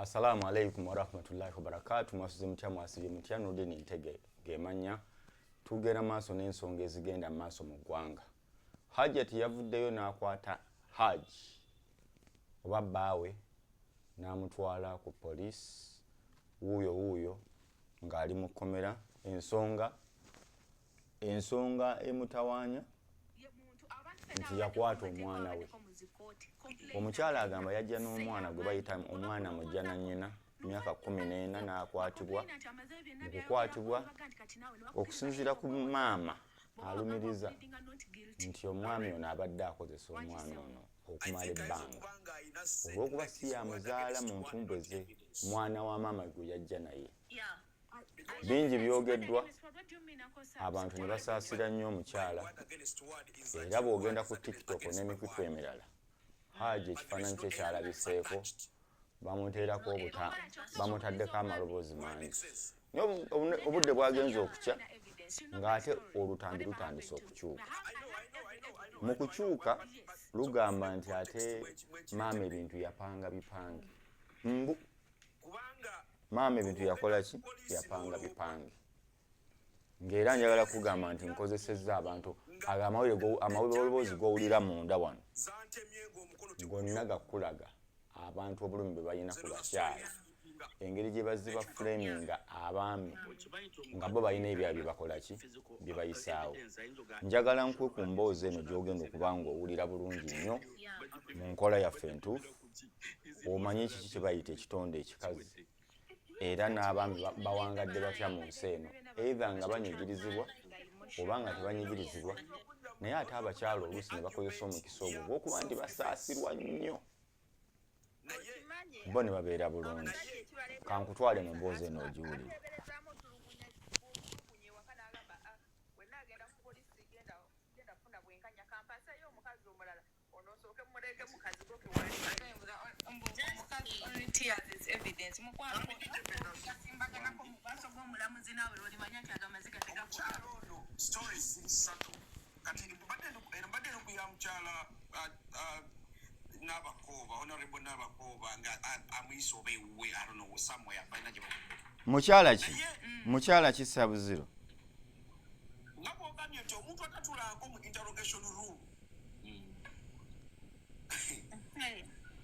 Assalamu alaikum warahmatullahi wabarakatu. Mwasuze mutya, mwasibye mutya? Nurdin Ntege gemanya. Tugenda maaso n'ensonga ezigenda mu maaso mu ggwanga. Hajati yavuddeyo n'akwata Haji oba bbaawe n'amutwala ku poliisi, wuuyo wuuyo ng'ali mu kkomera. Ensonga emutawaanya nti yakwata omwana we. Omukyala agamba yajja n'omwana gwe bayita omwana mujja na nnyina, myaka 14, n'akwatibwa. Mu kukwatibwa, okusinziira ku maama, alumiriza nti omwami ono abadde akozesa omwana ono okumala ebbanga, olw'okuba si yamuzaala mu ntumbwe ze, mwana wa maama gwe yajja naye. Bingi byogeddwa abantu ne basaasira nnyo omukyala. Era bw'ogenda ku TikTok n'emikutu emirala, Haaji ekifaananyi kye kyalabiseeko, bamuteerako obuta, bamutaddeko amaloboozi mangi. Naye obudde bwagenze okukya ng'ate olutambi lutandise okukyuka. Mu kukyuka lugamba nti ate maama ebintu yapanga bipange. Mbu maama ebintu yakola ki? Yapanga bipange. Ng'era njagala kugamba nti nkozesezza abantu ago amaloboozi g'owulira munda wano gonna gakulaga abantu obulumi bwe balina ku bakyala, engeri gye bazze bafulaminga abaami nga bo balina ebyabwe bye bakola ki, bye bayisaawo. Njagala nkuwe ku mboozi eno gy'ogenda okuba ng'owulira bulungi nnyo mu nkola yaffe entuufu, omanye kiki kye bayita ekitonde ekikazi, era n'abaami bawangadde batya mu nsi eno, either nga banyigirizibwa oba nga tebanyigirizibwa, naye ate abakyala oluusi ne bakozesa omukisa ogwo ogw'okuba nti basaasirwa nnyo, bo ne babeera bulungi. Kankutwale mu mboozi eno ogiwulire. Omukyala ono, stories ziri ssatu kati. Eno mbadde eno ya mukyala Nabakooba, Honorable Nabakooba, nga amuyisa oba ewuwe, I don't know, somewhere balina gye Mukyala ki? Mukyala ki, Sabuziro? Nga bwogambye nti omuntu atatulako mu interrogation room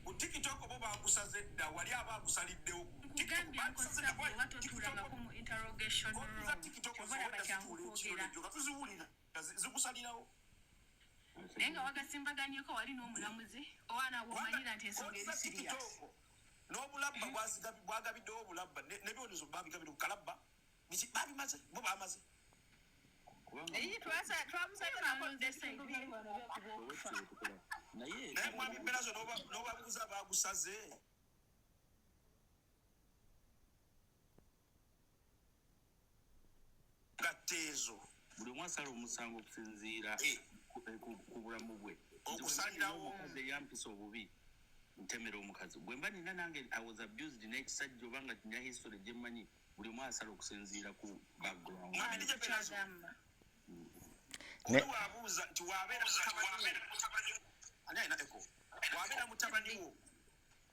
ku TikTok, bo bagusaze dda, wali aba agusaliddewo. Watotulangako mu interrogation room, obalaba kyangu kwogera. Tuziwulira zikusalirawo. Naye nga wagasimbaganyeko wali n'omulamuzi owaana bwomanyira nti ensonga eri serious. N'obulabba bwagabiddewo, obulabba n'ebibonerezo babigabire bukalabba. Biki babimaze, bo bamaze. Twamusalako ebitundu byali wano byekuba. Naye mwami Berazo, n'obabuuza bagusaze gatteezo. Buli omu asala omusango okusinziira ku bulamu bwe. Okusalirawo. Omukazi eyampisa obubi, ntemera omukazi bwe mba nina nange I was abused n'ekisajja, oba nga nina history gye mmanyi. Buli omu asala okusinziira ku background. Mwami DJ Berazo, Kyagamba. Oli wabuuza nti wabeera mutabani wo, ani alina echo, wabeera mutabani wo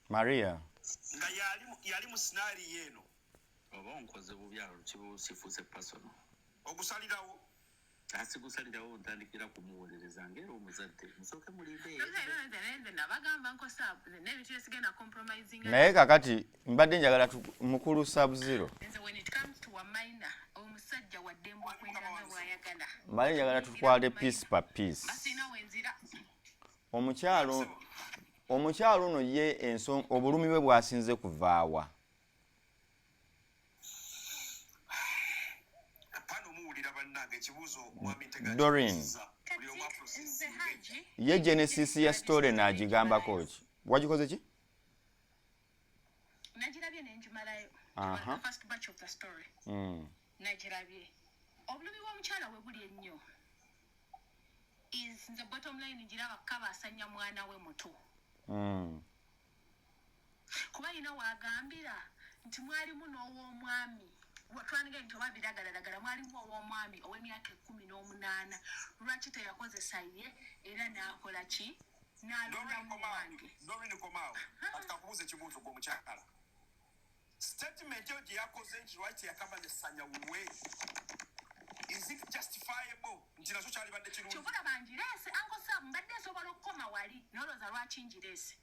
Maria. Nga yali mu scenario eno. Oba onkoze bubi, awo kiba kifuuse personal. Ogusalirawo. Asigusalirawo, ntandikira kumuwolereza ngaera omuzadde, musooke mulinde. Nze nabagamba nkosa n'ebintu byesigenda compromising. Naye kakati mbadde njagala mukulu Sabuziro. Nze when it comes to a minor, omusajja waddembe okwenda nga bw'ayagala. Mbadde njagala tutwale piece per piece. Basina wenzira. Omukyalo ono ye obulumi bwe bwasinze kuvaawa? Pano muwulira bannange ekibuuzo mwami Ntega Doreen. akibuuzizza. Buli omu Nze aprocessinge. Haji. Ye genesis ya story n'agigambako ki? Wagikoze ki? Nagirabye nenjimalayo. The first batch of the story. Nagirabye. Obulumi bw'omukyala we buli ennyo is, nze bottom line ngiraba kabaasanya mwana we muto. Kuba yina wagambira nti mwalimu n'ow'omwami, twandiga nti oba biragalalagala, mwalimu ow'omwami ow'emyaka 18, lwaki teyakozesa ye era n'akola ki, Doreen n'alondamu komaawo. wange? Doreen komaawo, kati kakubuuza ekibuuzo gwe omukyala. Statement eyo gye yakoze nti lwaki teyakabasanya wuwe, is it justifiable nti nakyo kyalibadde kirungi? Kyova olaba ngireese, Uncle Sam. Mbadde nsobola okukoma wali, nolowooza lwaki ngireese?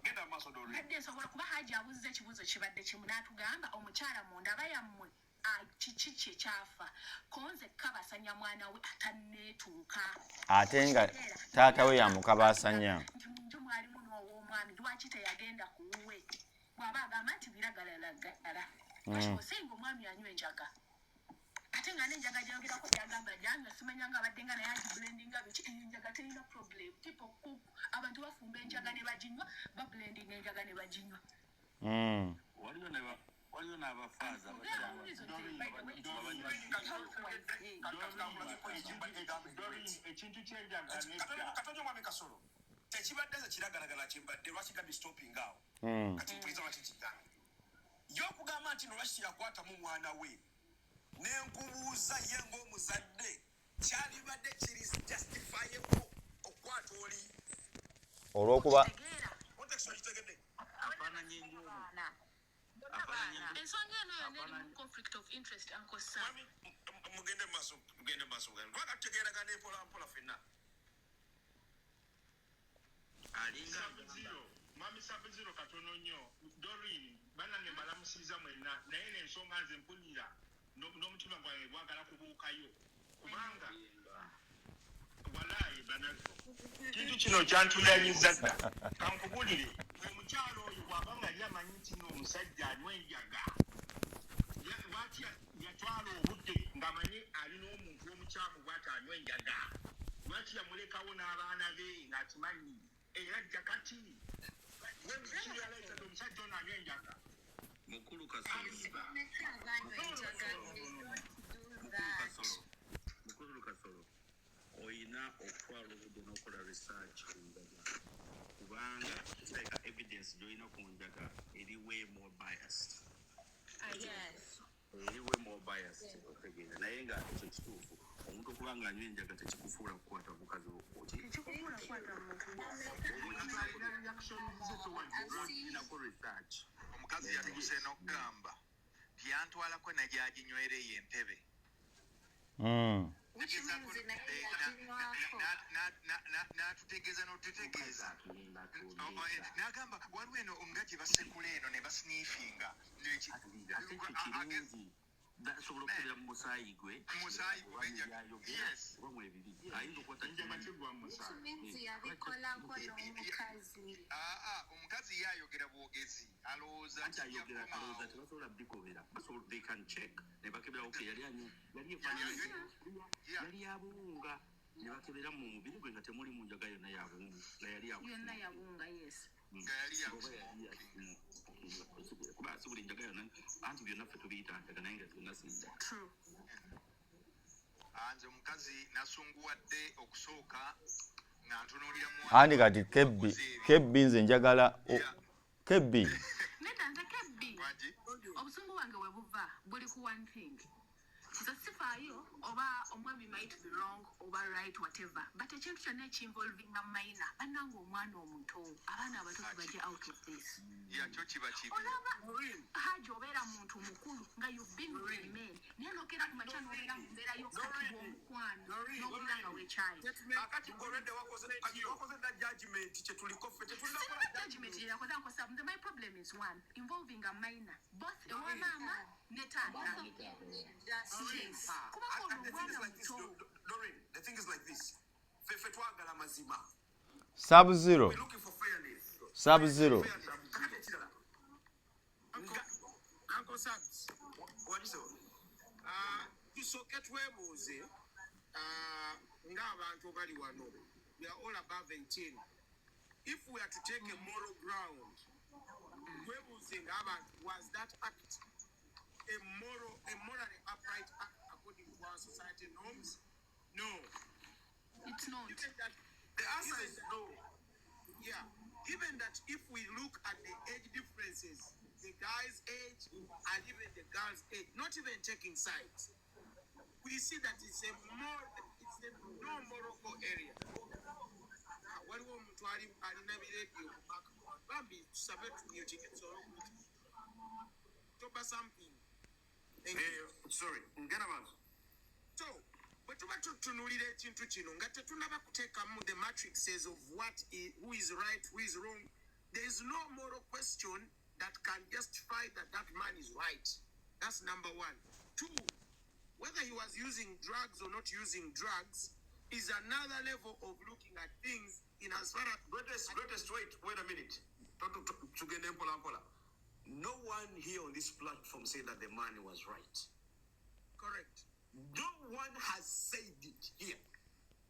Genda mu maaso, Doreen. Mbadde nsobola kuba Haji abuuziza ekibuuzo kibadde kimu, n'atugamba omukyala mu ndaba yammwe, kiki kye kyafa konze kabasanya mwana we atanneetuuka? Ate nga taata we yamukabasanya. Nti munju mwalimu n'ow'omwami, lwaki teyagenda ku wuwe bw'aba agamba nti biragalalagala? Osinga omwami anywa enjaga, ate nga n'enjaga gyogerako gyagamba gyanywa, simanya nga abadde nga naye agiblendinga biki. Eyo enjaga terina problem. People cook, abantu bafumba enjaga ne baginywa, bablendinga enjaga ne baginywa. Waliyo n'abafaaza. Ekintu kyenjaga nedda. Katonjo, omwami Kasolo, tekibadde ze kiragalagala kyembadde lwaki gabi stopping awo. Kati mpuliza lwaki kigamba ye okugamba nti no lwaki teyakwatamu mwana we, nenkubuuza, ye ng'omuzadde kyalibadde kiri justifiable okukwata oli? Olw'okuba Tegeera. Context ogitegedde? Afaananye ng'omu Baana. afaananye Ensonga eno yonna erimu conflict of interest, Uncle Sam. Mwami, mugende mu maaso, mugende mu maaso, mugende twaka tutegeeragana empola mpola ffenna. Alinga Sub-Zero, mwami Sub-Zero, katono nnyo. Doreen, banange mbalamusiriza mwenna, naye nensonga nze mpulira n'omutima gwange gwagala kubuukayo, kubanga walaayi kintu kino kyantuyanyiza dda. Kankubulire, omukyalo oyo bw'aba nga yali amanyi nti no omusajja anywa enjaga, lwaki yatwala obudde ng'amanyi alina omuntu omukyamu bw'ati anywa enjaga? Lwaki yamulekawo n'abaana be ng'akimanyi? Era ajja kati wekirealize omusajja ono anywa enjaga. Mukulu Kasolo. Do Mukulu that. Kasolo, mukulu Kasolo, oyina okutwala obudde n'okola research ku njaga, kubanga kirabika evidence gy'olina ku njaga eri way more biased. Eri way more biased, otegeera? Naye nga ekyo kituufu, omuntu okuba nga anywa enjaga tekikufuula kukwata mukazi oki. Tekikufuula kukwata muntu. Omuntu alina reaction ze towards Nako research. Omukazi yatuuse n'okugamba nti yantwalako nagyaginywera eyo entebe. Which means naye yaginywako. N'atutegeeza n'otutegeeza. Atugenda Oh, n'agamba waliwo eno nga gye basekula eno ne basniifinga. Ate ekyo kirungi, basobola okubeera mu musaayi gwe. Musaayi gwe, Oba byayogera, yes. oba mwebiri ayinza okukwata. Enjaga kigwa mu Which musaayi. means yabikolako n'omukazi. Aa, omukazi ye ayogera bwogezi, alowooza Anti nti ayogera alowooza jakomaawo. tebasobola bikobera, basobola, they can check ne bakebera, okay, yali anywa, yali efaanana yali yabuwunga, ne bakebera mu mubiri gwe nga temuli mu njaga yonna yabuwunga, nga yali Yonna yabunga, yes. Nga yali Oba yali yakusmoking. Kuba si buli njaga yonna, anti byonna ffe tubiyita njaga, naye nga byonna si njaga. True. Ah, nze omukazi nasunguwadde okusooka nga ntunuulira muwala Andi kati Kebbi, Kebbi, nze njagala Kebbi. Nedda, nze Kebbi. Wangi? Obusungu bwange we buva buli ku one thing. Nze sifaayo oba omwami might be wrong oba right, whatever, but ekintu kyonna ekinvolvinga minor, bannange, omwana omuto, abaana abato tubajje out of this. Yakyo kiba kibi. Olaba Haji, obeera muntu mukulu nga you've been with men, naye nokera ku makya nobeera mu mbeera y'okukakibwa omukwano n'owulira nga weekyayi. Akati already wakoze, kati wakoze dda judgment. Kyetuliko ffe tetunakola. Sirina judgment gye yakoze, Uncle Sam. My problem is one involving a minor, both ewa maama ne taata. Yes, kubanga ono And the thing is omwana like this, muto. Doreen, the thing is like this. Ffe twagala mazima. Sub Zero. We're looking for fairness. Sub Zero. Fairness. Kakati ekirala. Uncle Sabs, Wagiso. tusooke twebuuze, ng'abantu bali wano, we are all above 18. If we are to take a moral ground, twebuuze ng'abantu, was that act a morally upright act according to our society norms? No. It's not. Given that, The answer is no. yeah, given that if we look at the age differences, the guy's age and even the girl's age, not even taking sides, we see that it's a no moral area. Ah, waliwo omuntu ali alina bireediyo ku background, bambi tusabe tumute tusobole okumuti. kugamba something. Thank you. Sorry, ngenda maaso. So bwe tuba tutunuulira ekintu kino nga tetunaba kuteekamu the matrices of what is, who is right, who is wrong, there is no moral question that can justify that that man is right. That's number one. Two, whether he was using drugs or not using drugs is another level of looking at things in as far as Greatest, greatest, wait, wait a minute. Tugende mpola mpola. No one here on this platform said that the man was right. Correct. No one has said it here.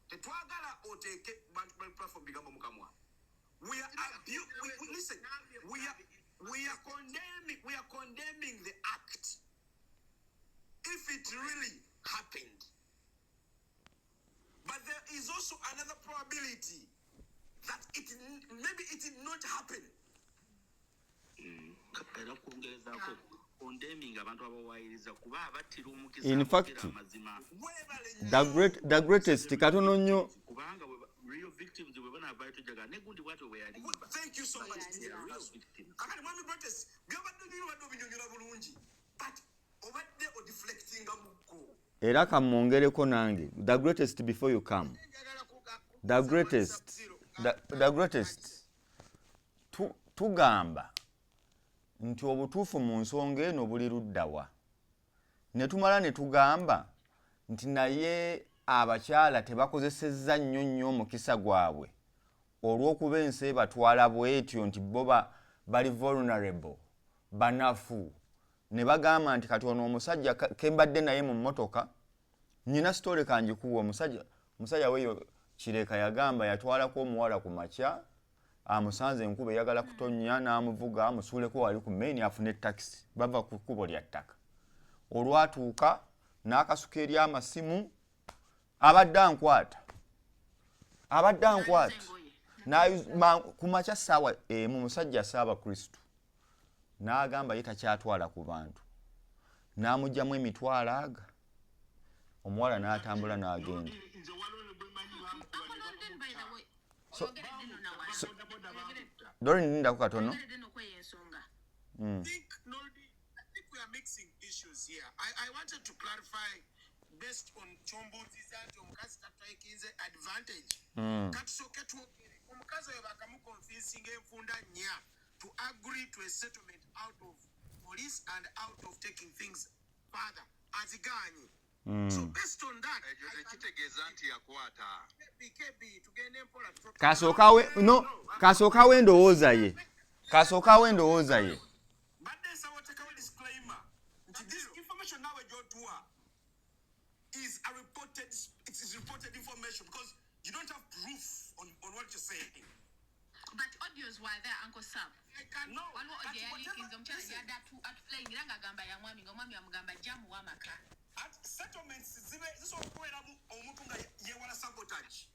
Tetwagala oteeke bantu bali platform bigambo mukamwa. We are listen, we are condemning the act if it really happened. But there is also another probability that it maybe it did not happen. Era kwongerezaako condemning abantu abawayiriza kuba abattira omukisa In fact, aboogera amazima. Weebale the greatest, katono nnyo. Kubanga real victims bwe banaavaayo tujaga ne gundi bwatyo bwe yalimba. Thank you so much. They are real victims. Kakati mwami Greatest, byobadde biri obadde obinyonyola bulungi, but obadde odeflectinga mukko. Era kamwongereko nange, the greatest, before you come, Njagala the greatest, the greatest, tugamba nti obutuufu mu nsonga eno buli luddawa? Ne tumala ne tugamba nti naye abakyala tebakozesezza nnyo nnyo omukisa gwabwe olw'okuba ensi ebatwala bwetyo nti bo bali vulnerable, banafu, ne bagamba nti kati ono omusajja kembadde naye mu mmotoka nyina story kanjikuwa. Omusajja weyo Kireka yagamba yatwalako omuwala ku makya, amusanze enkuba eyagala kutonnya, n'amuvuga amusuuleko wali ku main afune takisi bava ku kkubo lya ttaka. Olwatuuka n'akasuka eri amasimu, abadde ankwata, abadde ankwata. Ku makya ssaawa 1, musajja saaba Kristo n'agamba ye takyatwala ku bantu, n'amugjamu emitwalo aga, omuwala n'atambula n'agenda. Nze waliwo ne bwe mmanyi bamukuba Uncle ne London, by the way, oyogeredde nno nawala. bodaboda bamutta. Dorin, lindako katono. Oyogeredde nno kweyo ensonga. Think, Noldi, I think we are mixing issues here. I wanted to clarify based on kyombuuziza nti omukazi tatakinze advantage. Katusooke twogere omukazi oyo bakamuconvincinga enfunda nnya to agree to a settlement out of police and out of taking things further. Aziganye. So based on that, Ekyo tekitegeeza nti yakwata. KB, tugende mpola. Kasookawe no kasookawe endowooza ye, kasookawe endowooza ye. Badde nsaba oteekawo disclaimer nti this information naawe gy'otuwa is a reported, it is reported information because you don't have proof on what you're saying. But audios were there, Uncle Sam. I can No. Waliwo audio But yaliikinze omukyala listen, gyadde atuplayingira ng'agamba ya mwami, nga omwami amugamba ajja muwa amaka. At settlements zibe zisobola okubeeramu omuntu nga yeewala sabotage.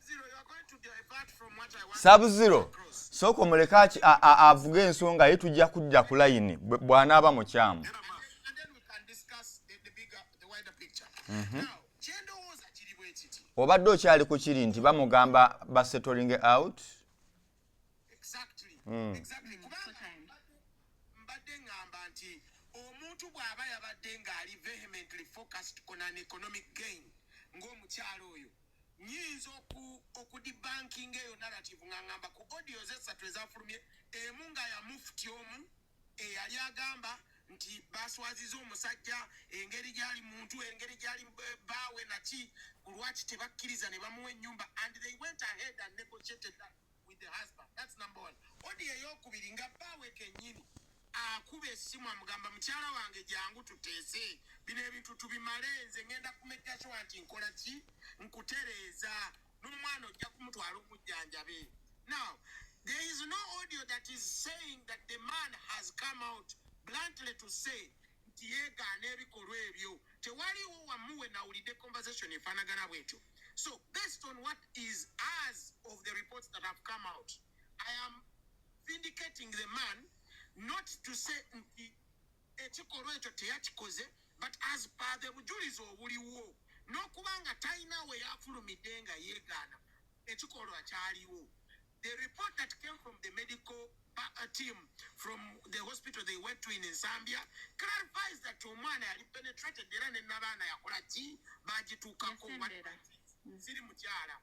Zero, you are going to divert from what I want Sub to Zero, across. sooka omuleke avuge ensonga ye, tujja kujja ku layini bw'anaaba mukyamu. Era maaso. And then we can discuss the bigger, the wider picture. Now, kyendowooza kiri bwe kiti. Obadde okyali ku kiri nti bamugamba basettling out. Exactly. Exactly. Kubanga Full time. mbadde ŋŋamba nti omuntu bw'aba yabadde ng'ali vehemently focused on an economic gain ng'omukyalo oyo, nyinza okudebunkinga eyo narrative nga ŋŋamba ku audios esatu ezafulumye, emu nga ya mufuti omu eyali agamba nti baswaziza omusajja engeri gyali muntu, engeri gyali baawe naki, lwaki tebakkiriza ne bamuwa ennyumba, and they went ahead and negotiated that with the husband. That's number one. Audio eyokubiri nga bbaawe kennyini akuba essimu amugamba, "Mukyala wange, jangu tuteese bino ebintu tubimale, nze ngenda kumekka sure nti nkola ki, nkutereeza n'omwana ojja kumutwala omujjanjabe." Now there is no audio that is saying that the man has come out bluntly to say nti yeegaana ebikolwa ebyo. Tewaliwo wamuwe nawulidde conversation efaanagana bwetyo. So based on what is as of the reports that have come out, I am vindicating the man, not to say nti ekikolwa ekyo teyakikoze, but as per the bujulizi obuliwo n'okuba nga talina we yafulumidde nga yeegaana ekikolwa kyaliwo. The report that came from the medical team from the hospital they went to in Zambia clarifies that omwana yali penetrated era ne nabaana yakola ki, bagituukako. Yasembera. Siri mukyala,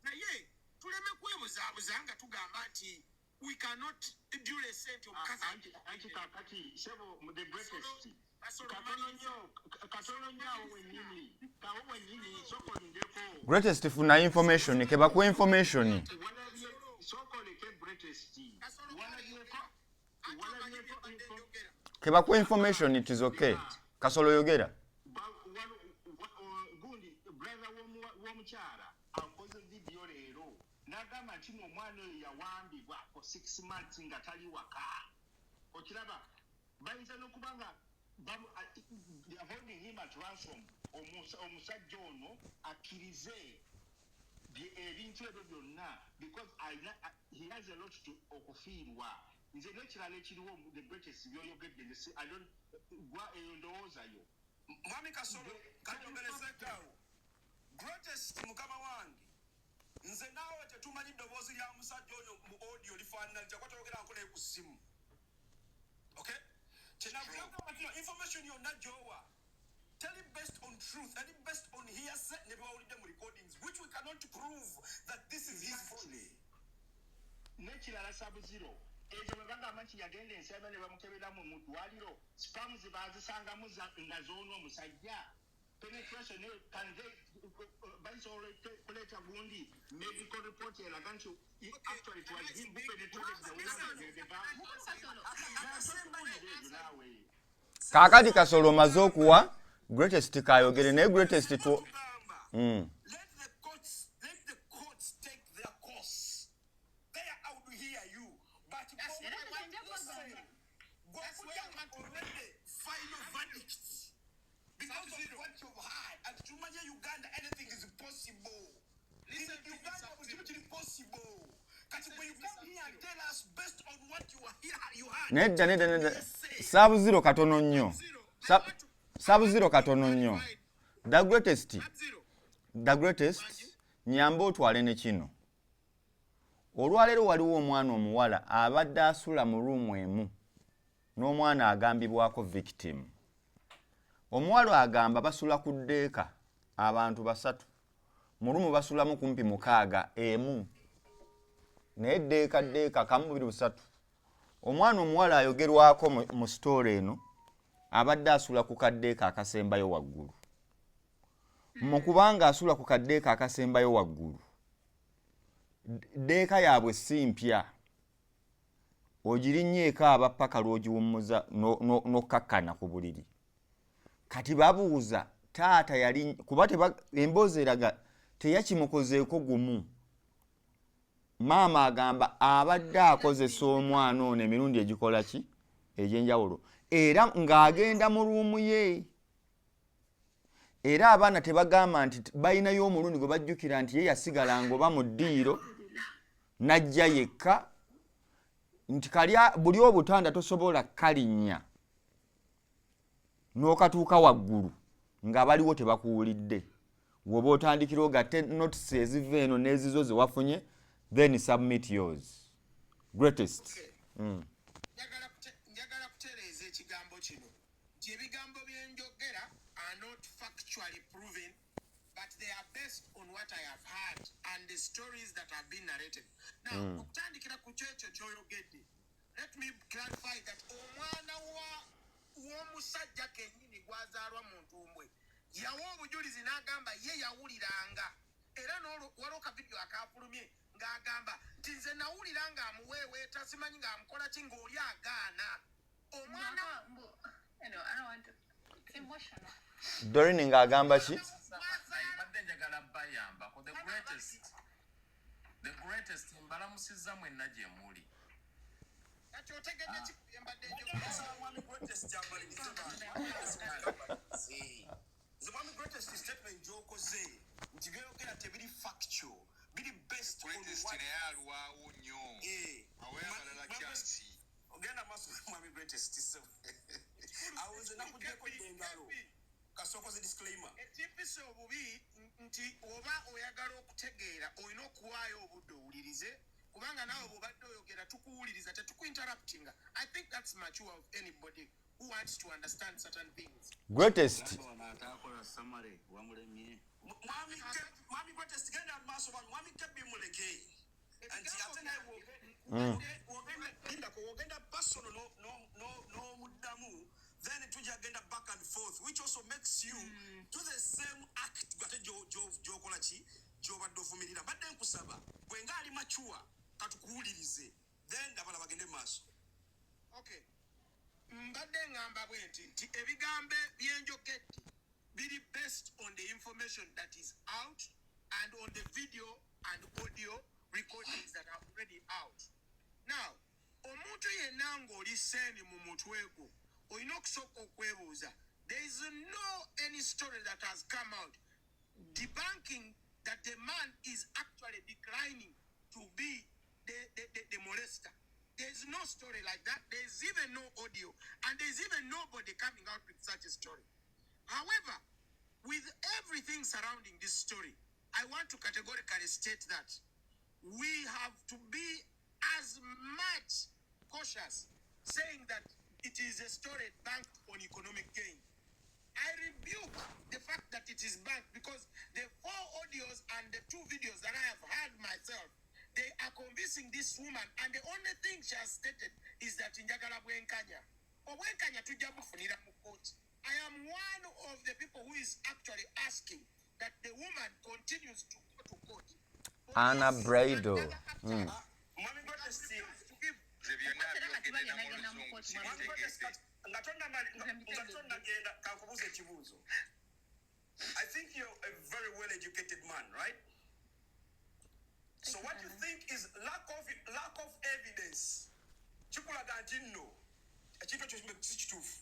naye tuleme kwebuzaabuza nga tugamba nti we cannot duly sent omukazi. Anti kakati sebo, the greatest, Kasolo, katono nnyo, katono nnyo, awo wennyini, awo wennyini, sooka olindeko. Greatest, funa information, kebakuwa information. Walabye, sooka oleke, greatest. Kasolo, walabyeko ate omanyi walabyeko byembadde njogera. Kebakuwa information, it is okay. Kasolo, yogera. Gundi brother w'omukyala akoze vidiyo leero n'agamba nti no omwana oyo yawambibwa for 6 months nga tali waka. Okiraba, bayinza n'okuba nga they are holding him at ransom. Omusajja ono akkirize ebintu ebyo byonna because alina, he has a lot to okufiirwa. Nze n'ekirala ekiriwo, the greatest, byoyogedde nze I don't, gwa eyo ndowooza yo. Mwami Kasolo, kanjogerezeekaawo. Greatest, mukama wange, nze naawe tetumanyi ddoboozi lya musajja oyo mu audio lifaanana litya, kuba toyogeranko naye ku ssimu. Okay, kyenagamba kino, information yonna gy'owa teri based on truth, eri based on hearsay ne byewawulidde mu recordings, which we cannot prove that this is his voice. N'ekirala, Sabuziro, ekyo bwe bagamba nti yagenda ensaba ne bamukeberamu mu ddwaliro, sperms bazisangamu nga zoona omusajja penetration. Can they, basobola kuleeta gundi medical report eraga nti actually it was him who penetrated the woman, the ebyo naawe. Kaakati Kasolo, omaze okuwa greatest, kayogere naye greatest tu Tugamba, let the courts take their course there. I would hear you, but Era nze nja listen, gwakujja already final verdict because of what you've heard, and tumanye Uganda, anything is possible in Listen to me, Uganda. Sub-Zero. Buli kimu kiri possible. Kati when you come here and tell us based on what you are here, you heard. Nedda, nedda, nedda, Sabuziro, katono nnyo. Sabuziro, katono nnyo. The greatest, Zero. the greatest, nyamba otwale ne kino. Olwaleero waliwo omwana omuwala abadde asula mu room emu n'omwana agambibwako victim. Omuwala agamba basula ku ddeeka abantu basatu, mu room basulamu kumpi mukaaga emu, naye ddeeka ddeeka kamu, bubiri, busatu. Omwana omuwala ayogerwako mu story eno abadde asula ku kaddeeka akasembayo waggulu. Mu kubanga asula ku kaddeeka akasembayo waggulu, ddeeka yaabwe si mpya, ogirinnyeeko aba paka lw'ogiwummuza n'okkakkana ku buliri. Kati babuuza taata yali kuba emboozi eraga teyakimukozeeko gumu. Maama agamba abadde akozesa omwana ono emirundi egikola ki egy'enjawulo, era ng'agenda mu room ye, era abaana tebagamba nti balinayo omulundi gwe bajjukira nti ye yasigalanga oba mu ddiiro n'ajja yekka, nti kalya buli obutanda tosobola kalinnya n'okatuuka waggulu nga baliwo tebakuwulidde. Woba otandikira ogatte notes eziva eno n'ezizo ze wafunye, then submit yours, greatest. Njagala kutereeza ekigambo kino nti ebigambo byenjogera are not factually proven, but they are based on what I have heard and the stories that have been narrated. Now, okutandikira ku kyekyo kyoyogedde, let me clarify that omwana wa w'omusajja kennyini gwazaalwa mu ntumbwe yawa obujulizi n'agamba ye yawuliranga, era n'olwo waliwo ka vidiyo akafulumye ng'agamba nti nze nawulira ng'amuweeweeta, simanyi ng'amukola ki, ng'oli agaana omwana. Anyway, I don't want to. It's emotional. Dorini ng'agamba ki? Mbadde njagala bayambako. The greatest, the greatest, mbalamusizza mwenna gye muli. Kati otegedde ki embadde njogera? Mwami Greatest amalirize. Nze mwami Greatest, statement gy'okoze nti by'oyogera tebiri factual, biri based on Greatest what naye alwawo nnyo. Awe abalala chance. Ogenda maaso, mwami Greatest. So awo nze nakugyeko dda engalo kasookoze disclaimer. Ekimpisa obubi nti oba oyagala okutegeera olina okuwaayo obudde owulirize. Kubanga naawe bw'obadde oyogera tukuwuliriza, tetukuinterruptinga. I think that's mature of anybody who wants to understand certain things. Greatest. Wano ataakola summary wamulemye. Mwami Greatest, genda mu maaso. Mwami Kebbi, muleke. Nti ate naye lindako, wogenda personal n'omuddamu, then tujja genda back and forth, which also makes you do the same act ate gy'okola ki gy'obadde ovumirira. Mbadde nkusaba bwe nga ali mature, katukuwulirize, then abalala bagende mu maaso. Okay, mbadde ŋŋamba bwe nti ebigambo byenjogedde biri based on the information that is out and on the video and audio recordings that are already out now. Omuntu yenna ng'oli sane mu mutwe gwo, olina okusooka okwebuuza. There is no any story that has come out debunking that the man is actually declining to be the molester. There is no story like that. There is even no audio, and there is even nobody coming out with such a story. However, with everything surrounding this story, I want to categorically state that we have to be as much cautious saying that it is a story banked on economic gain. I rebuke the fact that it is banked, because the four audios and the two videos that I have heard myself, they are convincing this woman, and the only thing she has stated is that njagala bwenkanya. Obwenkanya tujja bufunira mu court. I am one of the people who is actually asking that the woman continues to go to court. Anna Bridle. Mwami Greatest, To give Nze byonna Era kati byogedde na mu bagenda mu luzungu kooti. Mwami Greatest, sibitegedde. Nga tonnagenda, kankubuuza ekibuuzo. I think you're a very well educated man, right? So what you think is lack of evidence kikulaga nti nno ekintu ekyo si kituufu,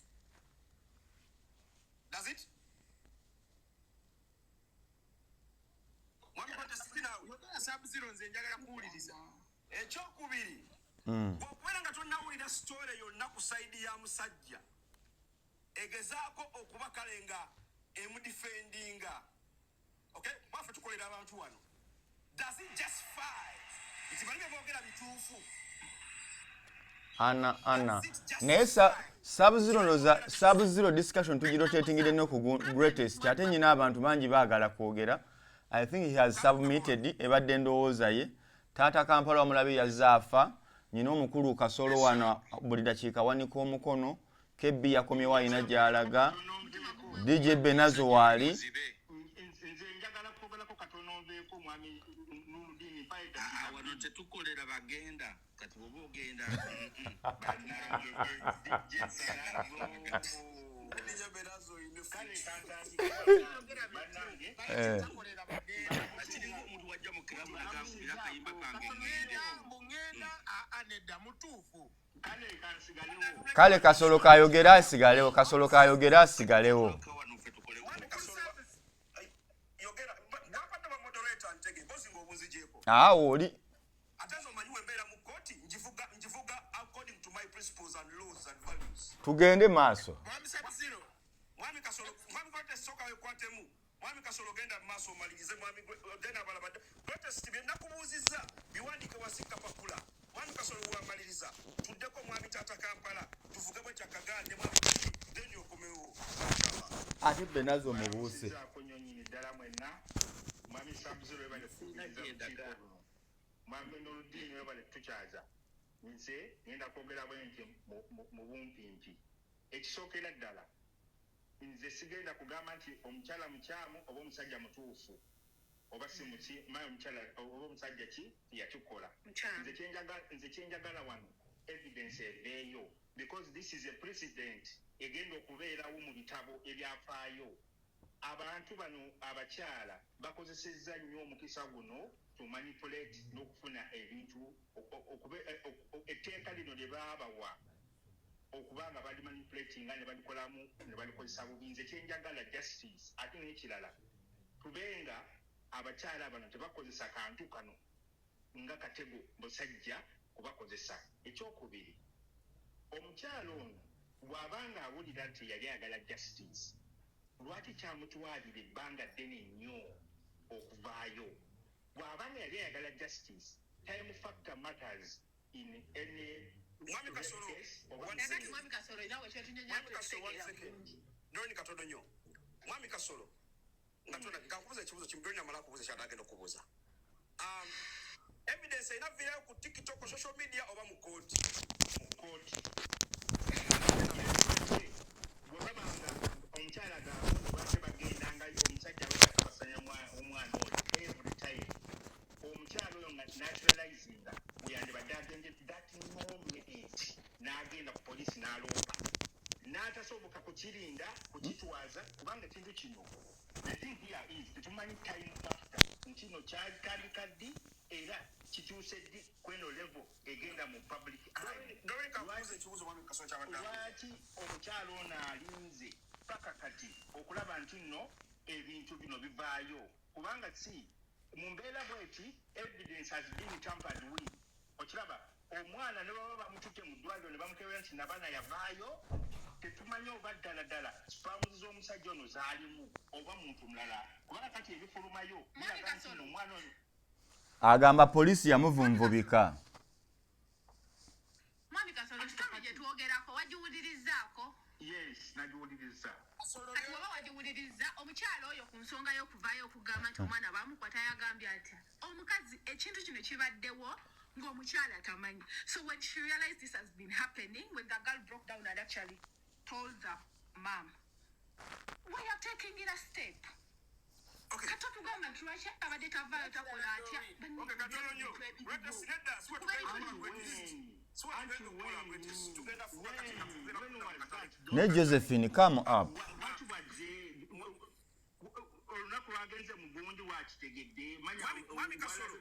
does it, Mwami Greatest, naawe? Yogera, Sub-Zero, nze njagala kuwuliriza. Ekyokubiri, bw'okubeera nga tonnawulira story yonna ku side ya musajja egezaako okuba kale nga emudefendinga, okay, baffe tukolera abantu wano, does it justify nti bali bye boogera bituufu? Ana ana naye Sub-Zero, ndoza Sub-Zero discussion tugirotatingire nnyo ku Greatest, ate nyina abantu bangi baagala kwogera. I think he has submitted, ebadde endowooza ye. Taata Kampala wamulabe yazze afa, nyina omukulu Kasolo wano buli dakiika wanika omukono. Kebbi yakomyewo, alina gy'alaga. DJ Benazo waali. Zibe. Nze njagala kwogerako katono nveeko, mwami Nurudini. Ah, wano tetukolera bagenda. Kati bwoba ogenda, Bannange, DJ Salazo. DJ Benazo oyina. Kale kantandike, bannange. Takolera bagenda. Kiringa omuntu wajja mu kirabu nagambira akayimba kange ngende. Ŋŋenda mbu ŋŋenda, aa, nedda, mutuufu. Kale kansigalewo. Kale Kasolo kayogere asigalewo, Kasolo kayogere asigalewo. Wano ffe tukole. Mwami Kasolo, yogera. Napadde ba moderator ntege mpozi ng'obunzigyeko. Awo oli. Ate nze omanyi wembeera mu kooti, ngivuga according to my principles and laws and values. Tugende maaso. Mwami Sub-Zero. Mwami Kasolo, Mwami Greatest, soka wekwatemu. Mwami Kasolo, genda mu maaso omalirize. Mwami then abalala badde. Greatest, bye nakubuuzizza biwandiike wansi kapapula. Mwami Kasolo wamaliriza, tuddeko Mwami Taata Kampala, tuvuge bwe kyakagande. Mwami, then okomewo. Ate Benazo mubuuse. Zaako nnyo nnyini ddala mwenna. Mwami Sub-Zero, webale kukkiriza lukiiko luno. Mwami Noludini, webale kutukyaza. Nze ngenda kwogera bwe nti mu bumpimpi. Ekisookera ddala, nze sigenda kugamba nti omukyala mukyamu oba omusajja mutuufu oba si muki, maye omukyala oba omusajja ki yakikola. Mukyala. Nze kyenjagala wano, evidence eveeyo, because this is a precedent egenda okubeerawo mu bitabo ebyafaayo. Abantu bano abakyala bakozesezza nnyo omukisa guno to manipulate n'okufuna ebintu, etteeka lino lye baabawa okuba nga bali manipulatinga ne balikolamu ne balikozesa bubi. Nze kyenjagala justice. Ate n'ekirala, tubenga abakyala bano tebakozesa kantu kano nga katego musajja kubakozesa. Ekyokubiri, omukyala ono bw'abanga awulira nti yali ayagala justice, lwaki kyamutwalira ebbanga ddene nnyo okuvaayo? Bw'abanga yali ayagala justice, Time factor matters in any Mwami Kasolo, case oba one Kakati second. mwami Kasolo nawe kyetunyonya Mwami Kasolo, one second. Doni katono nnyo. Mwami Kasolo, nga tona kakubuza ekibuuzo kimu, Doni amala akubuuza ky'adde agenda okubuuza. Evidence erina viirayo ku TikTok, social media oba mu kooti? Mu kooti. Bwe baba nga omukyala agamba lwaki bagendangayo, omusajja abadde akabasanya omwana oyo every time, omukyala oyo nga naturalizinga bwe yandibadde agenze that moment n'agenda ku poliisi n'aloopa, n'atasoboka kukirinda kukitwaza, kubanga ekintu kino, the thing here is tetumanyi time factor nti no kyatandika ddi era kituuse ddi kweno level egenda mu public eye. Doni kakubuuza ekibuuzo Mwami Kasolo ky'abadde abuuza. Lwaki omukyala ono alinze paka kati okulaba nti nno ebintu bino bivaayo? Kubanga si mu mbeera bweti, evidence has been tampered with. Okiraba, omwana ne baba bamututte mu ddwaliro ne bamukebera nti nabaana yavaayo, tetumanyi oba ddala ddala sperms z'omusajja ono zaalimu oba muntu mulala, kubanga kati ebifulumayo Mwami biraga nti Kasolo. nno omwana ono Agamba poliisi yamuvunvubika. Mwami Kasolo, story gye twogerako wagiwulirizaako? Yes, nagiwuliriza. Kati waba wagiwuliriza, omukyala oyo ku nsonga y'okuvaayo okugamba nti omwana bamukwata, yagambye atya? Omukazi ekintu kino kibaddewo ng'omukyala tamanyi. So when she realized this has been happening, when the girl broke down and actually told the mom, we are taking it a step. Okay. Kati otugamba nti lwaki abadde tavaayo, takola atya? Okay, katono nnyo. Greatest nedda, si we Kuba tugenda ebintu okukola greatest. Si we tugenda okukola greatest. Tugenda fuka kati nga tugenda kudda mu katale. Ne Josephine, come up. Lwaki wazze olunaku lwagenze mu gundi wakitegedde manya? Mwami Kasolo.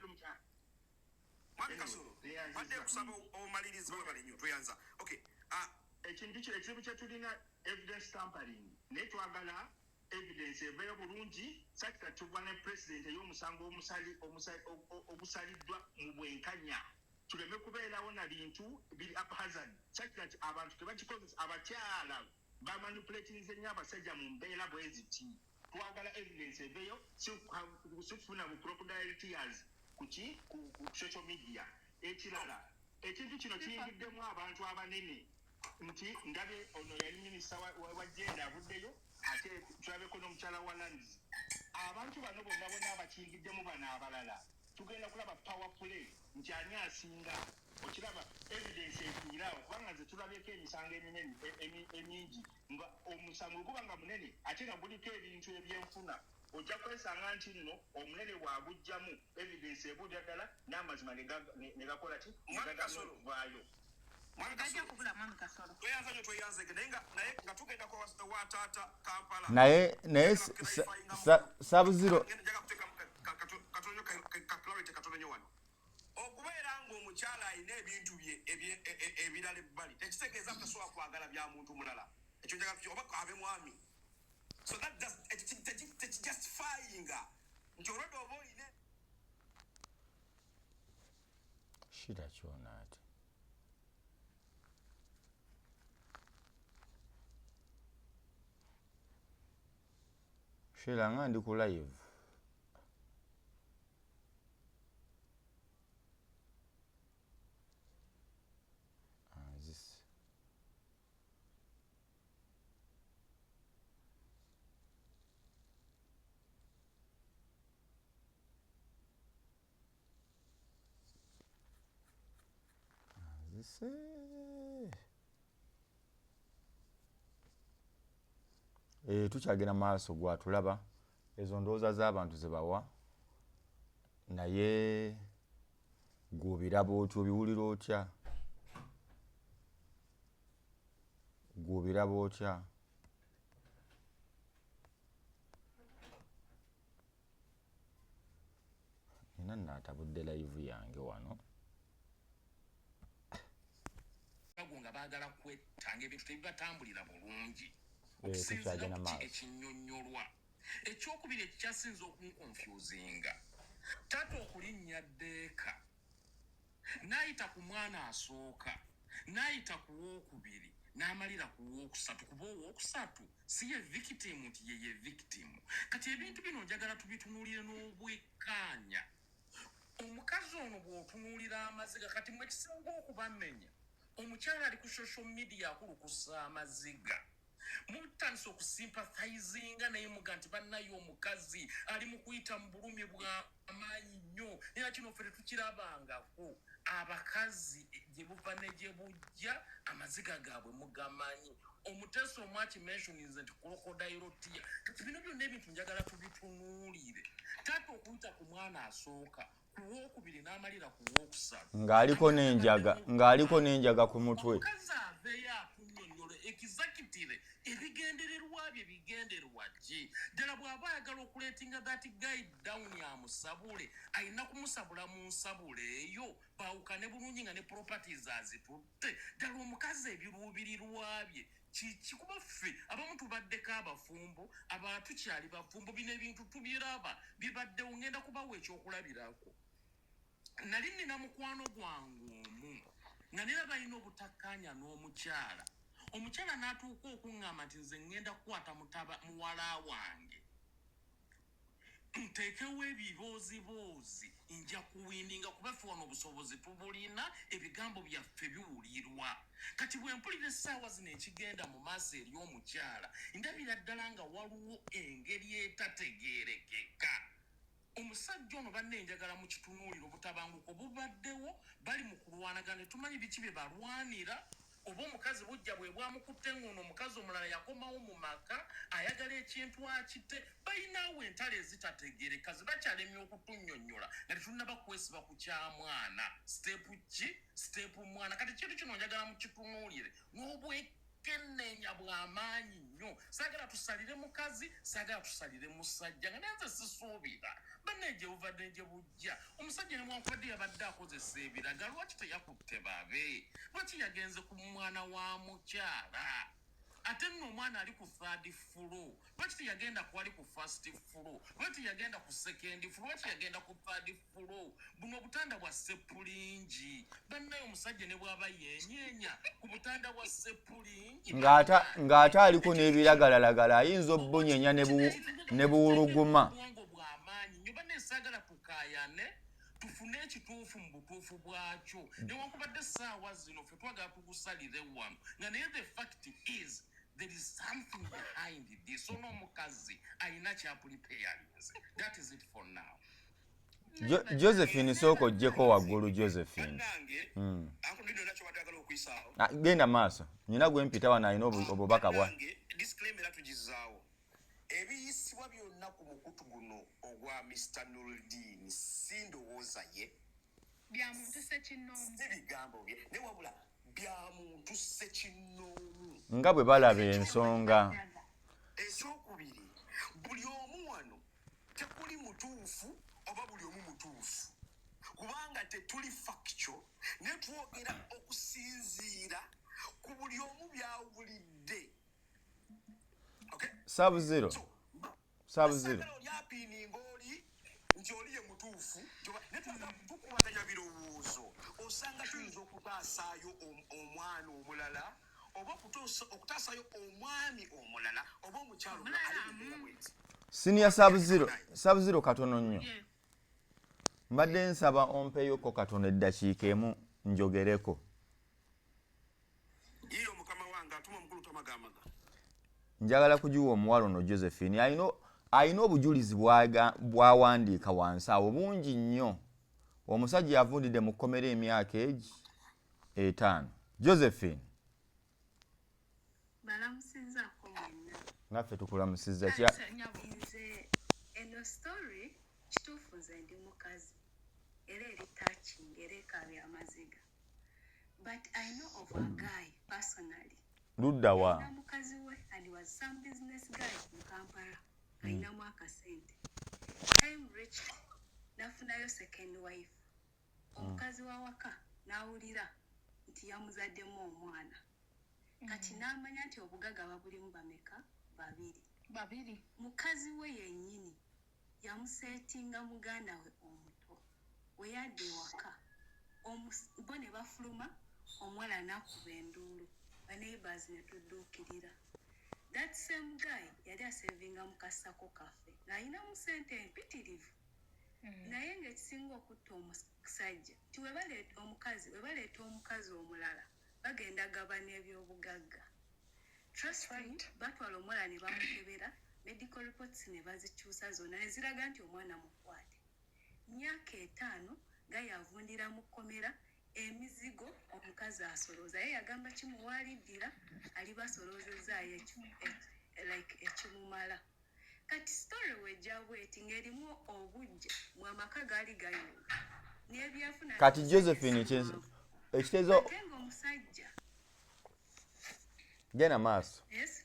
Mwami Kasolo, badde kusaba omalirize. Webale nnyo, tweyanza. Okay. Ah, Ekintu kino, ekizibu kye tulina, evidence tampering, naye twagala evidence eveeyo bulungi such that tuba ne precedent ey'omusango ogusaliddwa mu bwenkanya, tuleme kubeerawo na bintu biri haphazard such that abantu tebakikozesa. Abakyala bamanipulatinze nnyo abasajja mu mbeera bwe ziti. Twagala evidence eveeyo, si kufuna bu crocodile tears kuki ku social media. Ekirala, ekintu kino kiyingiddemu abantu abanene, nti ndabye ono yali minisita wa gender avuddeyo, ate tulabeko n'omukyala wa lands. Abantu bano bonna bonna abakiyingiddemu bano abalala, tugenda kulaba power play nti ani asinga. Okiraba, evidence efiiraawo, kubanga nze tulabyeko emisango eminene emingi nga omusango guba nga munene ate nga guliko ebintu ebyenfuna, ojja kwesanga nti nno omunene bw'agujjamu, evidence ebuulira ddala n'amazima ne gakola ki, ne Mwami gagaana Kasolo. okuvaayo. Mwami Gajja Kasolo, kubula, mwami Kasolo. Tweyanza nnyo, tweyanzege, naye nga tugenda kwa wa taata Kampala. Naye Sabuziro. Njagala kuteekamu katono nnyo ka clarity katono nnyo wano. Okubeera ng'omukyala alina ebintu bye ebirala ebbali tekitegeeza tasobola kwagala bya muntu mulala. Ekyo njagala oba abe mwami. So that does tekijustifyinga nti olwedde oba olina Shida kyona ate Shira, nga ndi ku live. Anzise. Anzise. Tukyagenda maaso, gwatulaba ezo ndowooza z'abantu ze bawa, naye gw'obiraba otya? Obiwulira otya? Gw'obiraba otya? Nina naatabudde live yange wano. Bago nga baagala kwettanga, ebintu tebibatambulira bulungi. Okusinziira Tukyagenda ku ki maaso. Ekinnyonnyolwa ekyokubiri ekikyasinza okunconfusinga, taata okulinnya ddeeka n'ayita ku mwana asooka, n'ayita ku wookubiri, n'amalira ku wookusatu, kuba owookusatu si ye victim, nti ye ye victim. Kati ebintu bino njagala tubitunuulire n'obwekkaanya. Omukazi ono bw'otunuulira amaziga, kati mwe kisinga okubamenya, omukyala ali ku social media akulukusa amaziga, mutandise okusympathizinga naye, muga nti bannaye omukazi ali mu kuyita mu bulumi bw'amaanyi nnyo. Naye kino ffe tetukirabangako. Abakazi gye buva ne gye bujja, amaziga gaabwe mugamanyi. Omuteesa omu akimentioninze nti crocodile tear. Kati bino byonna ebintu njagala tubitunuulire. Taata okuyita ku mwana asooka, ku wookubiri, n'amalira ku wookusatu Ng'aliko n'enjaga ku mutwe. Omukazi aveeyo atunnyonnyola exactly ebigendererwa bye. Bigendererwa ki ddala? Bw'aba ayagala okulettinga that guy down, amusabule, ayina kumusabula mu nsabula eyo, baawukane bulungi nga ne properties azitutte. Ddala omukazi ebiruubirirwa bye kiki? Kuba ffe abamu tubaddeko abafumbo, abalala tukyali bafumbo, bino ebintu tubiraba bibaddewo. Ngenda kubawa ekyokulabirako. Nali nina mukwano gwange omu nga nera balina obutakkaanya n'omukyala. Omukyala n'atuuka okuŋŋamba nti nze ŋŋenda kukwata muwala wange nteekewo ebibooziboozi, nja kuwinninga kuba ffe wano obusobozi tubulina, ebigambo byaffe biwulirwa. Kati bwe mpulira essaawa zino ekigenda mu maaso eri omukyala, ndabira ddala nga waliwo engeri etategeerekeka. Omusajja ono, banne, njagala mu kitunuuliro, obutabanguko bubaddewo, bali mu kulwanagana, tetumanyi biki bye balwanira, oba omukazi bujja bwe bwamukutte ng'ono omukazi omulala yakomawo mu maka, ayagala ekintu akite. Balinawo entalo ezitategereka zibakyalemye okutunnyonnyola nga tetunnaba kwesiba ku kyamwana. Step ki? Step mwana. Kati kintu kino njagala mukitunuulire n'obwekenneenya bw'amaanyi nnyo. Saagala tusalire mukazi, saagala tusalire musajja, nga nanze sisuubira. Banne, gye buvadde gye bujja, omusajja newankubadde yabadde akozesa ebiraga, lwaki teyakutte babe? Lwaki yagenze ku mwana wa mukyala? Ate nno omwana ali ku third floor, lwaki teyagenda kwali ku first floor? Lwaki teyagenda ku second floor? Lwaki yagenda ku third floor? Buno obutanda bwa sepulingi. Bannaye, omusajja ne bw'aba yenyeenya ku butanda bwa sepulingi, Ng'ate aliko n'ebiragalalagala, ayinza obunyenya ne buwuluguma. Obwongo bw'amaanyi nnyo. Banne, saagala tukaayane, tufune ekituufu mu butuufu bwakyo. Newankubadde essaawa zino ffe twagala tugusalire wano nga, naye the fact is there is something behind this. Ono omukazi ayina kyapreparinze. That is it for now. Josephine, sooka oggyeko waggulu, Josephine. Bannange, uncle Nino, nakyo badagala okuyisaawo. Ah, genda maaso, nyina gwe mpita wano alina obubaka bwa Bannange, disclaimer era tugizaawo. Ebiyisibwa byonna ku mukutu guno ogwa Mr Nuldin si ndowooza ye, Bya muntu ssekinnoomu. Si bigambo bye, naye wabula bya muntu ssekinnoomu nga bwe balaba ensonga. Ekyokubiri, buli omu wano tekuli mutuufu oba buli omu mutuufu, kubanga tetuli factual, ne twogera okusinziira ku buli omu byawulidde. Okay? Sub zero. So, Sub zero. saagala oli apiininga oli nti oli ye mutuufu, naye twagala tukubaganya birowoozo. Osanga tuyinza okutaasaayo omwana omulala oba okutaasaayo omwami omulala oba omukyalo omulala ali mu mbeera bweti. Senior sub zero, sub zero, katono nnyo. Yeah. Mbadde nsaba ompeyoko katono, eddakiika emu, njogereko. Yiyo, mukama wange, atuma omukulu tamagamaga. Njagala kugiwa omuwala ono Josephine. Alina obujulizi bw'awandiika wansi awo bungi nnyo. Omusajja yavundidde mu kkomera emyaka egi 5. Josephine. Balamusizaako mwenna. Naffe tukulamusizza kya. Nze eno story, kituufu nze ndi mukazi era eri touching era ekaabya amaziga, but I know of a guy personally. Ludda wa? Alina mukazi we and he was some business guy mu Kampala, alinamu akasente. Time reached nafunayo second wife. Omukazi wa waka n'awulira nti yamuzaddemu omwana. Kati n'amanya nti obugagga babulimu bameka? Babiri. Babiri. Mukazi we yennyini yamuseetinga muganda we omuto. We yadda ewaka, bo ne bafuluma, omuwala n'akuba enduulu, baneighbors ne tudduukirira. That same guy yali asevinga mu kasako kaffe ng'alinamu sente empitirivu. Naye ng'ekisinga okutta omusajja ti webaleeta omukazi, webaleeta omukazi omulala, bagenda gabana ebyobugagga. Trust me, batwala omwana ne bamukebera, medical reports ne bazikyusa zonna ne ziraga nti omwana mukwate. Myaka 5 nga yavundira mu kkomera, emizigo omukazi asolooza. Ye yagamba kimuwaliddira alibasolozezaayo like ekimumala. Kati story wejja bweti ng'erimu obujja bw'amaka gaali gayuuga n'ebyenfuna. Kati Josephine, ekiteezo Ate ng'omusajja Genda maaso. Yes.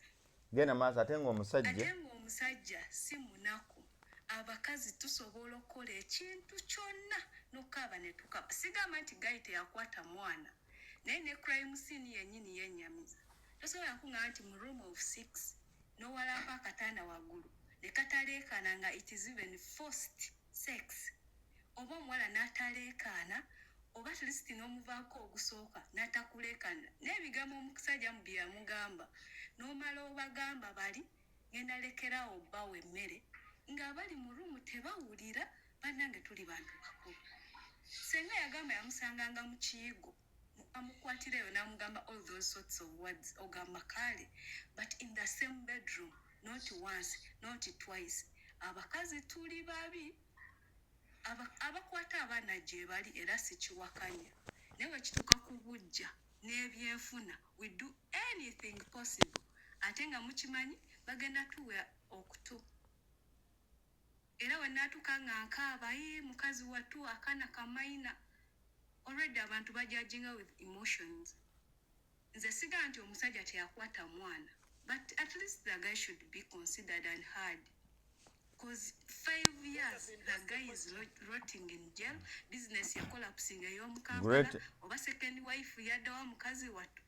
Genda maaso. Ate ng'omusajja Ate ng'omusajja si munaku. Abakazi tusobola okukola ekintu kyonna n'okukaaba ne tukaba. Sigamba nti guy teyakwata mwana, naye ne crime scene yennyini yennyamiza. Tosobola kuŋŋamba nti mu room of six n'owalampa akatanda waggulu ne kataleekaana nga it is even forced sex, oba omuwala n'ataleekaana, oba at least n'omuvaako ogusooka n'atakuleekaana n'ebigambo omusajja mu bye yamugamba, n'omala obagamba bali ngenda lekerawo bbawo emmere ng'abali mu room tebawulira. Bannange, tuli bantu bakulu. Senga yagamba yamusanganga mu kiyigo, amukwatireyo n'amugamba all those sorts of words. Ogamba kale, but in the same bedroom, not once, not twice. Abakazi tuli babi. Abakwata abaana gye bali, era sikiwakanya, naye wekituuka ku bujja n'ebyenfuna, we do anything possible. Ate nga mukimanyi bagenda tuwa okutu. Era wenaatuuka nga nkaaba, "Ii, mukazi watu, akaana kamayina." Already abantu bajudginga with emotions. Nze sigaa nti omusajja teyakwata mwana, but at least the guy should be considered and heard, because 5 years the guy is rotting in jail. Business yacollapsinga ey'omukampala. Oba second wife yaddawa mukazi watu?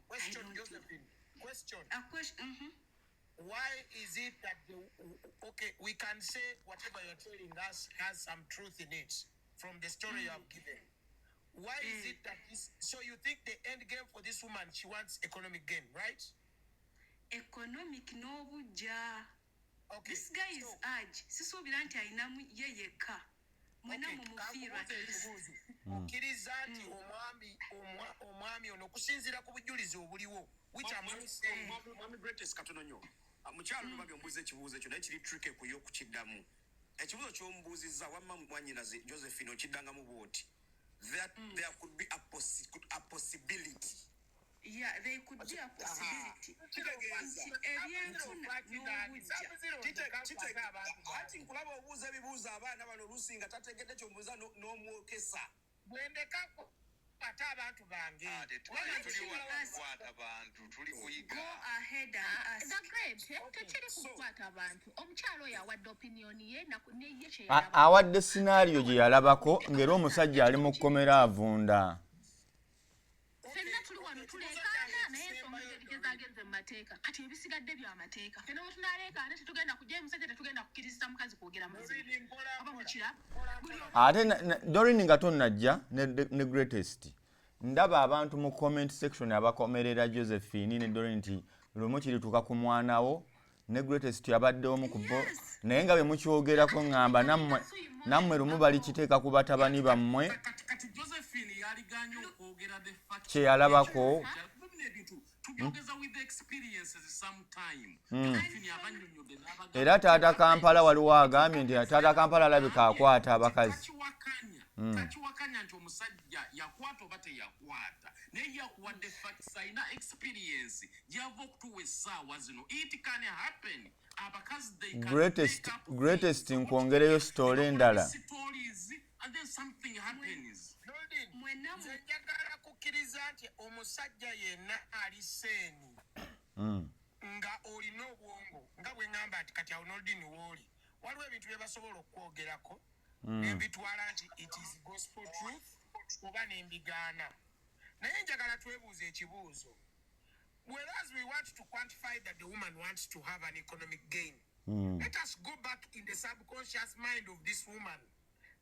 Question, I don't know. Josephine. Question. A question. Why is it that the, okay, we can say whatever you're telling us has some truth in it from the story you have given. Why is it that this, so you think the end game for this woman, she wants economic gain, right? Economic n'obujja. Okay. This guy is So, age sisuubira nti alinamu ye yekka mwena okay, mumufiirwa. Kankubuuze ekibuuzo. Okkiriza nti omwami ono, okusinziira ku bujulizi obuliwo, which I'm not saying, Mwami Greatest, katono nnyo. Ah, mukyalo nobabye ombuuza ekibuuzo ekyo, naye kiri tricky kuyo okukiddamu. Ekibuuzo ky'omubuuzizza wamma mwanyinaze Josephine, okiddangamu bw'oti: there could be a possibility. Yeah, there could be a possibility Kitegeeza nti ebyenfuna n'obujja. Anti nkulaba obuuza ebibuuzo abaana bano oluusi nga tategedde kyomubuuza n'omwokesa. Bwendekako ate abantu bange. Ah, tuli wakukwata bantu, tuli kuyiga. Go ahead and ask. The Great, tekiri kukwata abantu. Omukyalo oyo awadde opinion ye neye kye yalaba. Awadde scenario gye yalabako ng'era omusajja ali mu kkomera avunda. Ffenna tuli wano tuleekaana, naye ensonga ezigezagenze mu mateeka. Kati ebisigadde byamateeka. Ffenna bwe tunaleekaana tetugenda kujja musajja, tetugenda kukkiriza mukazi kwogera mazima, oba mukiraba buli omu. Ate Dorin, nga tonnajja ne Greatest, ndaba abantu mu comment section abakomerera Josephine ne Dorin nti lumu kirituuka ku mwana wo. Ne Greatest abadde omu ku bo. Naye nga bwe mukyogerako, ŋŋamba nammwe lumu balikiteeka ku batabani bammwe. Kati Josephine yaliganye okwogera the fact. Kye yalabako. Bino ebintu tubyogeza with experiences sometime. Josephine abannyonnyodde n'abagamba. Era taata Kampala, waliwo agambye nti taata Kampala alabika akwata abakazi. Takiwakanya nti omusajja yakwata oba teyakwata, naye yakuwadde facts, alina experience gyava okutuwa essaawa zino. It can happen. Abakazi, they can Greatest, make up Greatest, things. nkwongereyo story endala. Stories, and then something happens. Noldin, Mwenna nze njagala kukkiriza nti omusajja yenna ali sane nga olina obwongo, nga bwe ŋŋamba nti kati awo Noldin wooli, waliwo ebintu bye basobola okwogerako nembitwala nti it is gospel truth oba nembigaana. Naye njagala twebuuza ekibuuzo: whereas we want to quantify that the woman wants to have an economic gain, let us go back in the subconscious mind of this woman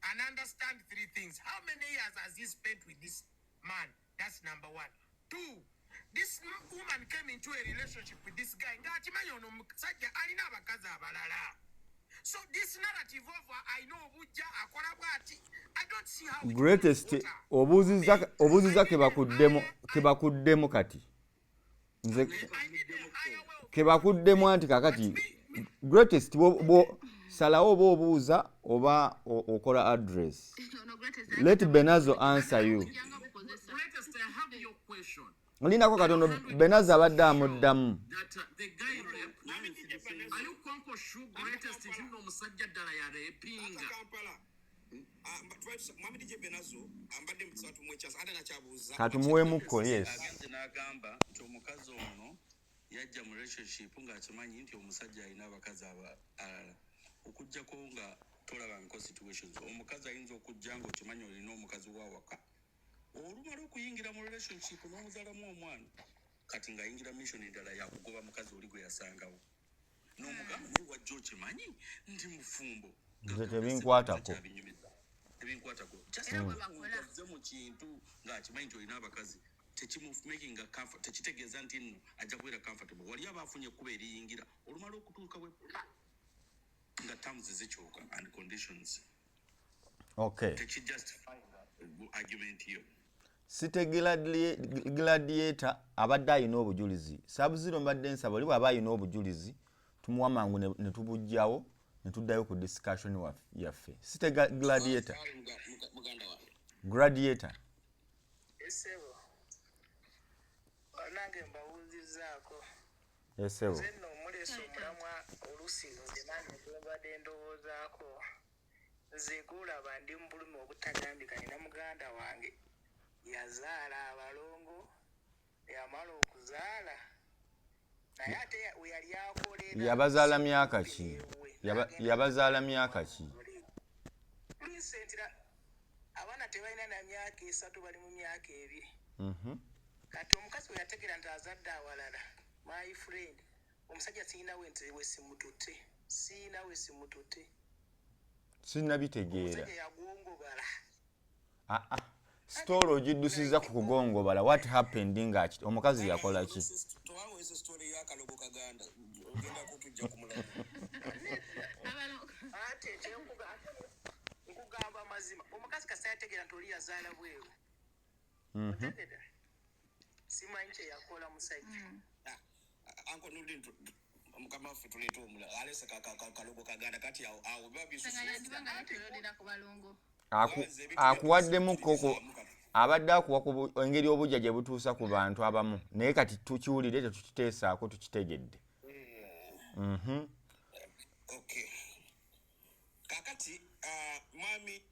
and understand three things. How many years has he spent with this man? That's number one. Two, this woman came into a relationship with this guy ng'akimanyi ono omusajja alina abakazi abalala. So this narrative of ayina obujja akola bwati, I don't see how it Greatest. holds water. Obuuziza kebakuddemu kati nze I need a higher way of kebakuddemu anti kakati Greatest salawo oba obuuza oba okola address. Ono Greatest. Let Benazo answer you. Ojjanga bukozesa. Greatest, I have your question. Linako katono, Benazo abadde amuddamu. That the guy raped. Are you konko sure, Greatest, nti nno omusajja ddala yarepinga? Kampala. Ah, mwami DJ Benazo ambadde musatu mwekyasa ate nakyabuuza. Katumuweemukko, yes. Agenze n'agamba nti omukazi ono yajja mu relationship ng'akimanyi nti omusajja alina abakazi abalala, okugjako nga tolabangako situations. Omukazi ayinza okujja ng'okimanyi olina omukazi wawaka, olumala okuyingira mu relationship n'omuzaalamu omwana, kati ng'ayingira mission endala yakugoba mukazi oli gwe yasangawo, n'omugamba, "Naye wajja okimanyi ndi mufumbo." Nze tebinkwatako. Kyabinyumiza. Tebinkwatako. Just Era bwe bakola. azze mu kintu ng'akimanyi nti olina abakazi, tekimumakinga comfort, tekitegeeza nti nno ajja kubeera comfortable. Wali aba afunye ekkuba eriyingira, olumala okutuuka bwe nga terms zikyuka and conditions. Tekijustify argument yo. City Gladiator abadde alina obujulizi. Sabuziro, mbadde nsaba oli bw'aba alina obujulizi tumuwa mangu ne tubuggyawo ne tuddayo ku discussion yaffe. City Gladiator. Muganda wange. Gladiator. Esebo, nange mbawulizaako. Esebo. Nze nno omuleesa omulamwa oluusi nze nange gwembadde ndowoozaako. Nze gulaba ndi mu bulumi obutagambika. Nina muganda wange yazaala abalongo, yamala okuzaala naye ate we yali akolera Yabazaala myaka ki? Yabazaala myaka ki? Recently, abaana tebalina na myaka 3, bali mu myaka 2. Kati omukazi we yategeera nti azadde awalala, my friend, omusajja siina we nti wesimutute, siina wesimutute. Sinnabitegeera. Omusajja yagongobala. Ah, ah. Story ogiddusiza ku kugongobala. What happened nga omukazi yakola ki? Towanwesa story y'akalogo kaganda, ogenda kutujja ku mulamu. Ate ate nkugamba amazima, omukazi kasita yategeera nti oli yazaala bweru, otegeera, simanyi kye yakola musajja. Anko Nurdin, mukama waffe tuleete omulala alese kalogo kaganda kati awo awo biba Nga yandiba nga yetololera ku balongo. Akuwaddemu koko abadde akuwa ku engeri obujja gye butuusa ku bantu abamu, naye kati tukiwulire, tetukiteesaako, tukitegedde. Okay, kakati mwami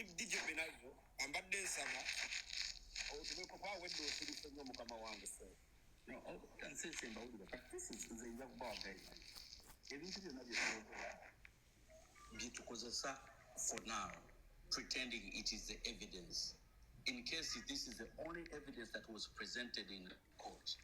DJ Benazo, ambadde nsaba otubeko kwawedde osirise nnyo mukama wange. No, nse mbawulira, but this is nze nja kubawa guideline. Ebintu byonna byetwogera byetukozesa for now, pretending it is the evidence, in case this is the only evidence that was presented in court.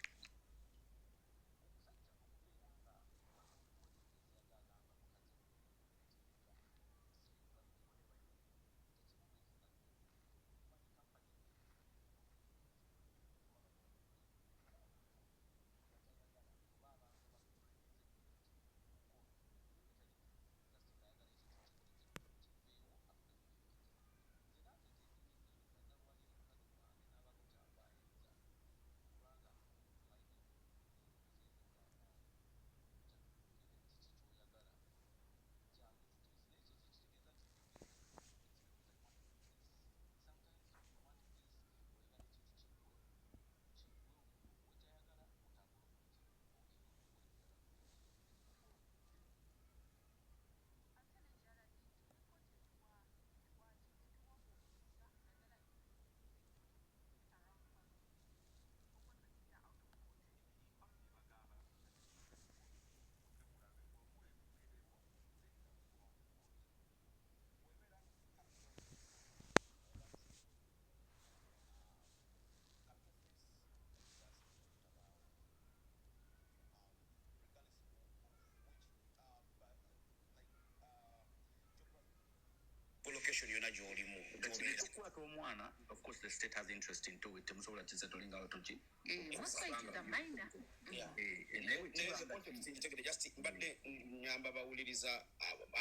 Location yonna gy'olimu Kati gy'obeera. Nekyokukwata omwana, of course the state has interest into it, temusobola kisettlingawo toki. Eh, most it is a minor. Yeah. Eh, naye Nze context ngitegedde, just mbadde nyamba bawuliriza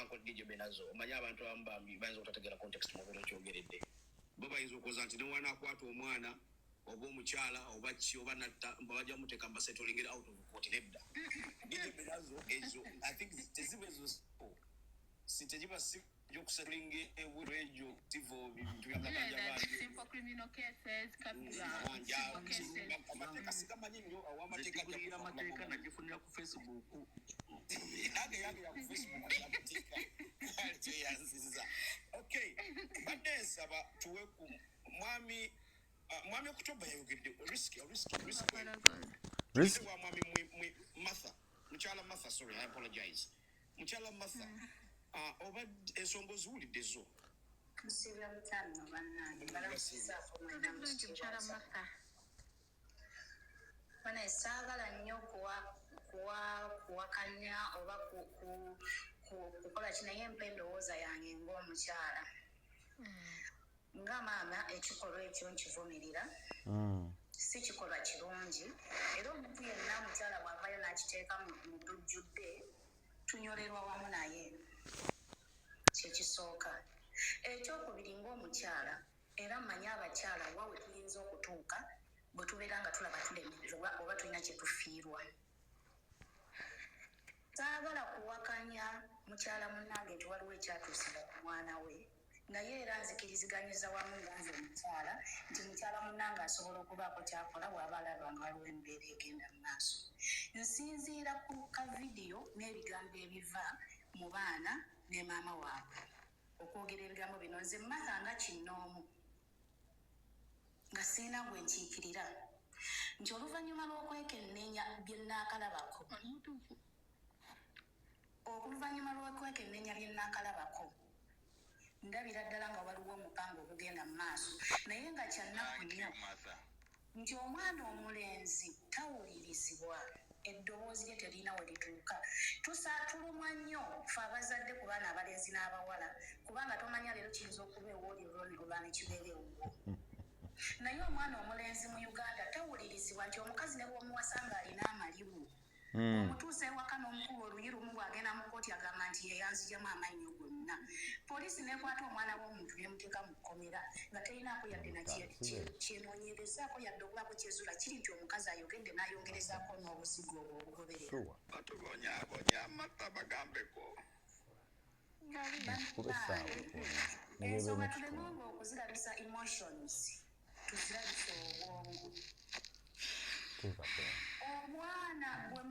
Uncle DJ Benazo. Omanyi abantu abamu bambi bayinza obutategeera context mubeera okyogeredde. Bo bayinza okuwoza nti newanaakwata omwana oba omukyala oba ki oba natta, bajja muteeka mbasetolingere out of court. Nedda, DJ Benazo, ezo I think teziba ezo si tegiba si gyokusettlinga ebweru, egyo tivo bintu byakabanja bangi. Simple criminal cases, civil cases. Amateeka sigamanyi nnyo awamateeka. Nze amateeka nagifunira ku Facebook. Nange yange ya ku Facebook amateeka kyeyanziza. Okay, badde nsaba tuwe ku mwami Okutoba. Yayogedde risk, risk, risk. Risk. Wa mwami Martha, mukyala Martha, sorry, I apologize, mukyala Martha. Oba ensonga oziwulidde zo? Musiibya mutaano bannange, mbalamusizaako mwena. Bulungi, mukyala Martha. Bana, saagala nnyo kuwakanya oba kukola ki, naye mpa endowooza yange ng'omukyala, nga maama. Ekikolwa ekyo nkivumirira. Si kikolwa kirungi, era omuntu yenna omukyala bw'avayo n'akiteeka mu lujjudde, tunyolerwa wamu naye. Kyekisooka. Ekyokubiri, ng'omukyala, era mmanyi abakyala wa we tuyinza okutuuka bwe tubeera nga tulaba tulemererwa oba tulina kye tufiirwa. Saagala kuwakanya mukyala munnange nti waliwo ekyatuusibwa ku mwana we, naye era nzikiriziganyiza wamu nga nze omukyala nti mukyala munnange asobola okubaako kyakola bw'aba alaba nga waliwo embeera egenda mu maaso. Nsinziira ku kavidiyo n'ebigambo ebiva mu baana ne maama waabwe okwogera ebigambo bino. Nze Martha nga kinnoomu, nga sirina gwe nkiikirira, nti oluvannyuma lw'okwekenneenya bye nnaakalabako, oluvannyuma lw'okwekenneenya bye nnaakalabako, ndabira ddala nga waliwo omupango ogugenda mu maaso, naye nga kyannaku nnyo nti omwana omulenzi tawulirizibwa, eddoboozi lye terina we lituuka. Tulumwa nnyo fe abazadde ku baana abalenzi n'abawala, kubanga tomanya leero kiyinza okuba ewooli, olwa ne kibeera ewuwo. Naye omwana omulenzi mu Uganda tawulirizibwa, nti omukazi ne bw'omuwasa ng'alina amalibu, omutuusa ewaka n'omukuba oluyi lumu, bw'agenda mu kkooti agamba nti yeyanzijamu amannyo gonna. Poliisi nekwata omwana w'omuntu nemuteeka mu kkomera nga terinaako yadde kyenoonyerezaako, yadde okubaako kyezuula kiri nti omukazi ayogedde n'ayongerezaako n'obuzigo obwo obugoberera. Batubonyabonya amata, bagambeko. Kuba essaawa. Ensonga tulemenga okuzirabisa emotions, tuzirabise obwongo. Omwana bwe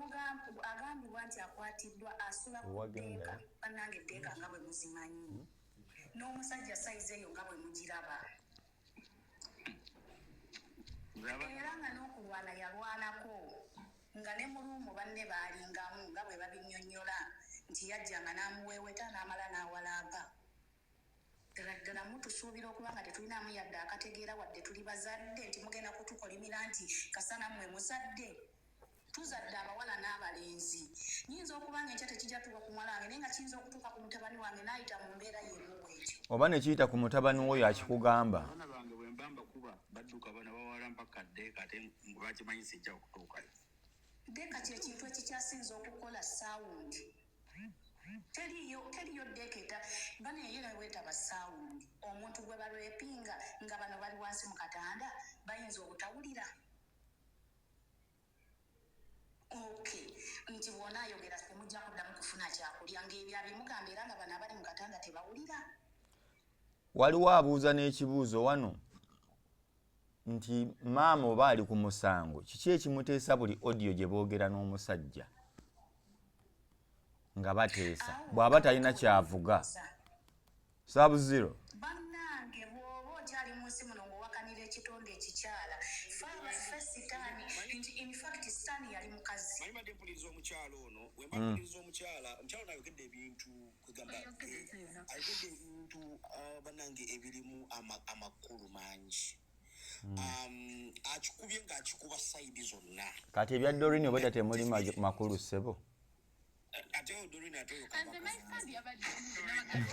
agambibwa nti akwatiddwa asula ku Wagenda. ddeeka, bannange, eddeeka nga bwe muzimanyi, n'omusajja sayizi eyo nga bwe mugiraba, era nga n'okulwana yalwanako, nga ne mu room banne baalingamu nga bwe babinnyonnyola nti yajjanga n'amuweeweta n'amala n'awalampa. Ddala ddala mutusuubira okuba nga tetulinaamu yadde akategeera, wadde tuli bazadde, nti mugenda kutukolimira nti kasana mmwe muzadde? Tuzadde abawala n'abalenzi. Nyinza okuba nga enkya tekijja tuuka ku muwala wange, naye nga kiyinza okutuuka ku mutabani wange n'ayita mu mbeera y'emu bwetyo. Oba nekiyita ku mutabani woyo akikugamba. Abaana bange bwe mba mbakuba badduka, bana bawala mpaka ddeeka, ate bakimanyi sijja kutuukayo. Ddeeka kyekintu ekikyasinza okukola sound. Teriyo, teriyo ddeeka eta baneeyera weetaba sound. Omuntu gwe balwepinga nga bano bali wansi mu katanda bayinza obutawulira. Okay, nti bw'onaayogera temujja kuddamu kufuna kyakulya, ng'ebyo abimugamba era nga bano abali mu katanda tebawulira. Waliwo abuuza n'ekibuuzo wano nti maama oba ali ku musango, kiki ekimuteesa buli audio gye boogera n'omusajja nga bateesa, bw'aba talina kyavuga sabuziro? Bannange, bw'oba okyali mu nsi muno ng'owakanira ekitonde ekikyala, fe abaffe sitaani, nti in fact sitaani yali mukazi. Manyi badde mpuliriza omukyalo ono, we mba mpuliriza omukyala ono ayogedde ebintu, kwegamba ayogedde ebintu, bannange, ebirimu amakulu mangi. Akikubye ng'akikuba side zonna. Kati ebya Dorini obwedda temuli makulu, ssebo. Ate oyo Dorini, ate oyo Nze my kabaka. stand yabaddemu nabagamba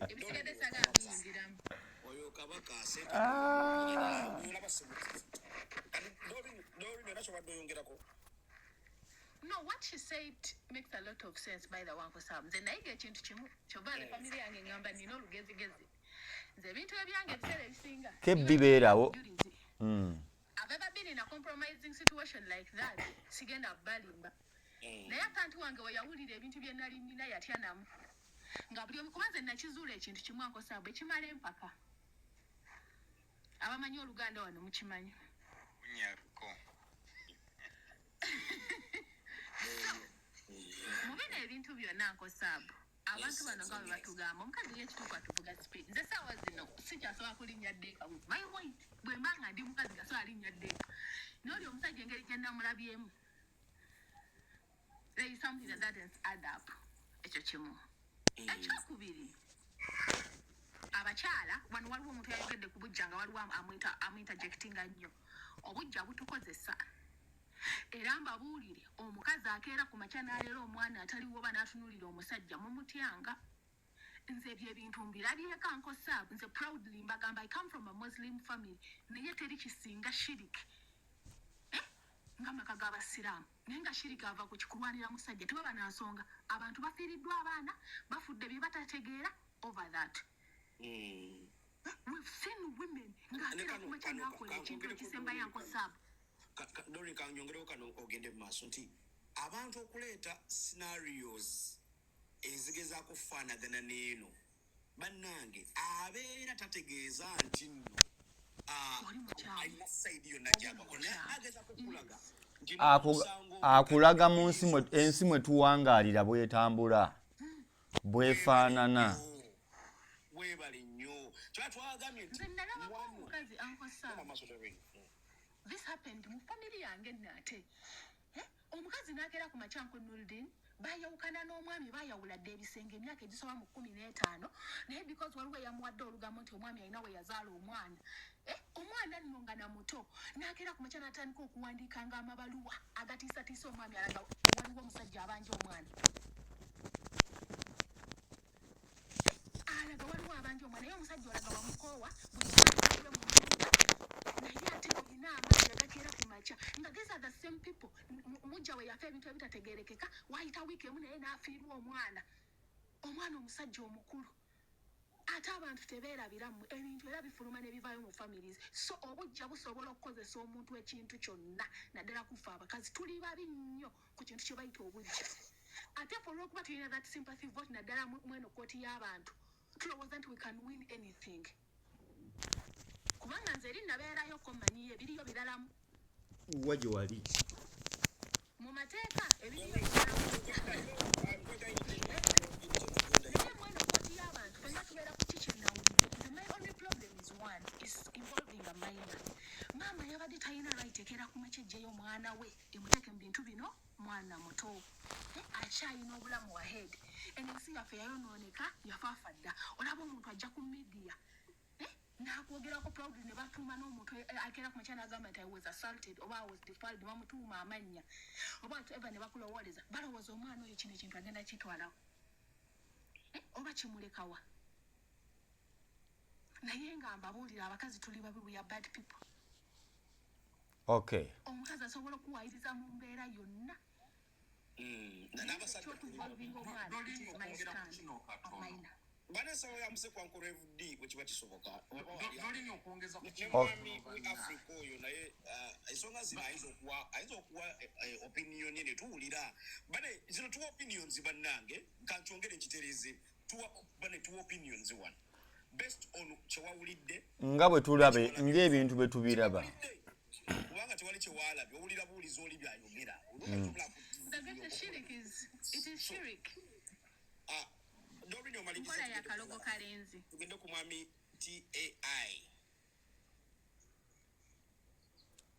ebisigadde saagala biyingiramu. Oyo kabaka. Ah. Olaba, kati Dorini, Dorini era kyobadde oyongerako. No, what she said makes a lot of sense, by the one for some. Nze nayiga ekintu kimu, kyova ne family yange ngamba nina olugezigezi. Nze ebintu ebyange ebiseera ebisinga Kebbi beerawo. Julizi. I've ever been in a compromising situation like that. Sigenda balimba. Naye akantu wange we yawulira ebintu bye nali nnina yatya namu. Nga buli omu, kuba nze nakizuula ekintu kimu, akosa bwe kimala empaka. Abamanyi Oluganda wano mukimanyi. Nyako. Mu bino ebintu byonna, nkosaabu abantu bano nga bwe batugamba, omukazi yekituufu atuvuga speed. Nze saawa zino sikyasobola kulinnya ddeeka with my weight. Bwe mba nga ndi mukazi nga sobola linnya ddeeka, n'oli omusajja engeri gye namulabyemu, there is something that doesn't add up. Ekyo kimu. Ekyokubiri, abakyala wano waliwo omuntu yayogedde ku bujja nga waliwo amuinterjectinga nnyo. Obujja butukozesa, era mbabuulire, omukazi akeera ku makya n'aleera omwana ataliwo oba n'atunuulira omusajja mumutyanga. Nze ebyo ebintu mbirabyeko, nkosaabu. Nze proudly mbagamba, I come from a Muslim family, naye teri kisinga shirik, eh? Ng'amaka g'abasiraamu, naye nga shiriki ava ku kikulwanira musajja. Tebaba na nsonga. Abantu bafiiriddwa abaana, bafudde bye batategeera over that. We've seen women ng'akeera ku makya n'akola ekintu ekisembayo, nkosaabu. Dori, kanyongerewo kano ogende mu maaso, nti abantu okuleeta scenarios ezigezaako kufaanagana n'eno, bannange, abeera tategeeza nti nno Oli mukyamu. Alina side yonna gyabako, naye agezaako okulaga nti omusango Akulaga mu nsi ensi mwe tuwangaalira bwetambula, bwefaanana. Weebale nnyo, kiba twagambye nti Nze nalabako omukazi, ankosaabu. Maaso, Doreen. This happened mu family yange nno ate. Eh? Omukazi n'akeera ku makya, nko Nuldin, bayawukana n'omwami, bayawula dda ebisenge emyaka egisoba mu 15, naye because waliwo eyamuwadde olugambo nti omwami alina we yazaala omwana. Eh, omwana nno nga namuto, n'akeera ku makya n'atandika okuwandiikanga amabaluwa agatiisatiisa omwami, alaga waliwo omusajja abanja omwana, alaga waliwo abanja omwana, naye omusajja olaga wamukoowa buli kimu mu nyumba, naye ate olina amaanyi agakeera ku makya nga these are the same people. Mujja we yafa ebintu ebitategerekeka, wayita wiiki emu naye n'afiirwa omwana, omwana omusajja omukulu. Ate abantu tebeerabiramu, ebintu era bifuluma ne bivaayo mu families. So obujja busobola okukozesa omuntu ekintu kyonna, naddala kufa abakazi tuli babi nnyo ku kintu kye bayita obujja. Ate fe olwokuba tulina that sympathy vote, naddala mweno kooti y'abantu, tulowooza nti we can win anything, kubanga nze eri nabeerayoko, mmanyiyo ebiriyo biralamu. Wa gye wali? Mu mateeka ebiriyo biralamu, naye mweno kooti y'abantu fenna tubeera ku kiki nawulidde. Nze my only problem is one is involving a minor. Maama yabadde talina right ekeera ku makya ejjeyo omwana we emuteeke mu bintu bino. Mwana muto, eh, akyalina obulamu ahead. Eno ensi yaffe yayonooneka, yafaafa dda. Olaba omuntu ajja ku media, eh, n'akwogerako proudly, ne batuuma n'omuntu, eh, akeera ku makya n'agamba nti I was assaulted oba I was defiled, ne bamutuuma amannya oba whatever, ne bakulowooleza. Balowooza omwana oyo kino ekintu agenda kitwalawo, eh, oba kimulekawa. Naye nga mbabuulira, abakazi tuli babi, we are bad people. Omukazi asobola okuwayiriza mu mbeera yonna. N'abasajja Ekyotuvolvinga omwana, Dolin, it is my okwongera ku stand. kino katono. Minor. Banesawo ya musekwankolo FD bwe kiba kisoboka. Dolin, okwongeza ku Ne kino mwami katono, we bannange. Africa oyo naye, ensonga zino ayinza okuwa opinion ye ne tuwulira. Bane zino tuwa opinions, bannange, kankyongere nkitereeze, tuwa, bane, tuwa opinions wano based on kyewawulidde. Nga bwe tulabe, ng'ebintu bwe tubiraba. Kubanga tewali kyewalabye, owulira buwulizi oli byayogera. The greatest shirik is, it is shirik. Doreen, omaliriza. Nkola ya kalogo kalenzi. Tugende ku mwami Tai.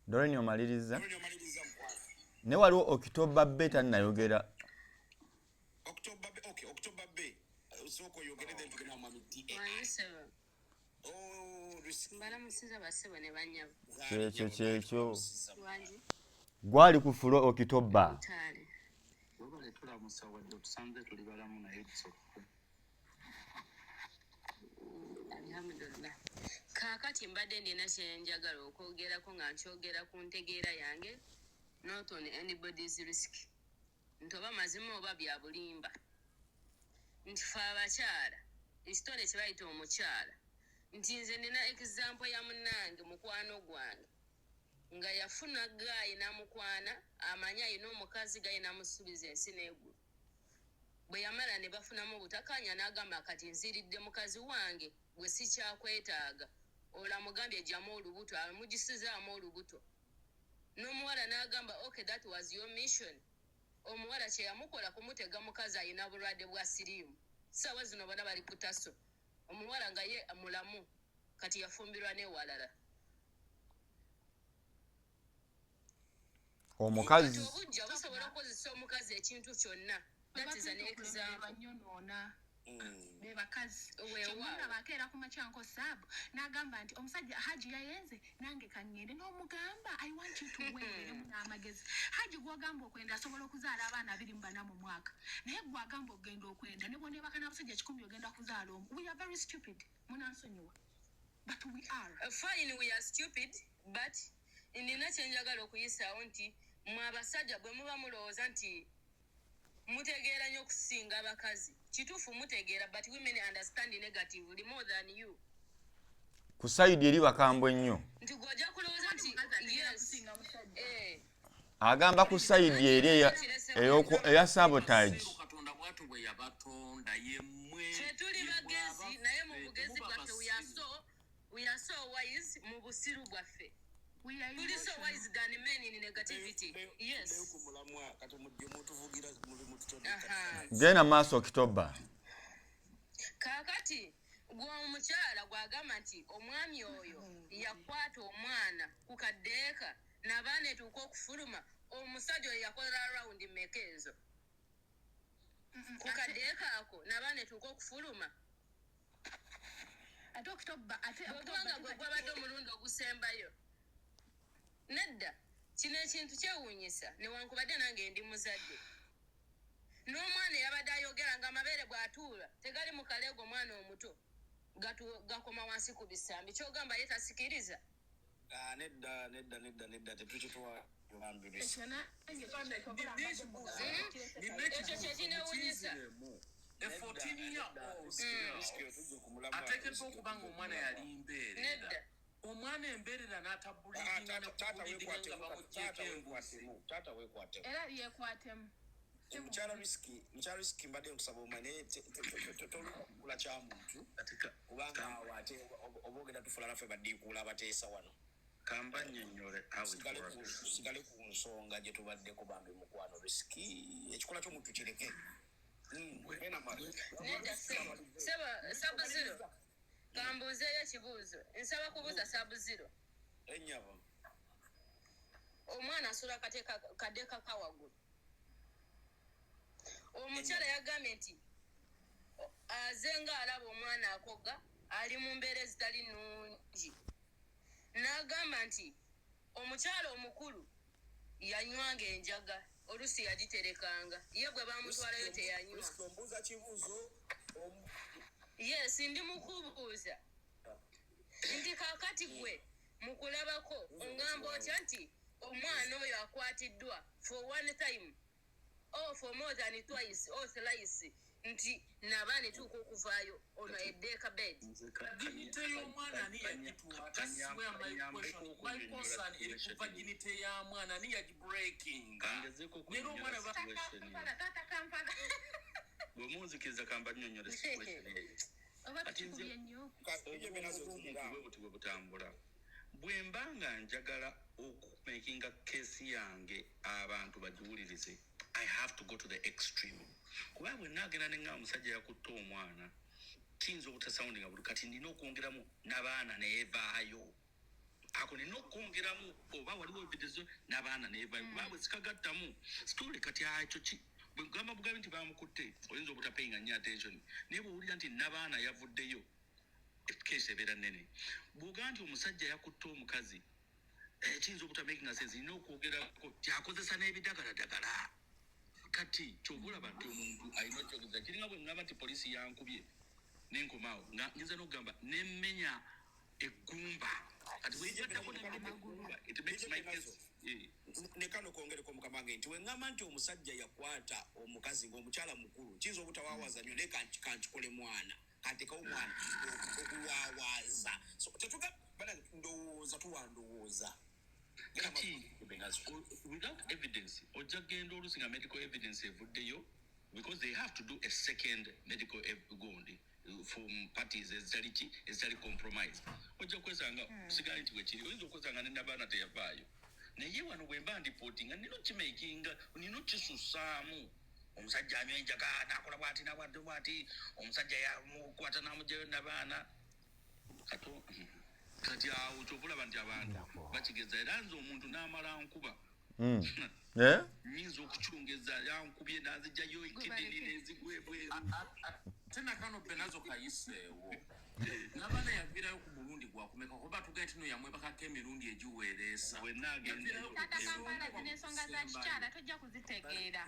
Doreen, omaliriza. Doreen, omaliriza, mukwano. Ne waliwo October B tannayogera. October B, okay, October B. Sooka oyogere, then tugende ku mwami Tai. Wanyisebo. Oh, Lucy. Mbalamusiza bassebo ne bannyabo. Kyekyo, kyekyo. Wangi. Gwali ku floor, October. Taale. Webale tulamusa, wadde otusanze tuli balamu, naye tusooke. Alhamdulillah. Kaakati mbadde ndina kye njagala okwogerako nga nkyogera ku ntegeera yange, not on anybody's risk. Nti oba mazima oba bya bulimba, nti fe abakyala, ekitone kye bayita omukyala, nti nze nina example ya munnange, mukwano gwange, nga yafuna guy n'amukwana, amanyi ayina omukazi, guy n'amusuubiza ensi n'eggulu. Bwe yamala ne bafunamu obutakanya, n'agamba, "Kati nziridde mukazi wange, gwe sikyakwetaaga." Olwo amugambye, "Jjamu olubuto." Amugisizaamu olubuto, n'omuwala n'agamba, "Okay, that was your mission." Omuwala kye yamukola kumutega mukazi ayina bulwadde bwa siriimu. Saawa zino bonna bali ku taso, omuwala nga ye mulamu, kati yafumbirwa newalala. Omukazi Kati obujja busobola okukozesa omukazi ekintu kyonna. That is an example. Banyonoona be bakazi. Weewaawo. Kyemulaba akeera ku makyanko saabu n'agamba nti omusajja Haji yayenze, nange kaŋŋende n'omugamba, "I want you to weereremu n'amagezi." Haji gw'ogamba okwenda asobola okuzaala abaana 24 mu mwaka, naye gw'agamba okugenda okwenda ne bwoneebaka n'abasajja 100 ogenda kuzaala omu. We are very stupid, munansonyiwa, but we are. Fine, we are stupid, but nina kyenjagala okuyisaawo nti mwe abasajja bwe muba mulowooza nti mutegeera nnyo okusinga abakazi, kituufu mutegeera, but women understand negatively more than you. Ku side eri bakambwe nnyo. Nti gw'ojja kulowooza nti yes, eh, Agamba ku side eri eya sabotage. Katonda bwatu bwe yabatonda yemmwe. Ffe tuli bagezi, naye mu bugezi bwaffe we are so wise. Mu busiru bwaffe We are tuli so emotional. wise than men in negativity, yes. Ku mulamwa kati mujje mutuvugira muli mututondeka. Genda maaso, Okitoba. Kaakati gwe omukyala gwagamba nti omwami oyo yakwata omwana ku kaddeeka n'abaana etuuka okufuluma, omusajja oyo yakola round meka ezo ku kaddeeka ako n'abaana etuuka okufuluma? Ate Okitoba, ate Bwegubanga gwe gwabadde omulundi ogusembayo, nedda. Kino ekintu kyewuunyisa, newankubadde nange ndi muzadde n'omwana eyabadde ayogera nga amabeere bw'atuula tegali mu kaleego, omwana omuto gakoma wansi ku bisambi, kyogamba ye tasikiriza? Ah, nedda, nedda, nedda, nedda, tetukitwala bambi. Ekyo nange Nina Ekyo kye kinewuunyisa. A 14 year old girl ateekeddwa okuba nga omwana yali mbeerera. Nedda. Omwana embeerera n'atabulidinga nekubulidinga nga bamugyeko embuzi. Taata, weekwatemu. Era yeekwatemu. Mukyala Risiki, mukyala Risiki, mbadde nkusaba omanye tolukula kya muntu, kubanga awo ate oba ogenda tufula naffe baddiikuula abateesa wano. Kamba nnyonnyole how it works. Tusigale ku nsonga gye tubaddeko, bambi mukwano Risiki, ekikola ky'omuntu kireke. Genda maaso. Nedda ssebo, sebo Sabuziro, kambuuzeeyo ekibuuzo, nsaba kubuuza Sabuziro. Ennyabo. Omwana asula kadeeka ka waggulu. Omukyala yagambye nti aze nga alaba omwana akoga, ali mu mbeera ezitali nnungi, n'agamba nti omukyala omukulu yanywanga enjaga, oluusi yagiterekanga, ye bwe bamutwalayo teyanywa. Risiki, ombuuza kibuuzo? Yes, ndi mukubuuza nti kaakati gwe mukulabako ongamba otya nti omwana oyo akwatiddwa for one time or for more than twice or thrice, nti nabaana etuuka okuvaayo ono eddeeka bed? Virginity y'omwana ani yagituuma? That's where my question, my concern eri ku virginity ya mwana, ani yagibreakinga? Kangezeeko Nera omwana okunnyonnyola situation eyo. Taata Kampala. Bwe munzikiriza, kamba nnyonnyola situation eyo. Oba Kati nze tukikubye nnyo. obwongo bw'omuntu bwe buti bwe butambula. Bwe mba nga njagala okumakinga case yange abantu bagiwulirize, I have to go to the extreme, kuba bwe naagenda neŋŋamba omusajja yakutte omwana, kiyinza obutasoundinga buli. Kati nina okwongeramu n'abaana neevaayo, ako nina okwongeramu oba waliwo evidence n'abaana neevaayo, kuba bwe sikagattamu story kati ekyo ki bwe gamba bugabi nti bamukutte, oyinza obutapayinga nnyo attention, naye bw'owulira nti n'abaana yavuddeyo, case ebeera nnene. Bw'ogamba nti omusajja yakutte omukazi, kiyinza obutamakinga sense, nina okwogerako kyakozesa n'ebidagaladagala. Kati kyova olaba nti omuntu alina okyogeza kiringa bwe ŋŋamba nti poliisi yankubye nenkomaawo, nga nyinza n'okugamba nemmenya eggumba. Kati bwegattako neggumba, it makes my case. Ne kano kongereko, mukama wange, nti weŋŋamba nti omusajja yakwata omukazi ng'omukyala mukulu, kiyinza obutawaawaza nnyo, naye kankikole mwana, kantekawo omwana okuwawaaza. So tetuga bana ndowooza, tuwa ndowooza. Kati without evidence ojja kugenda oluusi nga medical evidence evuddeyo, because they have to do a second medical gundi from parties ezitali ki, ezitali compromised. Ojja kwesanga sigali nti bwekiri, oyinza okwesanga ne nabaana teyavaayo. Naye wano bwe mba ndipootinga, nina okimakinga, nina okisusaamu. Omusajja anywa enjaga, nakola bwati nabwadde bwati, omusajja yamukwata namugjayo nabaana. Kati awo kyova olaba nti abantu bakigeza. Era nze omuntu n'amala nkuba, Eh? nyinza okukyongeza, yankubye nanzijjayo ekidini nenzigwa ebweru. Ate nakano Benazo kayiseewo, n'abaana yaviirayo ku mulundi gwakumeka? Kuba tugenda tino yamwebakako emirundi egiweereesa. Wenaagendayo. Taata Kampala, zino ensonga za kikyala tojja kuzitegeera,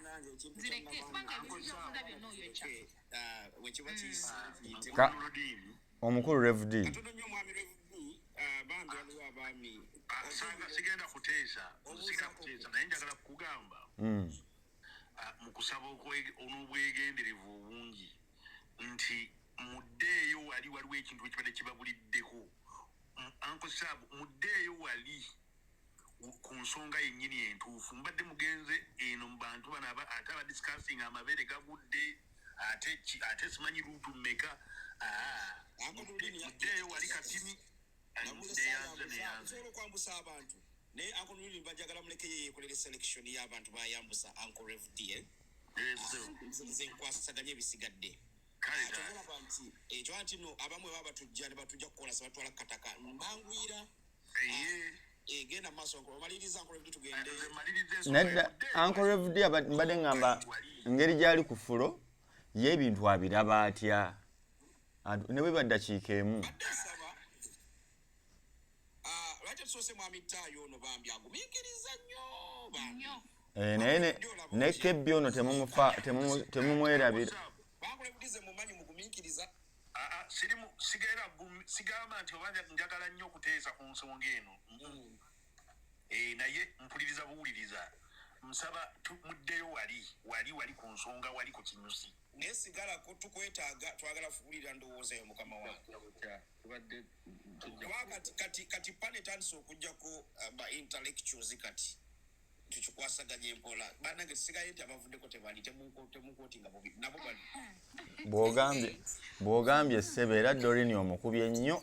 zireke, kubanga ebintu byokuza byonna oyokya. Wekiba kiyise. Omukulu Rev D. Katono nnyo, mwami Rev D, bambi waliwo abaami. Sanga sigenda kuteesa, sigenda kuteesa, naye njagala kukugamba mu kusaba n'obwegenderevu obungi nti muddeeyo wali, waliwo ekintu ekibadde kibabuliddeko. Uncle Sab, muddeeyo wali ku nsonga yennyini entuufu. Mbadde mugenze eno mu bantu bano ate abadiscussing amabeere gagudde, ate ate simanyi luutu mmeka. Uncle Nurdin Muddeeyo wali katini neyanze neyanze. Nsobola okwambusa abantu, naye Uncle Nurdin bajagala muleke ye yeekolere selection y'abantu bayambusa. Uncle Rev D, eh? Nze nkwasaganya ebisigadde. Kale. Kyova olaba nti ekyo nti no abamu baba batujja ne batujja kukola, batwala kataka mbanguyira. Genda mu maaso, omaliriza, Uncle Rev D, tugende. Nze maliriza ensonga. Nedda. Muddeeyo. Uncle Rev D, mbadde ŋŋamba engeri gy'ali ku fulo ye ebintu abiraba atya? Ne bwe baddakiika emu. Badde nsaba, lwaki tusoose mwami Taayo ono? Bambi agumiikiriza nnyo bambi. Nnyo. Eh, naye ne kebbi ono temumwerabira. Uncle Rev D, ze mumanyi mugumiikiriza. Sirimu sigera sigamba nti oba njagala nnyo okuteesa ku nsonga eno. Naye mpuliriza buwuliriza. Nsaba muddeyo wali wali wali ku nsonga, wali ku kinyusi. Naye sigalako, tukwetaaga, twagala kuwulira ndowooza yo, mukama wange. Tubadde tujja. Kuba kati pane etandise okugjako ba intellectuals, kati tukikwasaganya empola. Bannange, tusigaye nti abavuddeko tebali temunkootinga bubi, nabo bali. Bw'ogambye ssebo, era Dorini omukubye nnyo,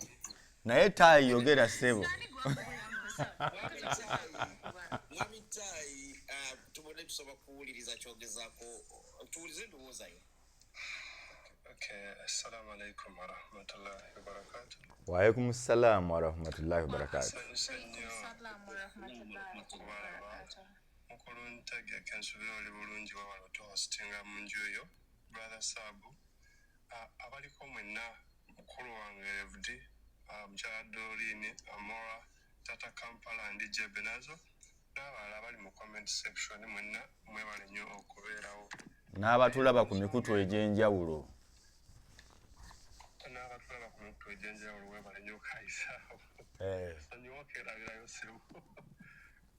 naye Taayi yogera ssebo. Ani gwakubuyambusa? Mwami Taayi, tubone tusobola kuwuliriza kyogezaako, tuwulize endowooza yo. Okay, assalamu alaikum warahmatullahi wabarakatuh. Waalaikum salaamu warahmatullahi wabarakatu. Nsanyuse nnyo Salaamu warahmatullahi okubalaba. wabarakatuh. Mukulu Ntegeke, nsuubira oli bulungi, wawala otuhostinga mu nju yo. Brother Sabu, abaliko mwenna, mukulu wange Rev D, mukyala Doreen, Amora, Tata Kampala, ndi Jebenazo n'abalala abali mu comment section, mwenna mwebale nnyo okubeerawo. N'abatulaba ku mikutu egy'enjawulo. N'abatulaba ku mikutu egy'enjawulo, webale nnyo okayisaawo. Sonyiwa okerabirayo ssebo.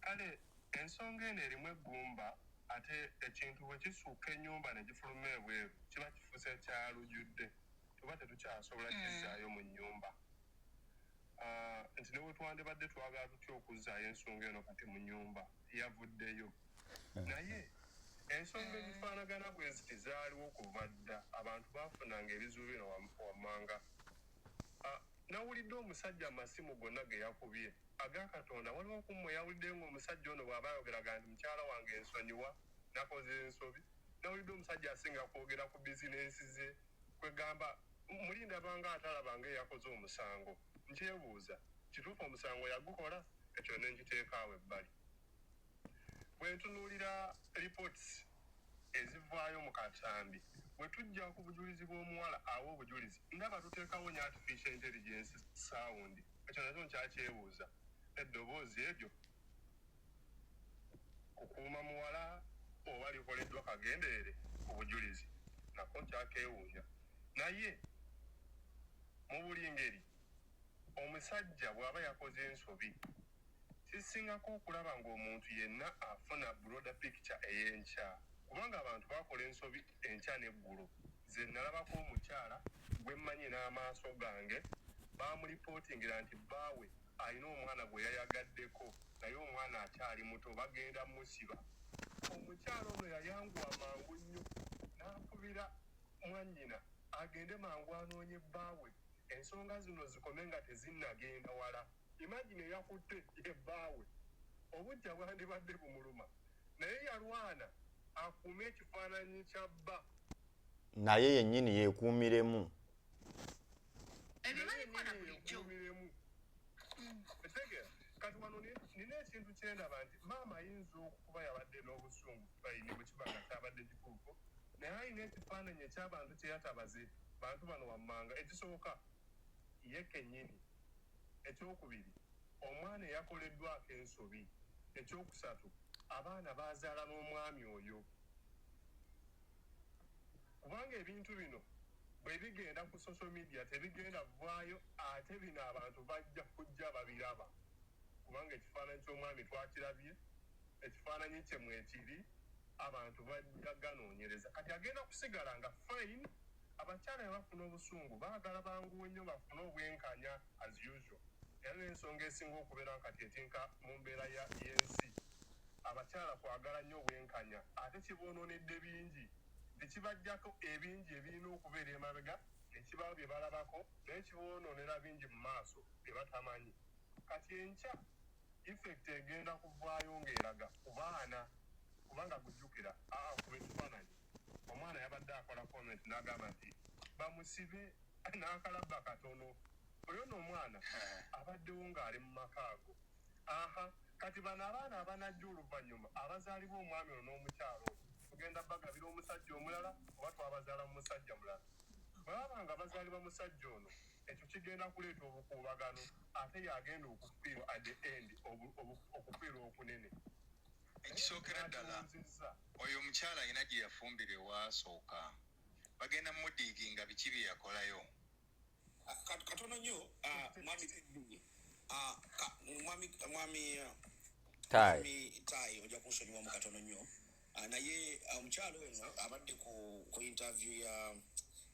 Kale ensonga eno erimu eggumba, ate ekintu bwe kisuuka ennyumba ne gifuluma ebweru kiba kifuuse kyalujjudde, tuba tetukyasobola kizzaayo mu nnyumba. Nti ne bwe twandibadde twagala tutya okuzzaayo ensonga eno kati mu nnyumba yavuddeyo. Naye ensonga ezifaanagana bwe ziti zaaliwo kuva dda, abantu baafunanga ebizibu bino wammanga. Nawulidde omusajja amasimu gonna ge yakubye aga Katonda. Waliwo kummwe yawulidde ng'omusajja ono bw'aba ayogeraga nti mukyala wange ensonyiwa, nakoze ensobi? Nawulidde omusajja asinga kwogera ku bizinensi ze, kwegamba muli ndabanga atalabanga eyakoze omusango. Nkyebuuza, kituufu omusango yagukola? Ekyo ne nkiteeka awo ebbali. Bwe ntunuulira reports ezivaayo mu katambi, bwe tujja ku bujulizi bw'omuwala awa obujulizi, ndaba tuteekawo ne artificial intelligence sound. Ekyo nakyo nkyakyebuuza, eddoboozi eryo kukuuma muwala oba likoleddwa kagenderere ku bujulizi? Nako nkyakeewuunya. Naye mu buli ngeri Omusajja bw'aba yakoze ensobi, kisingako okulaba ng'omuntu yenna afuna broader picture ey'enkya, kubanga abantu bakola ensobi enkya n'eggulo. Nze nalabako omukyala gwe mmanyi n'amaaso gange, baamulipootingira nti bbaawe alina omwana gwe yayagaddeko, naye omwana akyali muto, bagenda musiba. Omukyala ono yayanguwa mangu nnyo n'akubira mwannyina agende mangu anoonye bbaawe, ensonga zino zikome nga tezinnagenda wala. Imagine, eyakutte ye bbaawe, obujja bwandibadde bumuluma, naye yalwana akuume ekifaananyi kya bba. Naye yennyini yeekuumiremu. Ebyo babikola bulijjo. Yeekuumiremu, etegeera? Kati wano nina ekintu kyendaba nti maama ayinza okuba yabadde n'obusungu bayini, bwe kiba nga kyabadde kituufu, naye alina ekifaananyi eky'abantu kyeyatabaze bantu bano wammanga. Ekisooka, ye kennyini. Ekyokubiri, omwana eyakoleddwako ensobi. Ekyokusatu, abaana bazaala n'omwami oyo. Kubanga ebintu bino bwe bigenda ku social media tebigenda vaayo, ate bino abantu bajja kujja babiraba, kubanga ekifaananyi ky'omwami twakirabye, ekifaananyi kye mwekiri, abantu bajja ganoonyereza. Kati agenda kusigala nga fine. Abakyala bwe bafuna obusungu baagala banguwe nnyo bafune obwenkanya as usual, era n'ensonga esinga okubeera kati etinka mu mbeera y'ensi, abakyala kwagala nnyo obwenkanya, ate kibonoonedde bingi nti kibajjako ebingi ebirina okubeera emabega nekibaawo bye balabako, naye kibonoonera bingi mu maaso bye batamanyi. Kati enkya effect egenda kuvaayo ng'eraga ku baana, kubanga gujjukira akuba ekifaananyi, omwana yabadde akola comment n'agamba nti bamusibe n'akalabba katono. Oyo n'omwana abaddewo ng'ali mu maka ago. Aha, kati bano abaana abanajja oluvannyuma abazaalibwa omwami ono n'omukyalo ono, tugenda bagabira omusajja omulala oba twabazaala mu musajja mulala? Bwe baba nga bazaalibwa musajja ono, ekyo kigenda kuleeta obukuubagano, ate yagenda okufiirwa at the end, okufiirwa okunene. Ekisookera ddala, Akiwunzizza. oyo omukyala alina gye yafumbira ewasooka, bagenda mudiiginga biki bye yakolayo. Katono nnyo, mwami Teddy. Mwami Tai. Mwami Tai, ojja kunsonyiwamu katono nnyo. Naye omukyalo ono abadde ku interview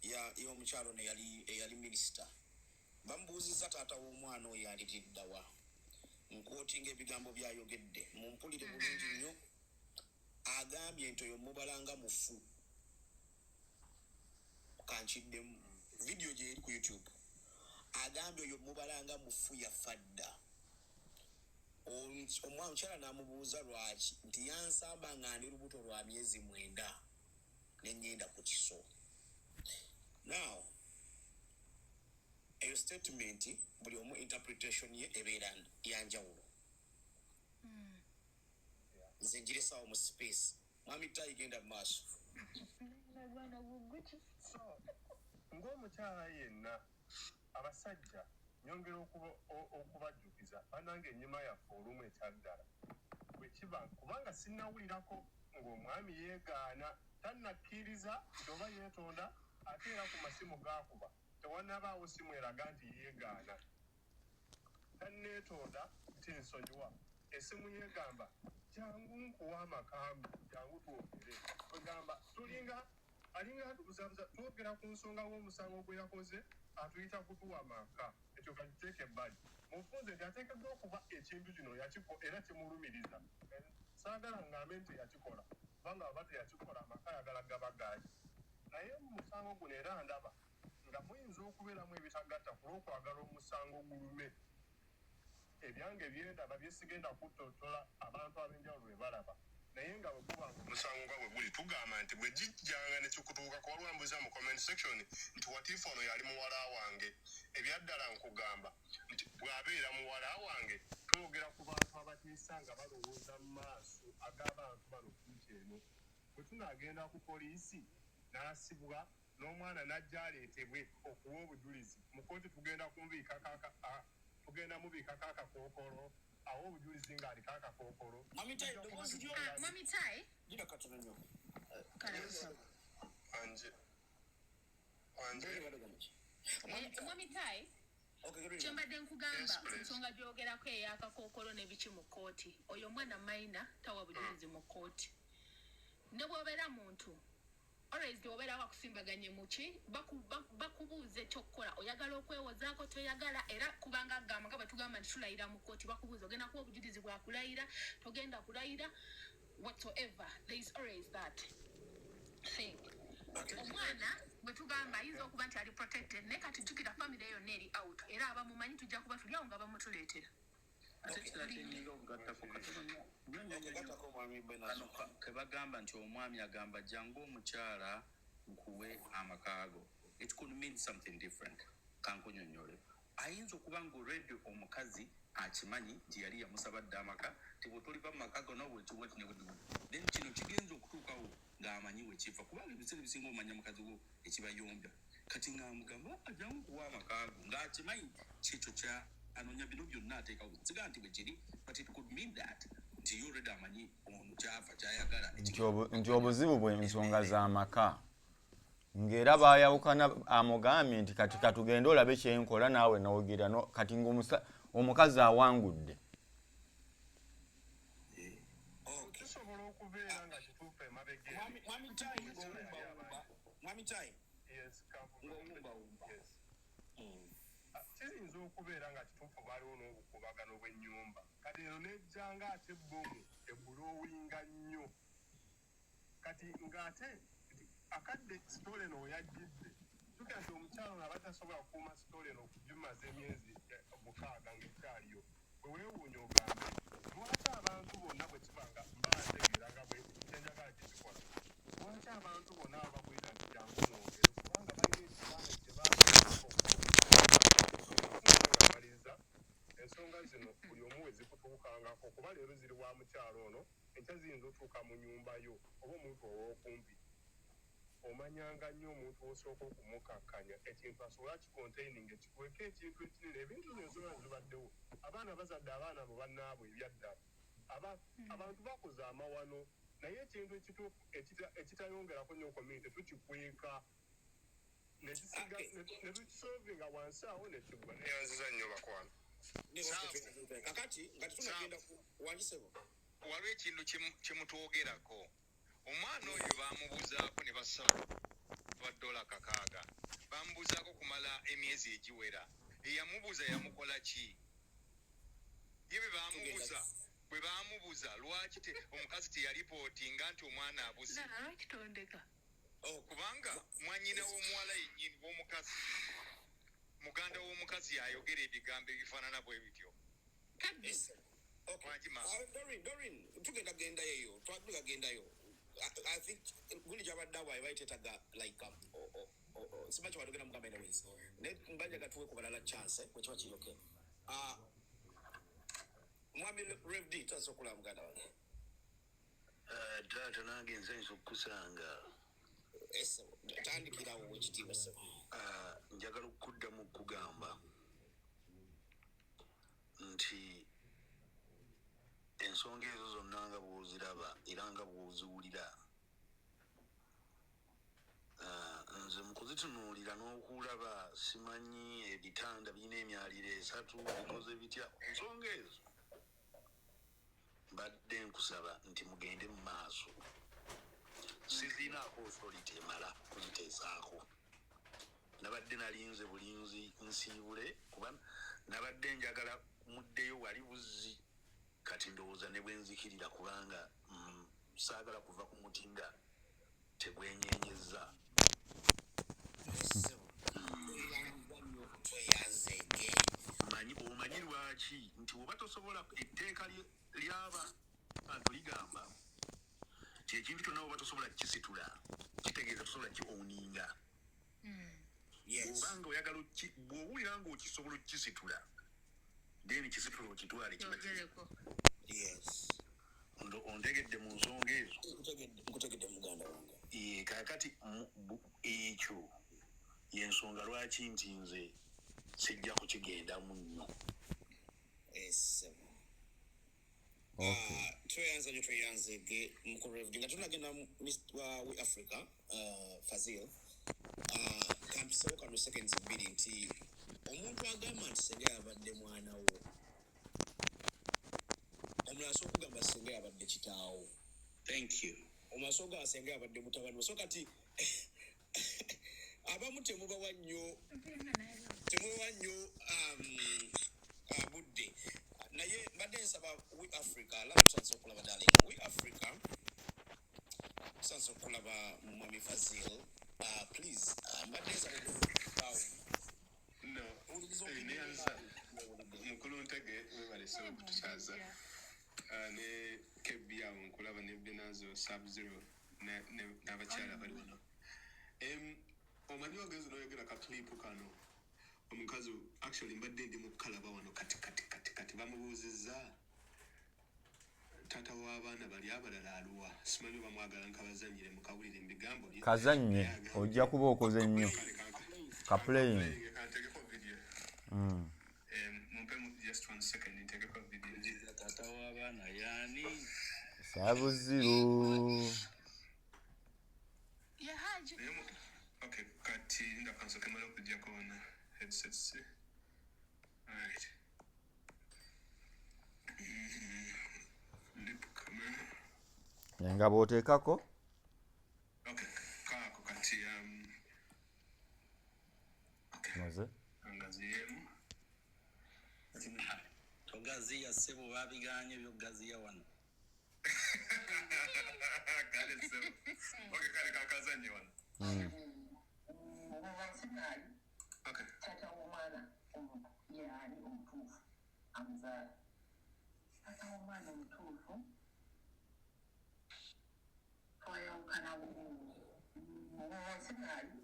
ya y'omukyalo ono eyali minisita. Bamubuuzizza taata w'omwana oyo aliriddawa. Nkwotinga ebigambo byayogedde, mumpulire bulungi nnyo. Agambye nti oyo mubalanga mufu. Kankiddemu, vidiyo gye eri ku YouTube. Agambye oyo mubalanga mufu, yafa dda. Omwana omukyala n'amubuuza lwaki, nti yansamba nga ndi lubuto lwa myezi 9 ne ŋŋenda ku kiso. Now eyo statement, buli omu interpretation ye ebeera yanjawulo. Nze ngiresaawo mu space. Mwami Tayi, genda mu maaso. So ng'omukyala yenna, abasajja nyongera okubajjukiza, bannange, ennyuma yaffe olumu ekyaddala bwe kiba, kubanga sinnawulirako ng'omwami yeegaana, tannakkiriza nti oba yeetonda, ate era ku masimu gaakuba tewannabaawo simu eraga nti yeegaana, tanneetonda nti nsonyiwa. Esimu yeegamba jangu nkuwa amakambi, jangu twogere. Kwegamba tulinga alinga atubuzabuza, twogera ku nsonga w'omusango gwe yakoze, atuyita kutuwa maka. Ekyo kakiteeka ebbali. Mufunze nti ateekeddwa okuba ekintu kino yakiko era kimulumiriza. Saagala ngambe nti yakikola, kubanga aba teyakikola amaka ayagala gaba gaaki. Naye mu musango guno era ndaba nga muyinza okubeeramu ebitagatta ku lw'okwagala omusango gulume. Ebyange byendaba byesigenda kutottola, abantu ab'enjawulo bwe balaba, naye nga bwe guba omusango nga bwe guli, tugamba nti bwe gijjanga ne kikutuukako. Waliwo ambuuza mu comment section nti what if ono yali muwala wange? Ebyaddala nkugamba nti bw'abeera muwala wange, twogera ku bantu abatiisa nga balowooza mu maaso ag'abantu bano. Fuuki eno bwe tunaagenda ku poliisi n'asibwa n'omwana n'ajja aleetebwe okuwa obujulizi mu kooti, tugenda tugenda mubiikako akakookolo, awa obujulizi ng'aliko akakookolo. Mwami Tai, eddoboozi lyo Mwami Tai. Gira katono nnyo. Kale nsaba. Wanje, wanje. Mwami Tai. Kyembadde nkugamba ku nsonga gy'ogerako ey'akakookolo n'ebiki mu kkooti, oyo omwana minor tawa bujulizi mu kkooti. Ne bw'obeera muntu, always obeera wakusimbaganye muki, bakubuuza ekyokukola, oyagala okwewozaako, toyagala. Era kubanga agamba nga bwe tugamba nti tulayira mu kkooti, bakubuuza ogenda kuwa obujulizi bwakulayira, togenda kulayira, whatsoever. There is always that thing. Omwana bwe tugamba ayinza okuba nti ali protected, naye kati jjukira family yonna eri out, era abamumanyi tujja kuba tuli awo nga bamutuleetera. Ate ekirala kyenyinza okugattako katono nnyo nnyo nnyo, kano kebagamba nti omwami agamba, "Jangu omukyala nkuwe amaka go," it could mean something different. Kankunyonnyole. Ayinza okuba nga already omukazi akimanyi nti yali yamusaba dda amaka, ti bwetoliva mu maka gano bweti, then kino kigenza okutuukawo ng'amanyi wekifa, kubanga ebiseera ebisinga omanya mukazi wo ekibayombya. Kati ng'amugamba, "Ah, jangu nkuwa amaka go," ng'akimanyi kyekyo kya anoonya. Bino byonna ateekawo siga nti bwe kiri, but it could mean that nti ye already amanyi ono kyafa kyayagala. Nti obuzibu bw'ensonga z'amaka, ng'era baayawukana, amugambye nti kati katugende olabe kyenkola naawe nogira no, kati ng'omukazi awangudde. Kisobola okubeera nga kituufu emabega eri. Mwami Tai, ng'owumbawumba, Mwami Tai. Yes. Ng'owumbawumba. Yes. Ah, kiyinza okubeera nga kituufu baaliwo n'obukubagano bw'ennyumba, kati eno nejjanga ate bomu eblowinga nnyo. Kati ng'ate nti akadde story eno weyajjidde, jjukira nti omukyala ono aba tasobola kukuuma story eno okugimaza emyezi 6 ng'ekyaliyo. Bwe weewuunya ogambe lwaki abantu bonna bwe kiba nga mba ntegeera nga bwe kyenjagala kyekikola, lwaki abantu bonna aba bakuyita nti jangu mwogere, kubanga balina ekifaananyi kye baamaliriza. Ensonga zino buli omu we zikutuukangako, kuba leero ziri wa mukyalo ono, enkya ziyinza otuuka mu nyumba yo oba omuntu ow'okumpi. Omanyanga nnyo omuntu osooka okumukakkanya ekintu asobole akicontaininga ekikweka ekintu ekinene. Ebintu bino, ensonga zibaddewo, abaana bazadde abaana mu bannaabwe ebyaddala. Abantu bakoze amawano, naye ekintu ekituufu ekitayongerako nnyo community tukikweka ne tukisolvinga wansi awo nekigwa. Neyanziza nnyo, bakwano. Kakati nga tetunagenda wangisebo. Waliwo ekintu kyemutwogerako. Omwana oyo bamubuzaako ne basaba dola 600, bamubuzaako kumala emyezi egiwera. Eyamubuuza yamukola ki? Ye bwe bamubuuza, bwe bamubuuza, lwaki omukazi teyalipootinga nti omwana abuze? Ddala lwaki tondeka? Kubanga mwanyina w'omuwala yennyini w'omukazi, muganda w'omukazi, yayogera ebigambo ebifaanana bwe bityo. Kadde. Wangi, ma? Dorin, Dorin, tugenda gendayo eyo, twagenda gendayo. I think gundi gyabadde awo ayo tetaga like simanyi kyewatugenda mugamba. Anyways, naye mbanjaga tuwe ku balala chance, eh, bwe kiba kiri okay. Ah, Mwami Rev D, tutanisa okulaba muganda wange. Eh, taata, nange nsanyusa okukusanga. Ssebo, tandikirawo wekitiibwa, ssebo. Ah, njagala okuddamu okugamba nti ensonga ezo zonna nga bw'oziraba era nga bw'oziwulira, ah, nze mu kuzitunuulira n'okulaba simanyi ebitanda birina emyaliro esatu bikoze bitya, ensonga ezo mbadde nkusaba nti mugende mu maaso. Sizirinaako authority emala kuziteesaako. Nabadde nalinze bulinzi nsiibule, kuba nabadde njagala muddeyo wali buzzi. Kati ndowooza ne bwenzikirira, kubanga saagala kuva ku muti nga tegwenyenyeza. Ssebo, tweyanza nnyo, tweyanzeege. Manyi, omanyi lwaki nti oba tosobola, etteeka ly'abantu ligamba nti ekintu kyonna oba tosobola kukisitula, kitegeeza tosobola kiowninga. Bw'obanga oyagala bw'owulira ng'okisobola okukisitula, then kisitula okitwale, kiba kiri. Kyogereko. Ontegedde mu nsonga ezo? Nkutegedde, nkutegedde, muganda wange. Ee, kaakati ekyo yensonga lwaki nti nze sijja kukigendamu nnyo. Ssebo. Ah, tweyanza nnyo, tweyanzege mukulu Rev. Nga tunagenda we Africa, Fazil, kampisewo kano seconds 2 nti Omuntu agamba nti senga yabadde mwana wo, omulala asobola okugamba senga yabadde kitaawo. Thank you. Omulala asobola okugamba senga yabadde mutabani wo. So kati abamu temubawa nnyo budde. Naye mbadde nsaba We Africa, laba tusanze okulaba, darling. We Africa, tusanze okulaba Mwami Fazil. Please, mbadde nsaba awo. No. Owuliriza Eh, opinion neyanza yaabwe. Mukulu Ntege, webalese okutukyaza. Ne KB awo nkulaba ne Benazo Sub Zero n'abakyala bali wano. Omanyi ogenze n'oyogera ka clip kano, omukazi actually mbadde ndi mu kukalaba wano kati kati kati kati bamubuuzizza taata w'abaana bali abalala aluwa. Simanyi oba mwagala nkabazanyire mukawulire mu bigambo bye. Kazannye. Naye agambye Ojja kuba okoze nnyo. Kale Ka playing. playing, kantegeko video. Mumpe just one second ntegeko video. Nziza taata w'abaana yaani? Sub-Zero. Ye Haji. Naye okay, kati linda kansooke mmale okuggyako wano headsets. Alright. Lip camera. Nga bw'oteekako. Okay, kaako kati okay, Maze. angaziyeemu. Togaziya ssebo, babiganye ebyokugaziya wano. Kale ssebo. Okay, kale kakazanye wano. Obuwasinaali Okay. taata w'omwana yaani omutuufu amuzaala? Taata w'omwana omutuufu twayawukana bulungi. Obuwasinaali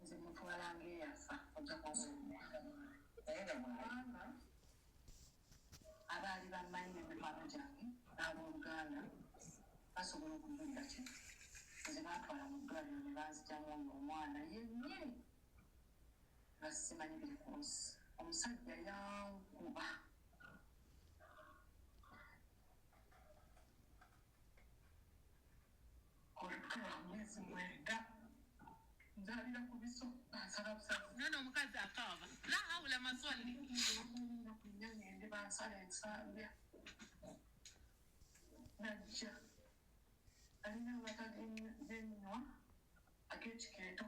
nze mutwala ng'eyafa ojja kuwunya, naye nga mwali abaali bammanyi n'emikwano gyange n'abooluganda basobola okujulira kino. Nze baatwala mu ddwaliro ne banzigyamu oyo omwana yennyini nga simanyi biri ku nsi. Omusajja yankuba olutuwa myezi 9, nzaalira ku biso, bansala busazi. Nono omukazi akaaba la hawula maswali. Ku nnyonyi bansala ensambya. Najja alina amata gennywa ag'ekikeeto,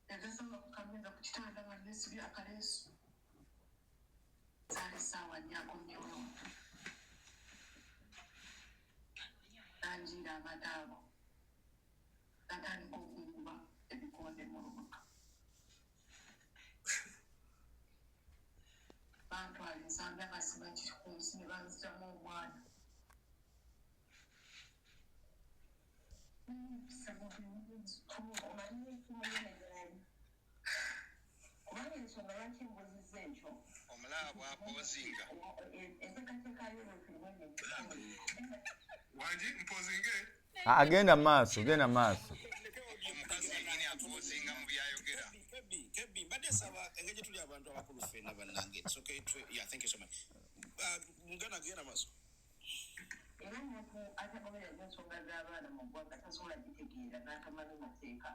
yagasanga ku kameeza ku kitanda nga nesibye akaleesu. Zaali ssaawa 4, akomyewo nanjiira amata ago, natandika okunkuba ebikonde mu lubuto. Bantwala ensambya nga simanyi kiri ku nsi, ne banzigyamu omwana. Omanyi ekimunene gyali, kubanga ensonga lwaki mbuzizza ekyo, Omulaba bw'apoozinga. enteekateeka yo. Wangi mpozinge. Ah, genda maaso, genda maaso. Omukazi yennyini apoozinga mu byayogera. Kebi, Kebi, mbadde nsaba engeri gye tuli abantu abakulu ffenna bannange. It's okay to, yeah, thank you so much. Muganda, genda maaso. Era omuntu atagoberera ensonga z'abaana mu ggwanga tasobola gitegeera n'atamanyi mateeka.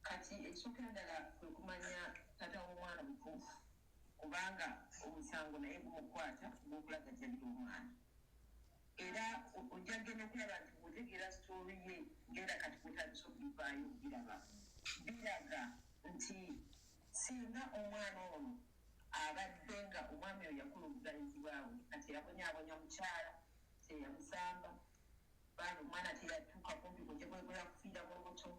Kati ekisookera ddala kwe kumanya taata w'omwana mutuufu, kubanga omusango naye gumukwata gw'okulagajjalira omwana. Era ojja genda okulaba nti bw'otegeera story ye, genda kati bwotandisa okubivaayo biraba biraga nti singa omwana ono abadde nga omwami oyo yakola obugalizi bwabwe, nga teyabonyaabonya mukyala, teyamusamba baana, omwana teyatuuka kumpi kujegwegwera kufiira mu lubuto,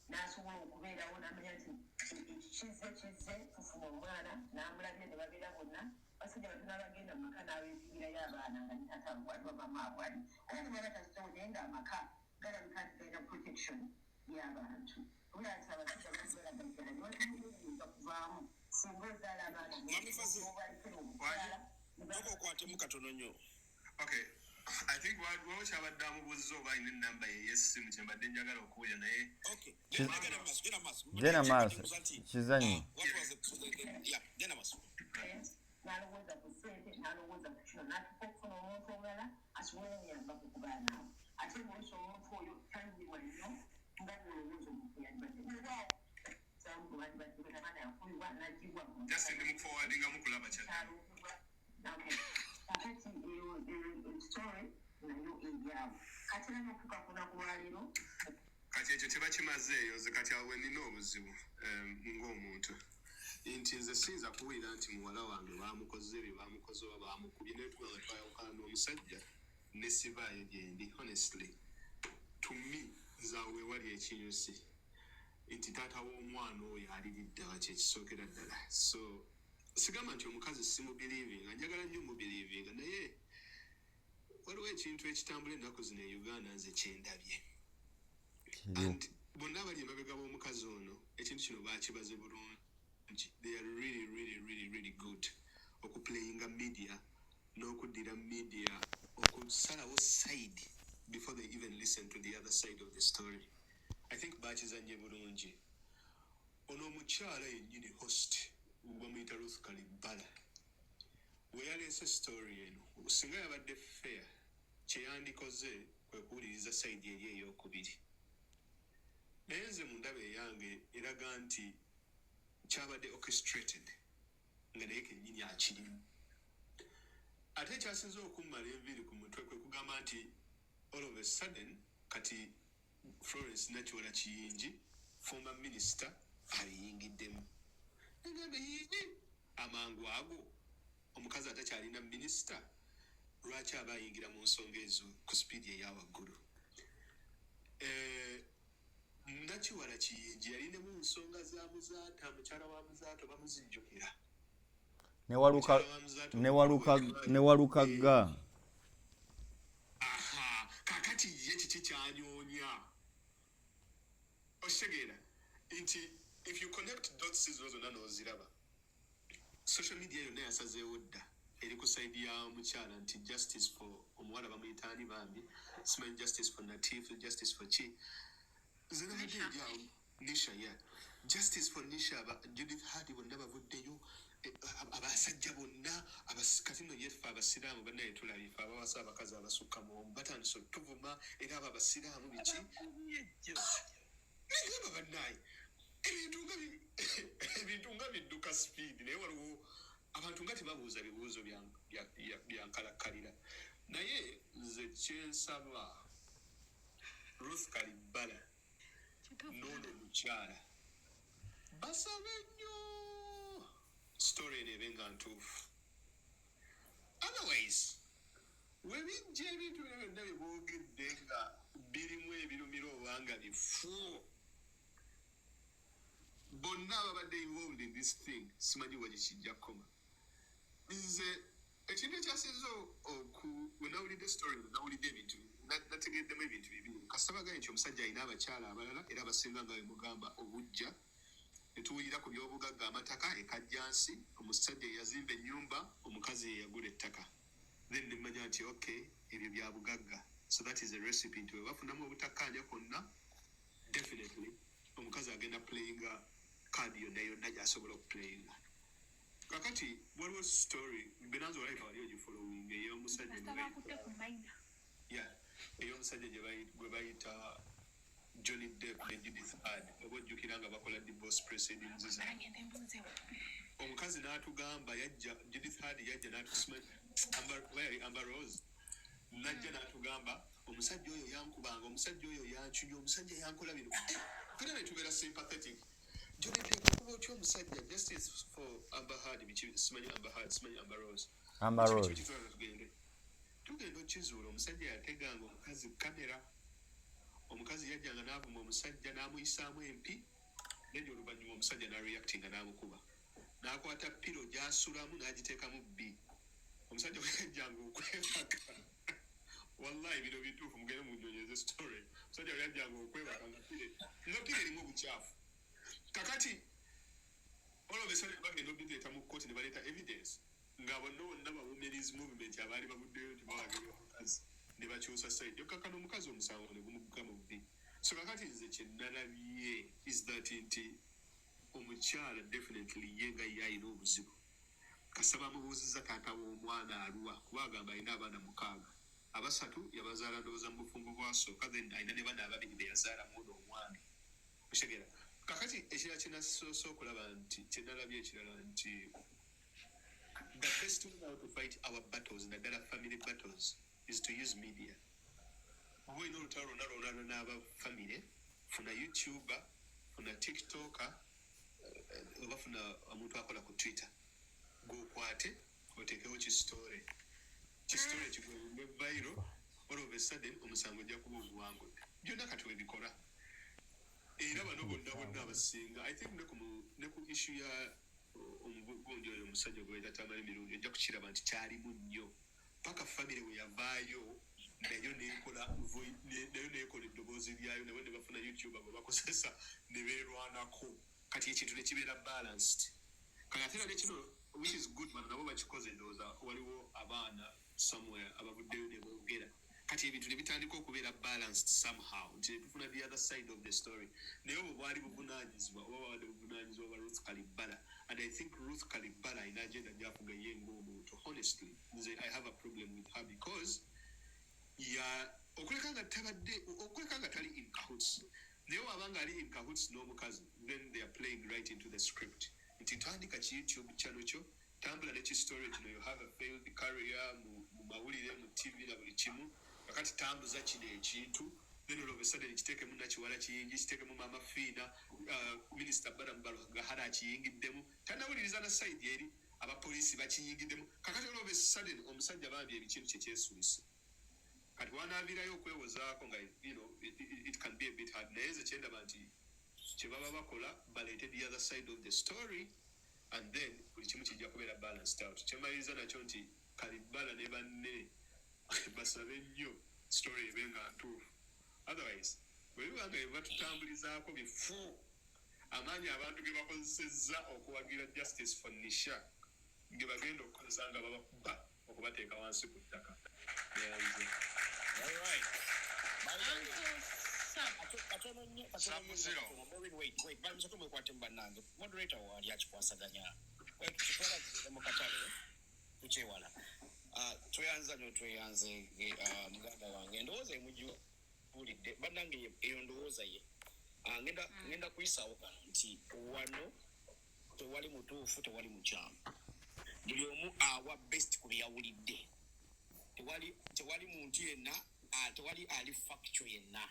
n'asobola okubeerawo n'amanya nti ekikizze kizze tufuna omwana, n'amulabye ne babeera bonna basajja batono abagenda mu maka n'abeefiirayo abaana nga tata bwali bamama bwali oba ne baba tazitowo, naye ng'amaka galabika nti galina protection y'abantu. Olaba nti abasajja balagajjala ne batumuyinza kuvaamu singa ozaala abaana Mwami Fazil. obalekera omukyala. Toka okwatemu katono nnyo. Okay, I think waliwo kyabadde amubuuziza oba alina enamba ye ey'essimu, kye mbadde njagala okuwulira naye. Okay, genda, genda maaso, genda maaso. Genda maaso. Kizannye. What was the, yeah, genda maaso. N'alowooza ku ssente, n'alowooza ku kino, n'atuuka okufuna omuntu omulala asobole omuyambako ku baana abo. Ate ng'oluusi omuntu oyo tanyirwa nnyo nga bw'olowooza omuntu yandibadde, abaana Yakubibwa n'aggyibwa mu Just ndi mukuforwardingamu kulaba kyaddamu. Okay. Kakati eyo story nayo eri awo. Kati era n'okutuuka ku lunaku lwaleero. Kati ekyo tebakimazeeyo. Nze kati awo wenina obuzibu ng'omuntu, nti nze siyinza kuwulira nti muwala wange bamukoze bye bamukoze oba bamukubye, naye tuba nga twayawukana n'omusajja ne sivaayo gyendi. Honestly, to me, nze awo wewali ekinyusi nti taata w'omwana oyo aliridda kyekisookera ddala. So sigamba nti omukazi simubelievinga, njagala nnyo mubelievinga, naye waliwo ekintu ekitambula ennaku zino e Uganda nze kyendabye. And bonna abali emabega b'omukazi ono, ekintu kino bakibaze bulungi. They are really, really, really, really good okuplayinga media n'okuddira media okusalawo side before they even listen to the other side of the story. I think bakizanye bulungi. Ono omukyala yennyini host bamuyita Ruth Kalibala, we yaleese story eno, singa yabadde fair, kyeyandikoze kwe kuwuliriza side eri eyokubiri. Naye nze mu ndaba eyange eraga nti kyabadde orchestrated, nga naye kennyini akirimu. Ate ekyasinze okummala enviiri ku mutwe kwe kugamba nti all of a sudden kati Florence Nakiwala Kiyingi, former minister, abiyingiddemu. Negamba yingi amangu ago omukazi atakyalina minisita, lwaki aba ayingira mu nsonga ezo ku sipiidi eya waggulu? Nakiwala Kiyingi yali mu nsonga za Muzaata, mukyala wa Muzaata, bamuzijjukira. Ne Walukagga. Aha, kakati ye kiki kyanyoonya? Okitegeera nti if you connect dots zino zonna n'oziraba, social media yonna yasazeewo dda eri ku side ya mukyala, nti justice for omuwala bamuyita ani bambi, simanyi, justice for Natif, justice for ki, nze nabadde eri awo, Nisha, yeah, justice for Nisha. Judith Heard bonna bavuddeyo, abasajja bonna kati nno yeffe abasiraamu bannaye tulabye, ffe abawasa abakazi abasukka mu omu batandise otuvuma, era abo abasiraamu biki. Nigamba bannaye, ebintu nga bidduka speed, naye waliwo abantu nga tebabuuza bibuuzo byankalakkalira. Naye nze kyensaba Ruth Kalibbala n'ono omukyala, basabe nnyo story eno ebe nga ntuufu. Otherwise webijja ebintu bino byonna bye boogedde nga birimu ebirumira oba nga bifu, bonna ababadde involved in this thing, simanyi wa gyekijja kukoma. Nze ekintu ekyasinze oku we nawulidde story, nawulidde ebintu, nategeddemu ebintu bibiri. Kasita bagaye nti omusajja alina abakyala abalala era abasinga nga bemugamba obujja, netuwulira ku byobugagga, amataka ekajjansi, omusajja eyazimba ennyumba, omukazi yeyagula ettaka, then nemanya nti okay, ebyo bya bugagga. So that is a recipe nti webafunamu obutakkaanya kwonna, definitely omukazi agenda playinga card yonna yonna gyasobola okuplayinga. Kakati waliwo story benanza olabika wali ogifollowing ey'omusajja yeah, ey'omusajja gwe bayita Johnny Depp ne Judith Heard, oba ojjukira nga bakola divorce proceedings zaabwe, omukazi n'atugamba yajja, Judith Heard yajja n'atusima, yali Amber Rose, najja n'atugamba omusajja oyo yankubanga, omusajja oyo yancunya, omusajja yankola bino. Fena ne tubeera sympathetic. Johnny Depp okuba otya omusajja, justice for Amber Heard, biki, simanyi Amber Heard, simanyi Amber Rose. Amber Rose. Tugende tugenda okizuula, omusajja yateganga omukazi kamera, omukazi yajjanga n'avuma omusajja n'amuyisaamu empi, then oluvannyuma omusajja n'areactinga n'amukuba, n'akwata pillow gy'asulamu n'agiteekamu bbi, omusajja bwe yajjanga okwebaka. Wallahi bino bituufu, mugende munyonyeze story. Omusajja bwe yajjanga okwebaka nga pillow erimu obukyafu. Kakati all of a sudden bagenda obiteeka mu kooti ne baleeta evidence nga bonna bonna ba women's movement abaali bavuddeyo nti bawagira omukazi ne bakyusa side. Yokkakana omukazi omusango ne gumugga mu bbi. So kakati nze kyenalabye is that nti omukyala definitely ye nga ye alina obuzibu. Kasaba amubuuziza taata w'omwana aluwa, kuba agamba alina abaana 6, abasatu yabazaala ndowooza mu bufumbo bwasooka, then alina ne bana ababiri be yazaala muono omwami. Okitegeera? Kakati ekirala kyenasoose okulaba nti kyenalabye ekirala nti the best way how to fight our battles, naddala family battles, is to use media. Oba olina olutalo lwonna lwonna lw'aba family, funa YouTuber, funa TikToker, oba funa omuntu akola ku Twitter, gwokwate oteekewo kistory, kistory kigende viral. All of a sudden omusango ojja kuba oguwangudde. Byonna kati webikola. Era bano bonna bonna abasinga, I think ne ku issue ya omugundi oyo omusajja gwe Tamale Mirundi, ojja kukiraba nti kyalimu nnyo paka family we yavaayo nayo nekola nayo nekola eddoboozi lyayo, nabo ne bafuna YouTube bwe bakozesa ne beerwanako. Kati ekintu ne kibeera balanced. Kati ate era nekino, which is good, bano nabo bakikoze. Ndowooza waliwo abaana somewhere abavuddeyo ne boogera. Kati ebintu ne bitandika okubeera balanced somehow, nti ne tufuna the other side of the story. Naye obwo bwali buvunaanyizibwa oba babadde buvunaanyizibwa bwa Ruth Kalibala, and I think Ruth Kalibala alina agenda gyafuga ye ng'omuntu. Honestly, nze I have a problem with her because ya okuleka nga tabadde, okuleka nga tali in cahoots. Naye waba nga ali in cahoots n'omukazi, then they are playing right into the script nti tandika ki YouTube channel kyo, tambula ne kistory kino. You have a failed career mu mawulire, mu TV na buli kimu. Kakati tambuza kino ekintu, then all of a sudden kiteekemu nakiwala kiyingi, kiteekemu Mama Fiina, Minister Balaam Barugahara akiyingiddemu, tanawuliriza na side eri, abapoliisi bakiyingiddemu. Kakati all of a sudden omusajja bambi ebikintu kye kyesulise. Kati wanaavirayo okwewozaako nga it can be a bit hard. Naye nze kyendaba nti kyebaba bakola, baleete the other side of the story and then buli kimu kijja kubeera balanced out. Kyemaliriza nakyo nti Kalibala ne banne basabe nnyo story ebe nga ntuufu. Otherwise bwe biba nga bebatutambulizaako bifu, amaanyi abantu ge bakozesezza okuwagira justice for Nisha ge bagenda okukozesa nga babakuba okubateeka wansi ku ttaka. Neyanze. Uncle Sam. Katono nnyo, katono nnyo, Zero. katono. Maureen, wait, wait. Bali mwekwate mu bannange. Moderator waali akikwasaganya. Wait, kitwala tugende mu katale tukyewala. Ah, tweyanza nnyo, tweyanze, muganda wange. Ndowooza emugiwulidde bannange, eyo ndowooza ye. Ah, ngenda kuyisaawo kano nti wano tewali mutuufu, tewali mukyamu. Buli omu awa best ku bye yawulidde. Tewali muntu yenna, tewali ali factual yenna.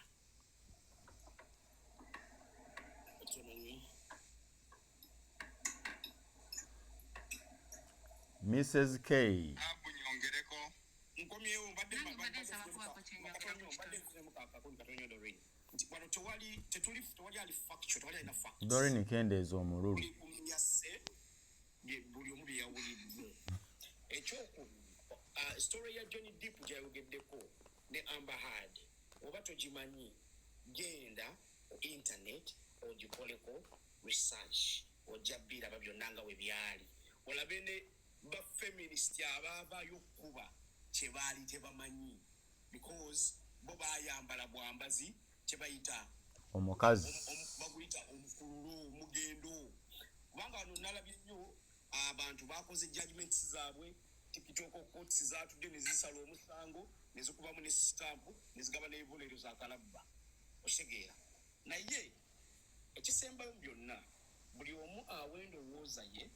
Katono nnyo. Mrs K. Abu, nyongereko. Nkomyewo, mbadde Nange mbadde nsaba kubaako kye njogera ku mbadde kitono. nfunemu kakakuni katono nnyo, Doreen, nti wano tewali, tetuli, tewali ali factual, tewali alina facts. Doreen, kendeeza omululu. Buli kumyase buli omu bye yawulidde. Ekyokubiri, story ya Johnny Depp gyayogeddeko ne Amber Heard, oba togimanyi, genda ku internet ogikoleko research, ojja biraba byonna nga we byali, olabe ne bafeminist abaavaayo okkuba kye baali tebamanyi, because bo bayambala bwambazi kye bayita omukazi. Baguyita omukululo, omugendo. Kubanga wano nalabye nnyo abantu bakoze judgments zaabwe. TikTok courts zatudde ne zisala omusango ne zikubamu ne sitampu ne zigaba n'ebibonerezo akalabba, okitegeera? Naye ekisembayo mu byonna, buli omu awa endowooza ye.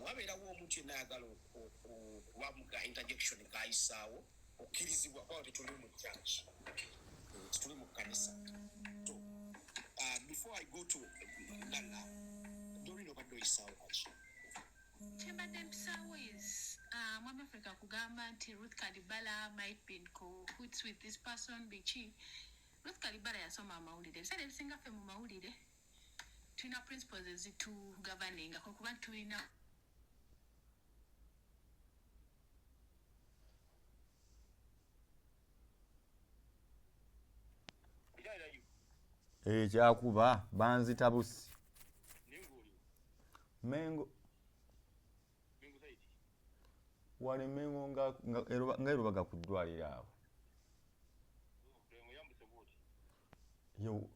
Wabeerawo omuntu yenna ayagala okuba mu ka interjection kayisaawo, okkirizibwa, kuba tetuli mu church, tetuli mu kkanisa. So, before I go to Lala, Doreen, obadde oyisaawo kaki? Kyembadde mpisaawo is Mwami Africa kugamba nti Ruth Kalibala might be in cahoots with this person. Biki? Ruth Kalibala yasoma amawulire. Ebiseera ebisinga ffe mu mawulire tulina principles ezitugoverninga, kwekuba nti tulina Ekyakuba banzita busi. Mengo wali Mengo nga erubaga ku ddwaliro awo. Yo,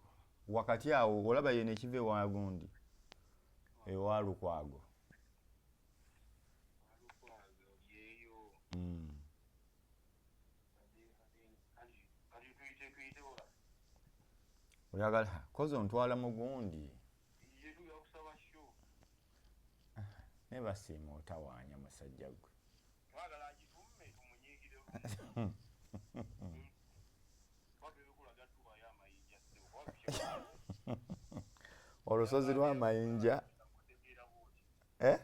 wakati awo olaba yeno ekiva ewa gundi, ewa Lukwago. Oyagala kozi ontwala mugundi naye basiima otawaanya musajja gwe. Olusozi lw'amayinja eh?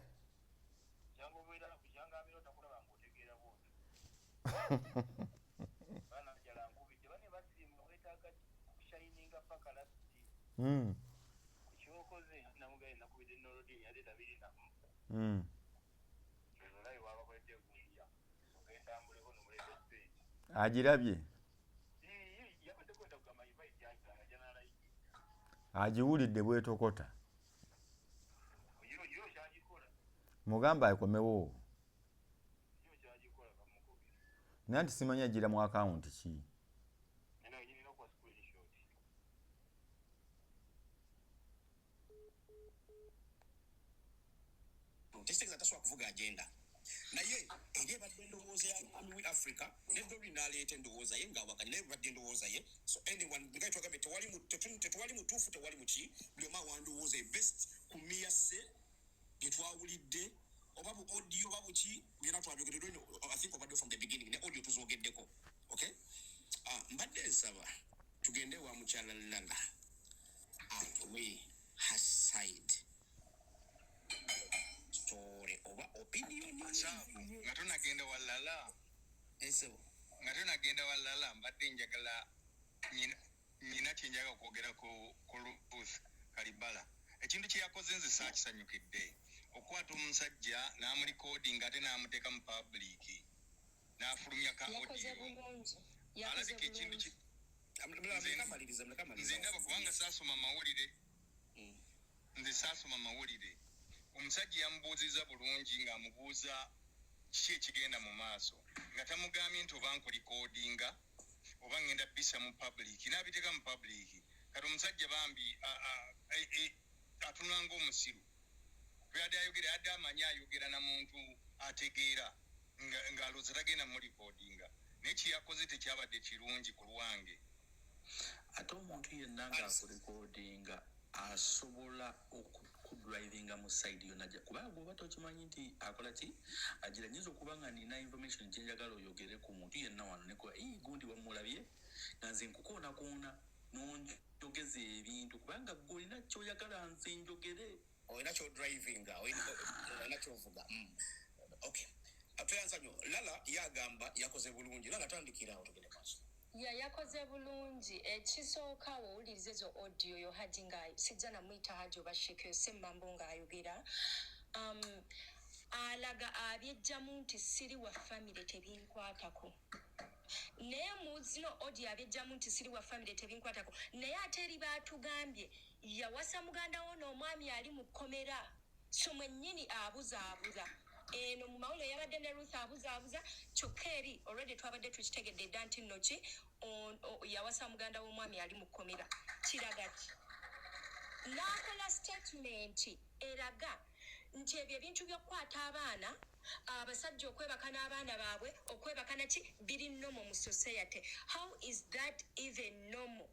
Agirabye, agiwulidde bwetokota. Mugamba akomewo naye nti simanyi agira mu akawunti ki. Tekitegeeza tasobola kuvuga agenda, naye eri ebadde endowooza ya Mwami We Africa ne Dori n'aleeta endowooza ye ng'awakanya, naye ebadde endowooza ye. So anyone nga twagambye, tewali mutuufu, tewali muki, buli omu awa ndowooza ye best ku miyase bye twawulidde oba bu audio oba buki, byonna twabyogedde. I think obadde from the beginning ne audio tuzogeddeko. Okay, mbadde nsaba tugende wa mukyala Lala atuwe her side story oba opinion. Nga tonagenda walala, esebo, nga tonagenda walala, mbadde njagala nyina kyenjaga okwogera ku Ruth Kalibala. Ekintu kyeyakoze nze saakisanyukidde, okukwata omusajja n'amulikodinga ate n'amuteeka mu public n'afulumya ka audio. Alabika ekintu nze ndaba kubanga saasoma mawulire, nze saasoma mawulire. Omusajja yamubuuzizza bulungi ng'amubuuza kiki ekigenda mu maaso, nga tamugambye nti oba nkulikodinga oba ngenda bisa mu public, n'abiteeka mu public. Kati omusajja bambi atunula ng'omusiru. Yadde ayogera, yadde amanyi ayogera na muntu ategeera, ng'alowooza tagenda mulikodinga, naye kyeyakoze tekyabadde kirungi ku lwange. Ate omuntu yenna ng'akulikodinga asobola okudrivinga mu side yonna, kubanga gwoba tokimanyi nti akola ki agira. Nyinza okuba nga nina information gyenjagala oyogere ku muntu yenna wano, nekuba gundi wamulabye nga nze nkukoonakoona nonjogeza ebintu, kubanga gwe olina kyoyagala nze njogere. Olina kyodrivinga, olina kyovuga. Okay, tweyanza nnyo. Lala yagamba yakoze bulungi. Lala, tandikirawo tugende maaso. Ya, yakoze bulungi. Ekisooka, wowuliriza ezo audio yo Haji, nga sijja namuyita Haji oba Sheikh Semmambo, ng'ayogera alaga abyejjamu nti siri wa famire, tebinkwatako. Naye mu zino audio abyejjamu nti siri wa famire, tebinkwatako, naye ate eri baatugambye yawasa muganda wo n'omwami ali mu kkomera. So mwennyini abuzaabuza eno mu mawulire yabadde ne Ruth abuzaabuza, kyokka eri already twabadde tukitegedde dda nti nno ki yawasa muganda w'omwami ali mu kkomera. Kiraga ki? N'akola statement eraga nti ebyo ebintu by'okukwata abaana, abasajja okwebaka n'abaana baabwe, okwebaka naki, biri normal mu society. How is that even normal?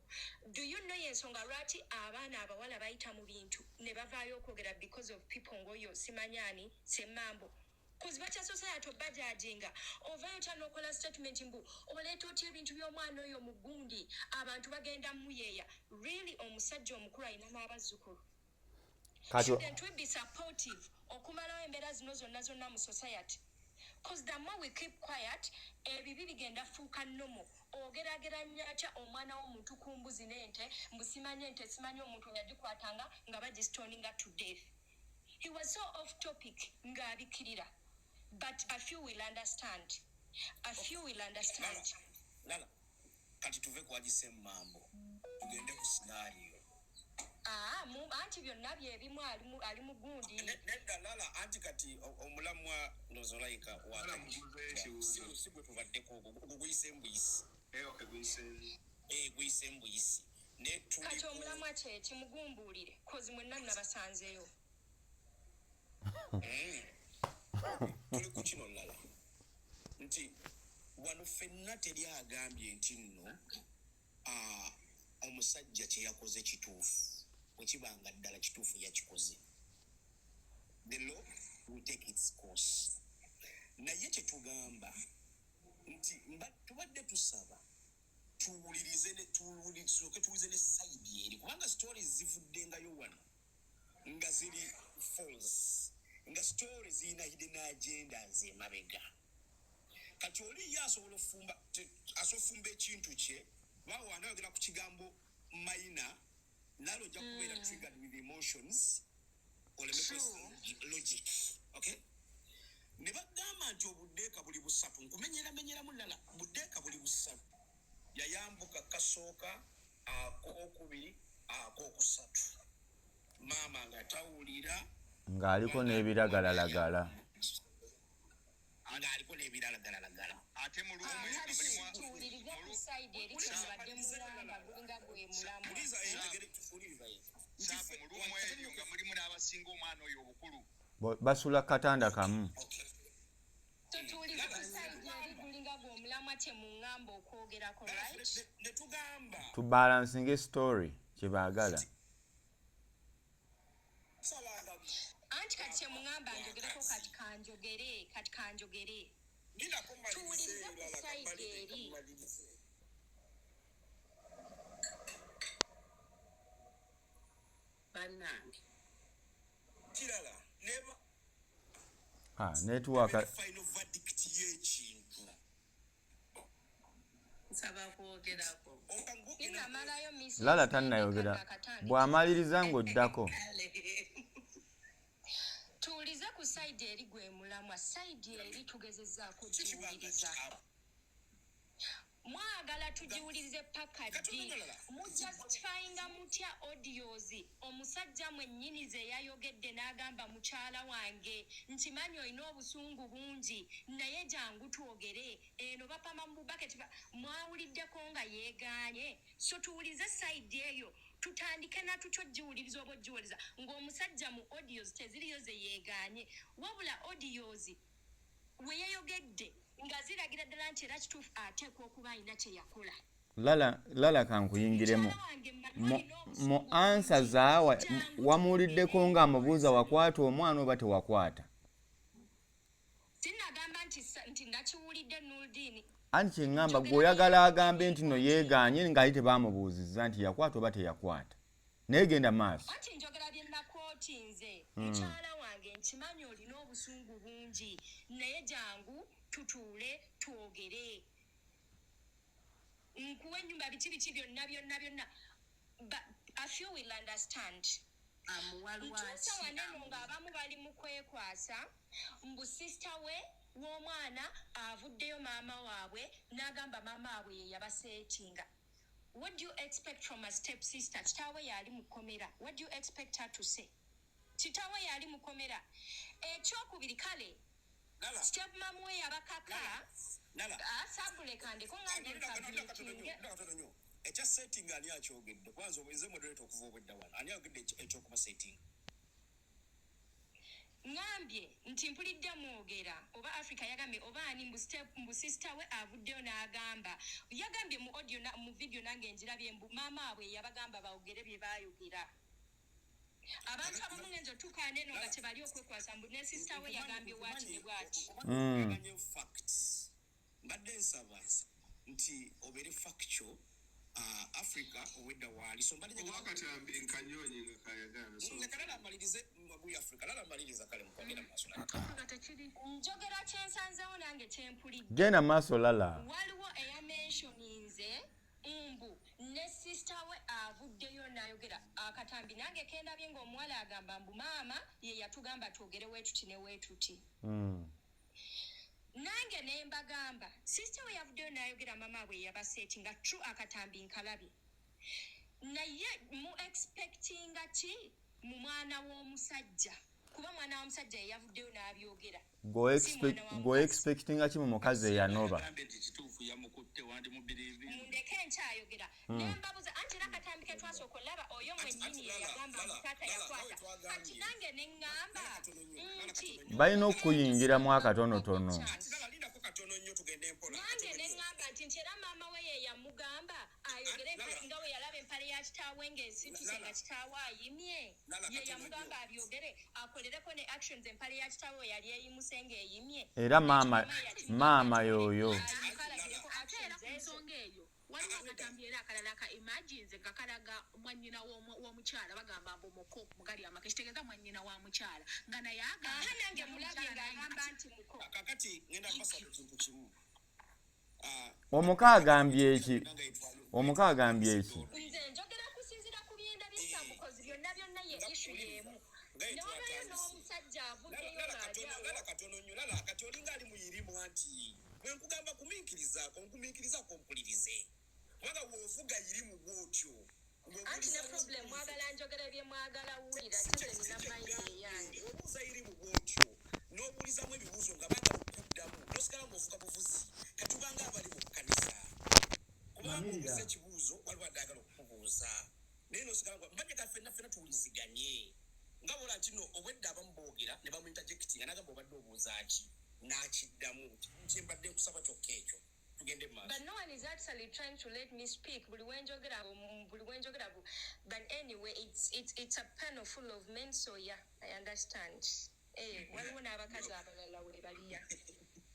Do you know ensonga lwaki abaana abawala bayita mu bintu ne bavaayo okwogera? Because of people ng'oyo simanyaani Semmambo, cause batya society obajajinga. Ovayo otya n'okola statement mbu oleeta otya ebintu by'omwana oyo mu gundi, abantu bagenda muyeeya? Really, omusajja omukulu alina n'abazzukulu. Kati Shouldn't we be supportive okumalawo embeera zino zonna zonna mu society? Cause the more we keep quiet, ebibi bigenda fuuka normal. Ogerageranya atya omwana w'omuntu ku mbuzi n'ente? Mbu simanyi ente, simanyi omuntu yagikwatanga nga bagistoninga to death. He was so off topic ng'abikirira, but a few will understand, a few will understand. Lala, kati tuve kwagisa emmambo tugende ku scenario. Aa, anti byonna byebimu, ali mu gundi. Nedda Lala, anti kati omulamwa ndowooza olayika si gwe tubaddeko, ogwo guyise mbuyisi. Guyise mbuyisi ne tuli Kati omulamwa kyeki? Mugumbuulire, cause mwenna nabasanzeeyo. Tuli ku kino lala, nti wano ffenna teri agambye nti nno omusajja Omusajja kye yakoze kituufu, bwe kiba nga ddala kituufu yakikoze, the law will take its course. Naye kye tugamba nti tubadde tusaba tuwulirize tusooke tuwulize ne side eri, kubanga stories zivuddengayo wano nga ziri false, nga story zirina hidden agendas emabega. Kati oli ye asobola ofumba asobola ofumba ekintu kye bawana ayogera ku kigambo minor, nalo ojja kubeera triggered with emotions, oleme kwesa logic. Okay, ne bagamba nti obuddeeka buli busatu, nkumenyeramenyeramu ddala, buddeeka buli busatu. Yayambuka kasooka, akookubiri, akookusatu, maama nga tawulira. Ng'aliko n'ebiragalalagala. Ng'aliko n'ebiralagalalagala. Ate mu lumu Tuwulirize ku side eri, kyemubadde mulamba gulinga gwe mulamwa. Puliza entegere, tuwuliriza ye. Saabu mu lumu eryo nga mulimu n'abasinga omwana oyo obukulu. Basula katanda kamu. Tutuulize ku side eri, gulinga gwe omulamwa kye muŋŋamba okwogerako, right? Ne tugamba Tubalansinga story kyebaagala. Salanga. Anti kati kye muŋŋamba njogereko, kati kanjogere, kati kanjogere. Linako. Tuwulirize ku side eri. Malirize. Bannange. Kirala neba Ha, network. Final verdict y'ekintu. Nsaba kwogerako. Ninamalayo, Miss. Lala tannayogera, bw'amaliriza ng'oddako. Kale. Tuwulize ku side eri, gwe mulamwa. Side eri tugezezaako giwuliriza. Mwagala tugiwulirize paka ddi? Mujustifyinga mutya audios omusajja mwennyini ze yayogedde n'agamba, "Mukyala wange, nkimanyi olina obusungu bungi, naye jangu twogere"? Eno bapama mu bubaketi, mwawuliddeko nga yeegaanye. So tuwulize side eyo, tutandike natutyo giwuliriza oba ogiwuliza ng'omusajja mu audios teziriyo ze yeegaanye, wabula audios we yayogedde nga ziragira ddala nti era kituufu ateekwa okuba alina kye yakola. Lala, Lala, kankuyingiremu. Mukyala wange, Mu answer zaawa wamuwuliddeko ng'amubuuza, "Wakwata omwana oba tewakwata?" Sinagamba nti nti nakiwulidde, Nuldini. Anti kyeŋŋamba, gweoyagala agambe nti no yeegaanye ng'ali tebamubuuzizza nti yakwata oba teyakwata. Naye genda maaso. Anti njogera bye nakooti nze. "Mukyala wange, nkimanyi olina obusungu bungi, naye jangu tutuule twogere, nkuwa ennyumba, biki biki byonna byonna byonna." But a few will understand. Amuwa Ntuusa lwaki? waneno ng'abamu bali mu kwekwasa mbu sister we w'omwana avuddeyo, maama waabwe n'agamba maama waabwe ye yabaseetinga. What do you expect from a step sister? Kitaawe yali mukomera. What do you expect her to say? Kitaawe yali mukomera. Ekyokubiri, kale Lala. step mum we yabakaka. Lala. Sabulekandeko ngambye nkabutinge. Katono nnyo. Ekya setting ani akyogedde? Kwanza nze moderator okuva obwedda wano, ani ayogedde ekyokuba setting? Ŋŋambye nti mpulidde mwogera, oba Africa yagambye oba ani, mbu sister we avuddeyo n'agamba, yagambye mu audio mu video nange njirabye, mbu maama waabwe yabagamba bawogere bye baayogera. Abantu abamu ngenza otuuka neno nga tebali okwekwasa mbu ne sister we yagambye bwati ne bwati. Nkumanyi facts, mbadde nsaba nti obeere factual. Africa obwedda waali, so mbadde njagala- Owakatambi nkanyonyi nga kayagala so Leka Lala amalirize. Mwaguyi Africa, Lala amaliriza. Kale mukogenda mu maaso. Njogera kyensanzeewo nange kyempulidde. Genda maaso, Lala. Waliwo eyamentioninze mbu ne sister we avuddeyo n'ayogera. Akatambi nange kendabye ng'omuwala agamba mbu maama ye yatugamba twogere weetuti ne weetuti. Nange ne mbagamba sister we yavuddeyo n'ayogera maama bwe yabaseeti nga true. Akatambi nkalabye, naye mu expectinga ki mu mwana w'omusajja? Kuba mwana w'omusajja ye yavuddeyo n'abyogera. Si mwana wa Go mukazi. Expectinga ki mu mukazi eyanoba? Agambye nti kituufu yamukutte, wandimubiriivi. Mundeke, nkyayogera. Nembabuza anti era akatambi ke twasooka olaba, oyo mwennyini ye yagamba mbu taata yakwata. Kati nange ne ŋŋamba nti Balina okukuyingiramu akatonotono. Lala, lindako katono nnyo, tugende mpola. Nange ne ŋŋamba nti era maama we ye yamugamba ayogere nga we yalaba empale ya kitaawe ng'esituse nga kitaawe ayimye? Lala, Ye katono yamugamba abyogere, akolereko ne actions empale ya kitaawe yali eyimuse ng'eyimye. Era maama, maama yoyo. Alagireko Ate era actions ku ezo. nsonga eyo waliwo akatambi era akalala ka imagines nga kalaga mwannyina w'omukyala, bagamba mbu muko mugali amaka, ekitegeeza mwannyina wa mukyala, nga naye agamba Aha, nange nga mulabye omukyala ng'agamba nti muko. Kakati ngenda kubasaba ekintu kimu. Omuka agambye eki? Omuka agambye eki? Nze njogera kusinziira ku byenda by'essabukozi byonna byonna, ye issue y'emu, newabayo n'omusajja avuddeyo Lala, ng'ali katono. awo. Lala, katono nnyo. Lala, kati olinga ali muyirimu anti bwe nkugamba kumiikirizaako, nkumiikirizaako mpulirize, kubanga bw'ovuga yirimu bw'otyo. Anti ne problem, mwagala njogera bye mwagala wulira, te nze nina mind eyange. Obuuza yirimu bw'otyo n'obuulizamu ebibuuzo nga baagala okuddamu, n'osigala ng'ovuga buvuzi. Katubanga abali mu kkanisa, kubanga obuuza ekibuuzo, waliwo addagala okukubuuza, naye n'osigala nga mbadde ka ffenna ffenna tuwuliziganye, nga bola nti no obwedda abamu boogera ne bamuinterjectinga, nagamba obadde obuuza ki, n'akiddamu. Kyembadde nkusaba kyokka ekyo, tugende mu maaso. But no one is actually trying to let me speak. Buli wenjogera, buli wenjogera, but anyway, it's a panel full of men, so yeah, I understand. Eh, waliwo n'abakazi abalala we baliya.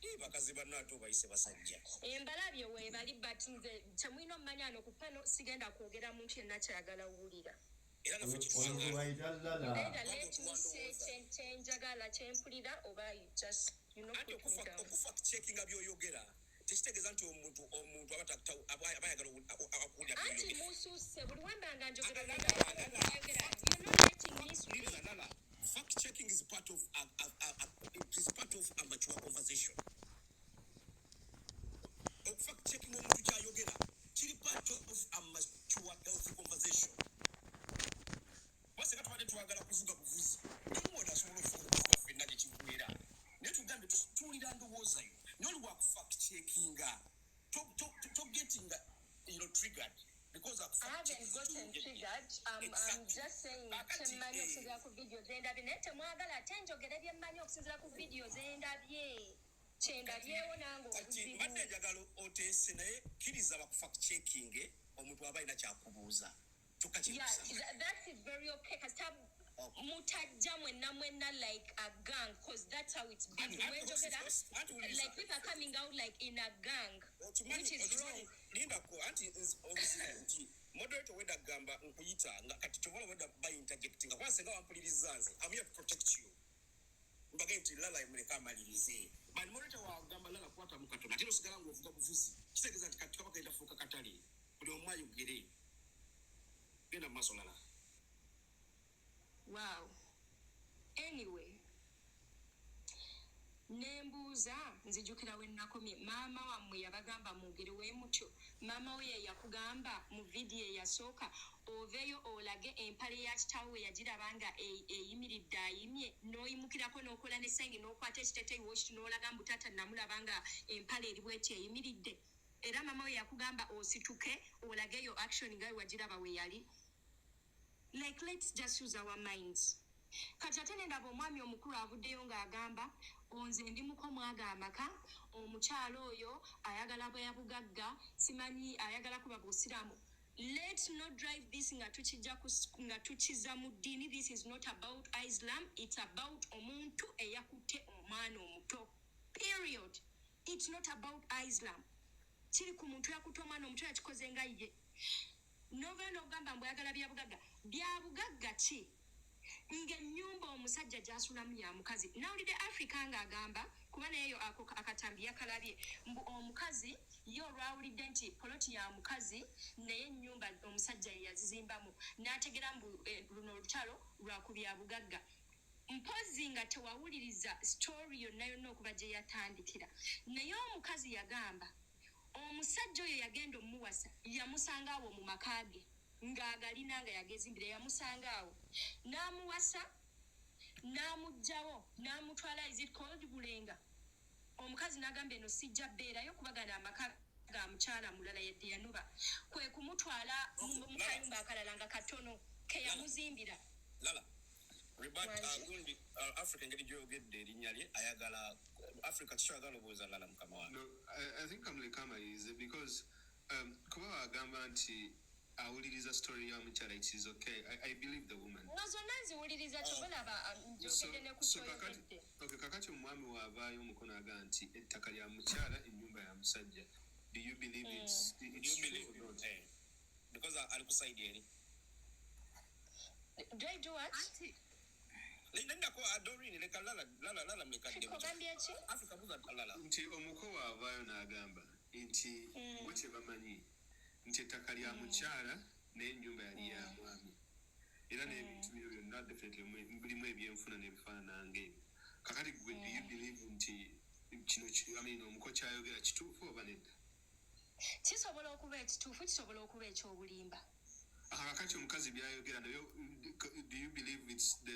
Eh, bakazi banno ate obayise basajja. Embalabye weebali, but nze kyemulina omumanya ano ku panel sigenda kwogera muntu yenna kyayagala wulira. Era naffe Oyo gwe bayita Lala. Either let me say kyenjagala, kyempulira, oba you just Anti put me down. Okufact checkinga by'oyogera tekitegeeza nti omuntu aba ayagala okuwulira Anti by'oyogera. mususse, buli wemba nga njogera oyogera, you're not letting me speak. Lala, Lala, fact checking is part of it is part of a mature conversation. Okufact checking omuntu kyayogera kiri part of a mature healthy conversation. Basi tubadde twagala kuvuga buvuzi, nomuwona asobola okuvuga obuvuga ffenna gye kiggwera, naye tugambe tuwulira ndowooza yo, naye oli wakufact checkinga to getting triggered because I haven't gotten triggered. I'm just saying kyemmanyi okusinziira ku video zendabye, naye temwagala ate njogere byemmanyi okusinziira ku video zendabye, kyendabyewo nange Kati obuzibu. mbadde njagala oteese, naye kkiriza bakufact checking omuntu aba alina kyakubuuza kyokka. Yeah, Kyekusaba. that is very okay. Kasita mutajja mwenna mwenna like a gang, 'cause that's how it's been. Wenjogera, like people are coming out like in a gang, which is wrong. Lindako, anti obuzibu nti moderator weda gamba nkuyita nga kati kyobola weda bayinterjectinga, kuba senga wampuliriza nze, I'm here to protect you, mbage nti Lala muleke amalirize, but moderator wagamba Lala kwatamu katono, ate nosigala ng'ovuga buvuzi, kitegeeza nti kati kaba kagenda fuuka katale, buli omu ayogere. Genda mu maaso, Lala. Wow. Anyway, nembuuza, nzijukira we nakomye, maama wammwe yabagamba mwogere we mutyo? Maama we ye yakugamba mu vidiyo eyasooka oveeyo olage empale ya kitaawe we yagiraba nga eyimiridde ayimye, n'oyimukirako n'okola ne sayini n'okwata ekiteteeyi wokiti n'olaga mbu taata namulaba nga empale eri bweti eyimiridde? Era maama we yakugamba osituke olageyo action nga we wagiraba we yali? Like, let's just use our minds. Kati ate nendaba omwami omukulu avuddeyo ng'agamba onze ndi muko mwaga amaka, omukyalo oyo ayagala bwe yabugagga, simanyi ayagala kuba busiraamu. Let's not drive this nga tukijja nga tukiza mu ddiini. This is not about Islam, it's about omuntu eyakutte omwana omuto, period. It's not about Islam, kiri ku muntu yakutte omwana omuto, yakikoze nga ye. Novayo n'ogamba mbu ayagala byabugagga. Byabugagga ki ng'ennyumba omusajja gy'asulamu ya mukazi? Nawulidde Africa ng'agamba, kuba nayeyo ako akatambi yakalabye, mbu omukazi ye olwawulidde nti poloti ya mukazi naye ennyumba omusajja ye yazizimbamu, n'ategera mbu luno olutalo lwaku byabugagga. Mpozi nga tewawuliriza story yonna yonna okuva gye yatandikira, naye omukazi yagamba omusajja oyo yagenda omuwasa, yamusanga awo mu maka ge ng'agalina nga yagezimbira, yamusanga awo n'amuwasa, n'amuggyawo n'amutwala, is it called Bulenga? Omukazi n'agamba eno sijja bbeerayo kubagana amaka ga mukyala mulala, yadde yanoba, kwe kumutwala mu kayumba akalala nga katono ke yamuzimbira. Lala, Rebut, Wangi. Gundi, Africa, engeri gy'oyogedde erinnya lye, ayagala Africa kikyagala obuuza Lala mukama wange. No, I think I'm Lekama is because kuba wagamba nti Awuliriza story ya mukyala. It is okay, I believe the woman. No, zonna nziwuliriza, kyobalaba njogedde ne ku So kakati, kyoyogedde. Okay, kakati omwami waavaayo omukono aga nti ettaka lya mukyala, ennyumba ya musajja. Do you believe it's Do you true believe or not? Eh, because ali ku side eri. Do I do what? Nendako, Doreen, leka Lala, Lala, Lala mlekadde. Ogambye ki? Africa, buza Lala. Nti omuko waavaayo n'agamba nti bo kye bamanyi nti ettaka lya mukyala naye ennyumba yali ya mwami, era n'ebintu bino byonna definitely mulimu ebyenfuna n'ebifaanana ng'ebyo. Kakati gwe, do you believe nti kino I mean, omuko kyayogera kituufu oba nedda? Kisobola okuba ekituufu, kisobola okuba ekyobulimba. Aha, kakati omukazi byayogera nabyo, do you believe it's the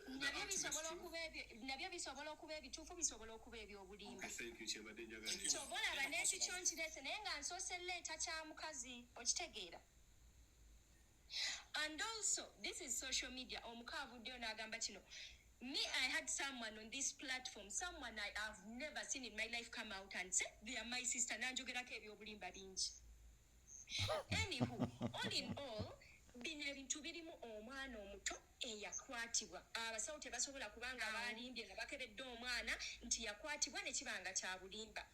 Nabyo ultimate bisobola truth? okuba ebyo, nabyo bisobola okuba ebituufu, bisobola okuba ebyobulimba. Okay, thank you, kyembadde njagala. Kyova olaba n'ekikyo nkireese, naye nga nsoose leeta kya mukazi, okitegeera? And also, this is social media. Omuka avuddeyo n'agamba kino. Me, I had someone on this platform, someone I have never seen in my life, come out and say they are my sister, nanjogerako ebyobulimba bingi. Anywho, all in all, bino ebintu birimu omwana omuto eyakwatibwa. Abasawo tebasobola kubanga balimbye nga bakebedde omwana nti yakwatibwa, ne kiba nga kya bulimba.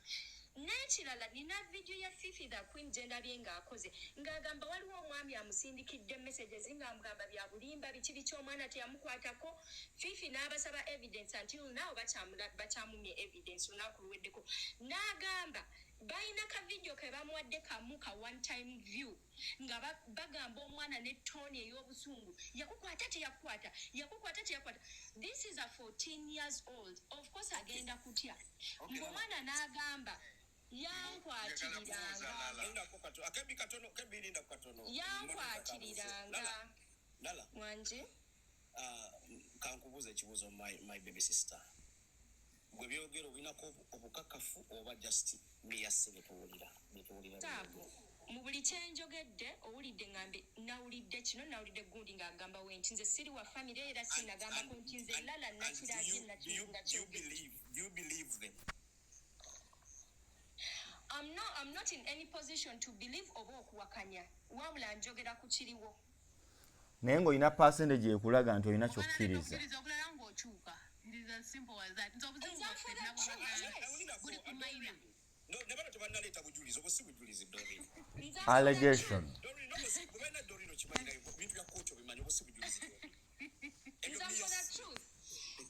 N'ekirala, nina vidiyo ya Fifi the Queen gye ndabye ng'akoze, ng'agamba waliwo omwami amusindikidde messages ng'amugamba bya bulimba, biki biki, omwana teyamukwatako. Fifi n'abasaba evidence. Until now bakyamumye evidence. Olunaku luweddeko n'agamba balina ka vidiyo ke bamuwadde kamu ka one time view nga bagamba omwana ne tone ey'obusungu, yakukwata teyakukwata, yakukwata teyakukwata. This is a 14 years old. Of course agenda kutya. Ng'omwana n'agamba yankwatiriranga. Lindako katono, akebi katono, kebi, lindako katono. Yankwatiriranga. Lala, Lala. Wanje. Ah, kankubuuza ekibuuzo, my baby sister. Gwe byogera olinako obukakafu oba just miyase byetuwulira? Taabu, mu buli kyenjogedde owulidde ngambe nawulidde kino, nawulidde gundi ng'agamba we nti nze siri wa famire, era sinagambako nti nze Lala nakirabye. Nakyogedde. Do you believe them? I'm not in any position to believe oba okuwakanya, wabula njogera ku kiriwo. Naye ng'olina percentage ekulaga nti olina kyokkiriza. Okkiriza okulala ng'okyuka. It is as simple as that. Nze obuzibu bwaffe nabwo buli ku mayina. No, ne bano tebannaleeta bujulizi, obwo si bujulizi, Doreen. Allegation. Doreen, obwo si bwena. Doreen, okimanyirayo bintu bya kooti, obimanyi, obwo si bujulizi, Doreen. Nze for the truth,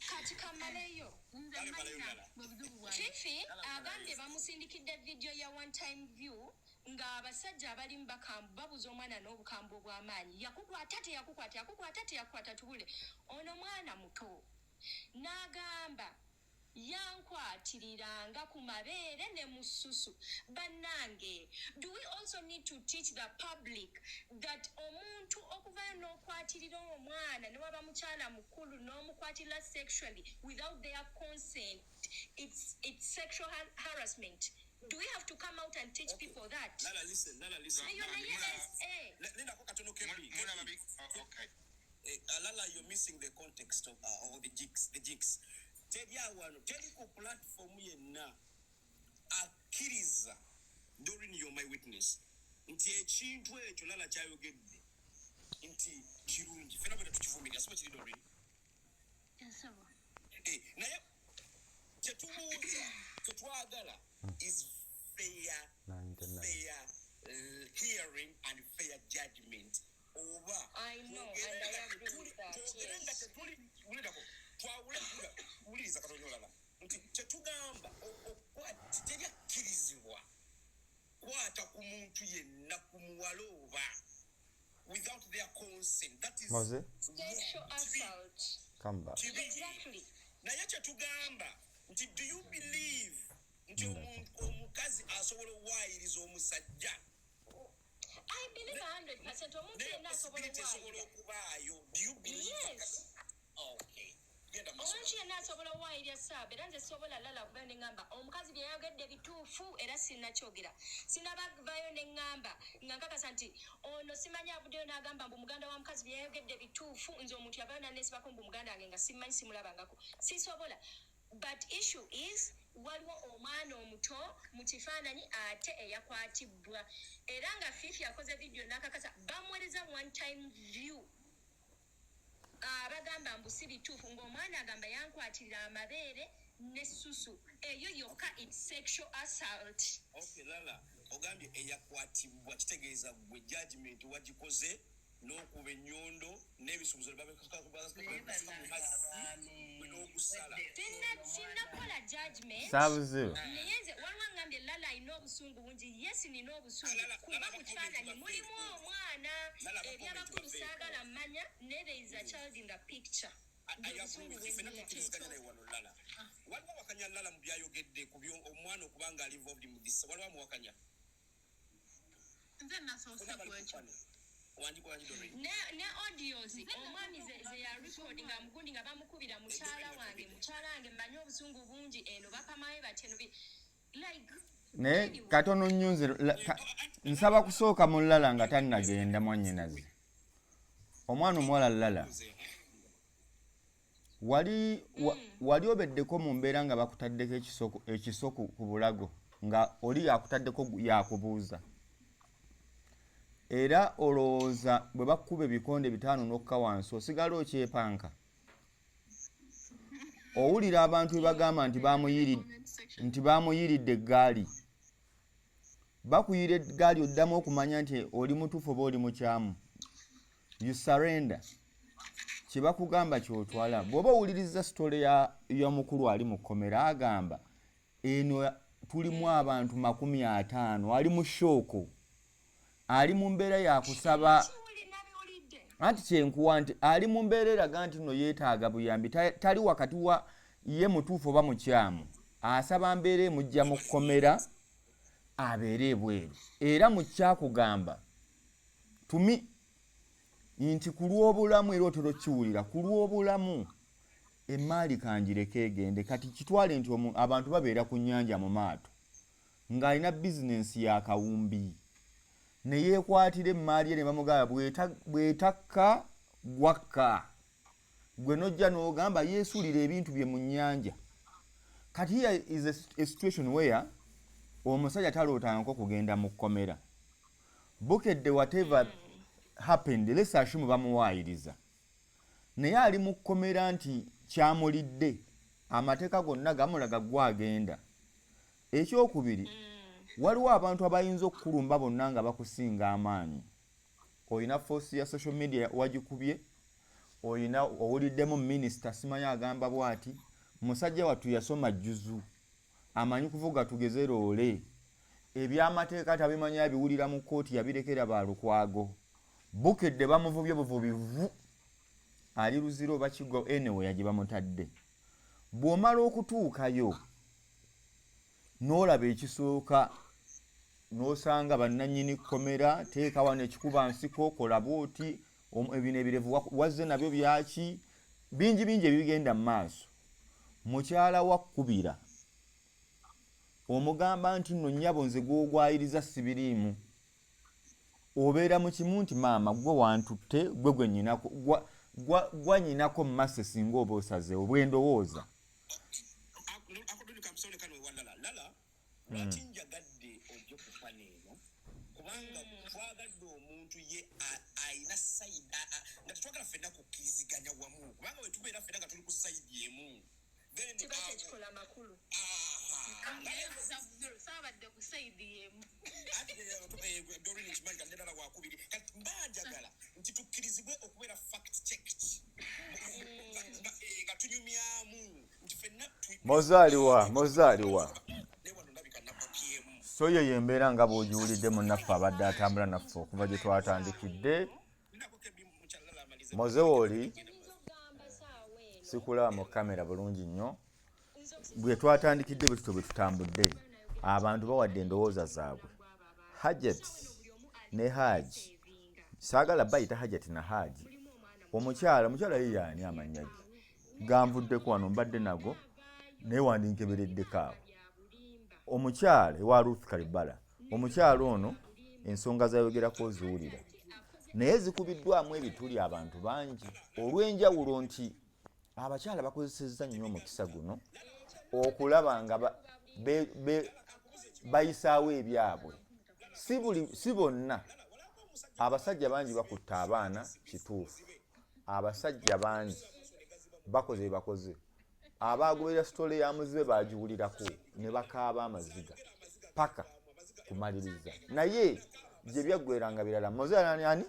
kati kamaleyo. Nze mayina bwe buzibu bwange. Fifi agambye bamusindikidde vidiyo ya one time view ng'abasajja abalimu bakambu babuza omwana n'obukambwe obw'amaanyi, yakukwata teyakukwata, yakukwata teyakukwata, tubule ono mwana muto. N'agamba yankwatiriranga ku mabeere ne mu ssusu. Bannange, do we also need to teach the public that omuntu okuvayo n'okwatirira omwana, ne waba mukyala mukulu, n'omukwatirira sexually without their consent, it's sexual harassment? Do we have to come out and teach people that? Lala, listen, Lala, listen. Eyo naye sa Lindako katono, Kebi. Okay. Lala, you're missing the context of the jigs, the jigs. Teri awano, teri ku platform yenna akkiriza, Doreen, you're my witness, nti ekintu ekyo Lala kyayogedde nti kirungi. Fena bwena tukivumirira, siba kiri, Doreen? Ensebo. Eh, naye kyetubuuza, kyetwagala is fair fair hearing and fair judgment oba I know, and I agree with that, twogere nga yes. tetuli wulirako twawule wuliriza katono olala nti kyetugamba teri akkirizibwa kwata ku muntu yenna, ku muwala oba, without their consent. That is Moze? Sexual assault. Come back. Kibi. Exactly. Naye kyetugamba nti do you believe nti omukazi asobola okuwaayiriza omusajja? I believe 100% omuntu Naye yenna asobola possibility esobola okuwaayira. okubaayo, do you believe? Yes. Okay, genda mu maaso. Omuntu yenna asobola okuwaayirya saaba, era nze sobola lala kuvayo ne ŋŋamba omukazi bye yayogedde bituufu, era sinnakyogera, sinnabavayo ne ŋŋamba nga nkakasa nti ono simanyi avuddeyo n'agamba mbu muganda wa mukazi bye yayogedde bituufu. Nze omuntu yavayo naneesibako mbu muganda wange nga simmanyi, simulabangako, sisobola. But issue is Waliwo omwana omuto mu kifaananyi ate eyakwatibwa, era nga Fifi akoze vidiyo n'akakasa bamuweereza one time view. Abagamba mbu si bituufu, ng'omwana agamba yankwatirira amabeere n'essusu, eyo yokka it's sexual assault. Okay, Lala, ogambye eyakwatibwa, kitegeeza gwe judgment wagikoze n'okuba ennyondo n'ebisuubizo n'ogusala. Sinnakola judgment. Saabuzibu. Naye nze waliwo angambye Lala alina obusungu bungi. Yes, nina obusungu kuba mu kifaananyi mulimu omwana. Ebyabakulu saagala mmanya, naye there is a child in the picture. Obusungu Ffenna bwe tukkiriziganya naye wano. Lala, waliwo awakanya Lala mu byayogedde ku byo omwana okuba nga ali involved mu this? Waliwo amuwakanya? Nze nasoose Bonna bali ku kwekyo. panel. Wangi, wangi, Doreen. Ne audios omwami ze ya record nga mugundi nga bamukubira, "Mukyala wange, mukyala wange, mmanyi obusungu bungi, eno bapamaye bati eno like." Naye katono nnyo nze nsaba kusooka mu Lala nga tannagenda. Mwannyinaze omwana omuwala Lala, wali obeddeko mu mbeera nga bakutaddeko ekiso ku bulago, nga oli yakutaddeko yakubuuza, era olowooza bwe bakukuba ebikonde 5 n'okka wansi osigala okyepanka? Owulira abantu bwe bagamba nti bamuyiridde eggaali, bakuyira eggaali, oddamu okumanya nti oli mutuufu oba oli mukyamu? You surrender, kye bakugamba kyotwala. Bw'oba owuliriza story y'omukulu ali mu kkomera, agamba eno tulimu abantu 50, ali mu shock, ali mu mbeera yakusaba. Anti kyenkuwa nti ali mu mbeera eraga nti nno yeetaaga buyambi. Tali wakati wa ye mutuufu oba mukyamu, asaba mbeera emujja mu kkomera abeere ebweru. Era mu kyakugamba tumi nti ku lw'obulamu, era otera okkiwulira, ku lw'obulamu emaali kanjireke egende. Kati kitwale nti abantu babeera ku nnyanja mu maato, ng'alina bizinensi ya kawumbi, ne yeekwatira emaali ye, ne bamugamba bw'etakka gwakka gwe, nojja n'ogamba yeesuulira ebintu bye mu nnyanja. Kati here is a situation where omusajja talootangako kugenda mu kkomera. Bukedde, whatever happened, let's assume bamuwaayiriza, naye ali mu kkomera nti kyamulidde, amateeka gonna gamulaga gwagenda. Ekyokubiri, waliwo abantu abayinza okukulumba bonna nga bakusinga amaanyi. Olina force ya social media wagikubye, olina owuliddemu minisita simanyi agamba bw'ati, musajja wattu yasoma jjuzu, amanyi kuvuga tugeze loole, ebyamateeka tabimanyi, abiwulira mu kkooti, yabirekera balukwago. Bukedde bamuvubye buvubi vu ali Luziro oba Kigo, anyway gye bamutadde. Bw'omala okutuukayo n'olaba ekisooka, n'osanga bannannyini kkomera, teeka wano ekikuba nsiko, kola bwoti, ebino ebirevu wazze nabyo byaki, bingi bingi ebigenda mu maaso. Mukyala wa kkubira omugamba nti nno nnyabo, nze gw'ogwayiriza sibiriimu. Obeera mu kimu nti maama gwe wantutte, gwe nyinako gwa nyinako mmase, singa oba osazeewo bwe ndowooza. Akodoni kamusole kano ewalala. Lala, lwaki njagadde ojje ku panel eno? Kubanga twagadde omuntu ye ayina side nga tetwagala ffenna kukkiriziganya wamu, kubanga we tubeera ffenna nga tuli ku side emu, then kiba awo tekikola makulu. Saabadde ku side yemu. Ati Doreen nkimanyi kati nedala wakubiri. Kati mba njagala nti tukkirizibwe okubeera fact checked nga tunyumyamu nti ffenna Mozaaliwa, mozaaliwa. Ne wano ndabika napapyemu. So yo yembeera nga bw'ogiwulidde. Munnaffe abadde atambula naffe okuva gye twatandikidde, mozewooli sikulaba mu kamera bulungi nnyo. Bwe twatandikidde bwe tutyo bwe tutambudde, abantu bawadde endowooza zaabwe. Hajat ne Haji, saagala bayita Hajat na Haji. Omukyala ye yaani? Amannya ge ganvuddeko wano, mbadde nago naye wandinkebereddeko awo. Omukyala ewa Ruth Kalibala, omukyala ono ensonga zayogerako oziwulira, naye zikubiddwamu ebituli abantu bangi olw'enjawulo nti abakyala bakozesezza nnyo omukisa guno. okulaba nga bayisaawo ebyabwe. Si buli, si bonna. Abasajja bangi bakutta abaana, kituufu. Abasajja bangi bakoze byebakoze. Abagoberera story ya muzibe bagiwulirako ne bakaaba amaziga paka kumaliriza, naye gye byaggweranga birala. Muzeeyi ani ani?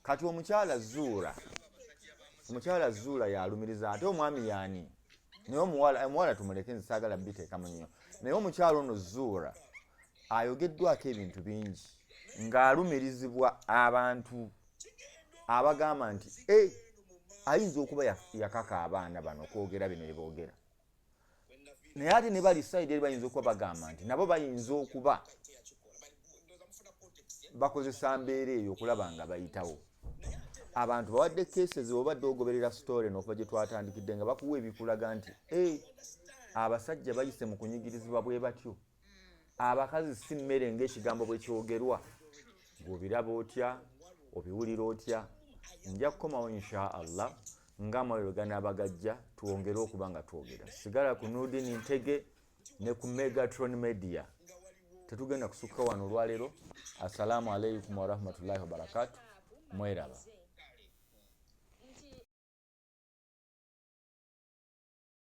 Kati omukyala Zuura, omukyala Zuura yalumiriza, ate omwami yaani? Naye omuwala, omuwala tumuleke, nze saagala biteekamu nnyo. Naye omukyala ono Zuura ayogeddwako ebintu bingi ng'alumirizibwa abantu abagamba nti e ayinza okuba yakaka abaana bano okwogera bino bye boogera. Naye ate ne bali side eri bayinza okuba bagamba nti nabo bayinza okuba bakozesa mbeera eyo okulaba nga bayitawo. Abantu bawadde cases. Obadde ogoberera story n'okuva gye twatandikidde nga bakuwa ebikulaga nti e abasajja bayise mu kunyigirizibwa bwe batyo. Abakazi si mmere ng'ekigambo bwe kyogerwa. Gweobiraba otya? Obiwulira otya? Nja kukomawo insha Allah ng'amawulire ganaaba gajja, twongere okuba nga twogera. Sigala ku Nurdin Ntege ne ku Megatron Media. Tetugenda kusukka wano olwaleero. Assalamu alaikum warahmatullahi wabarakatu. Mweraba.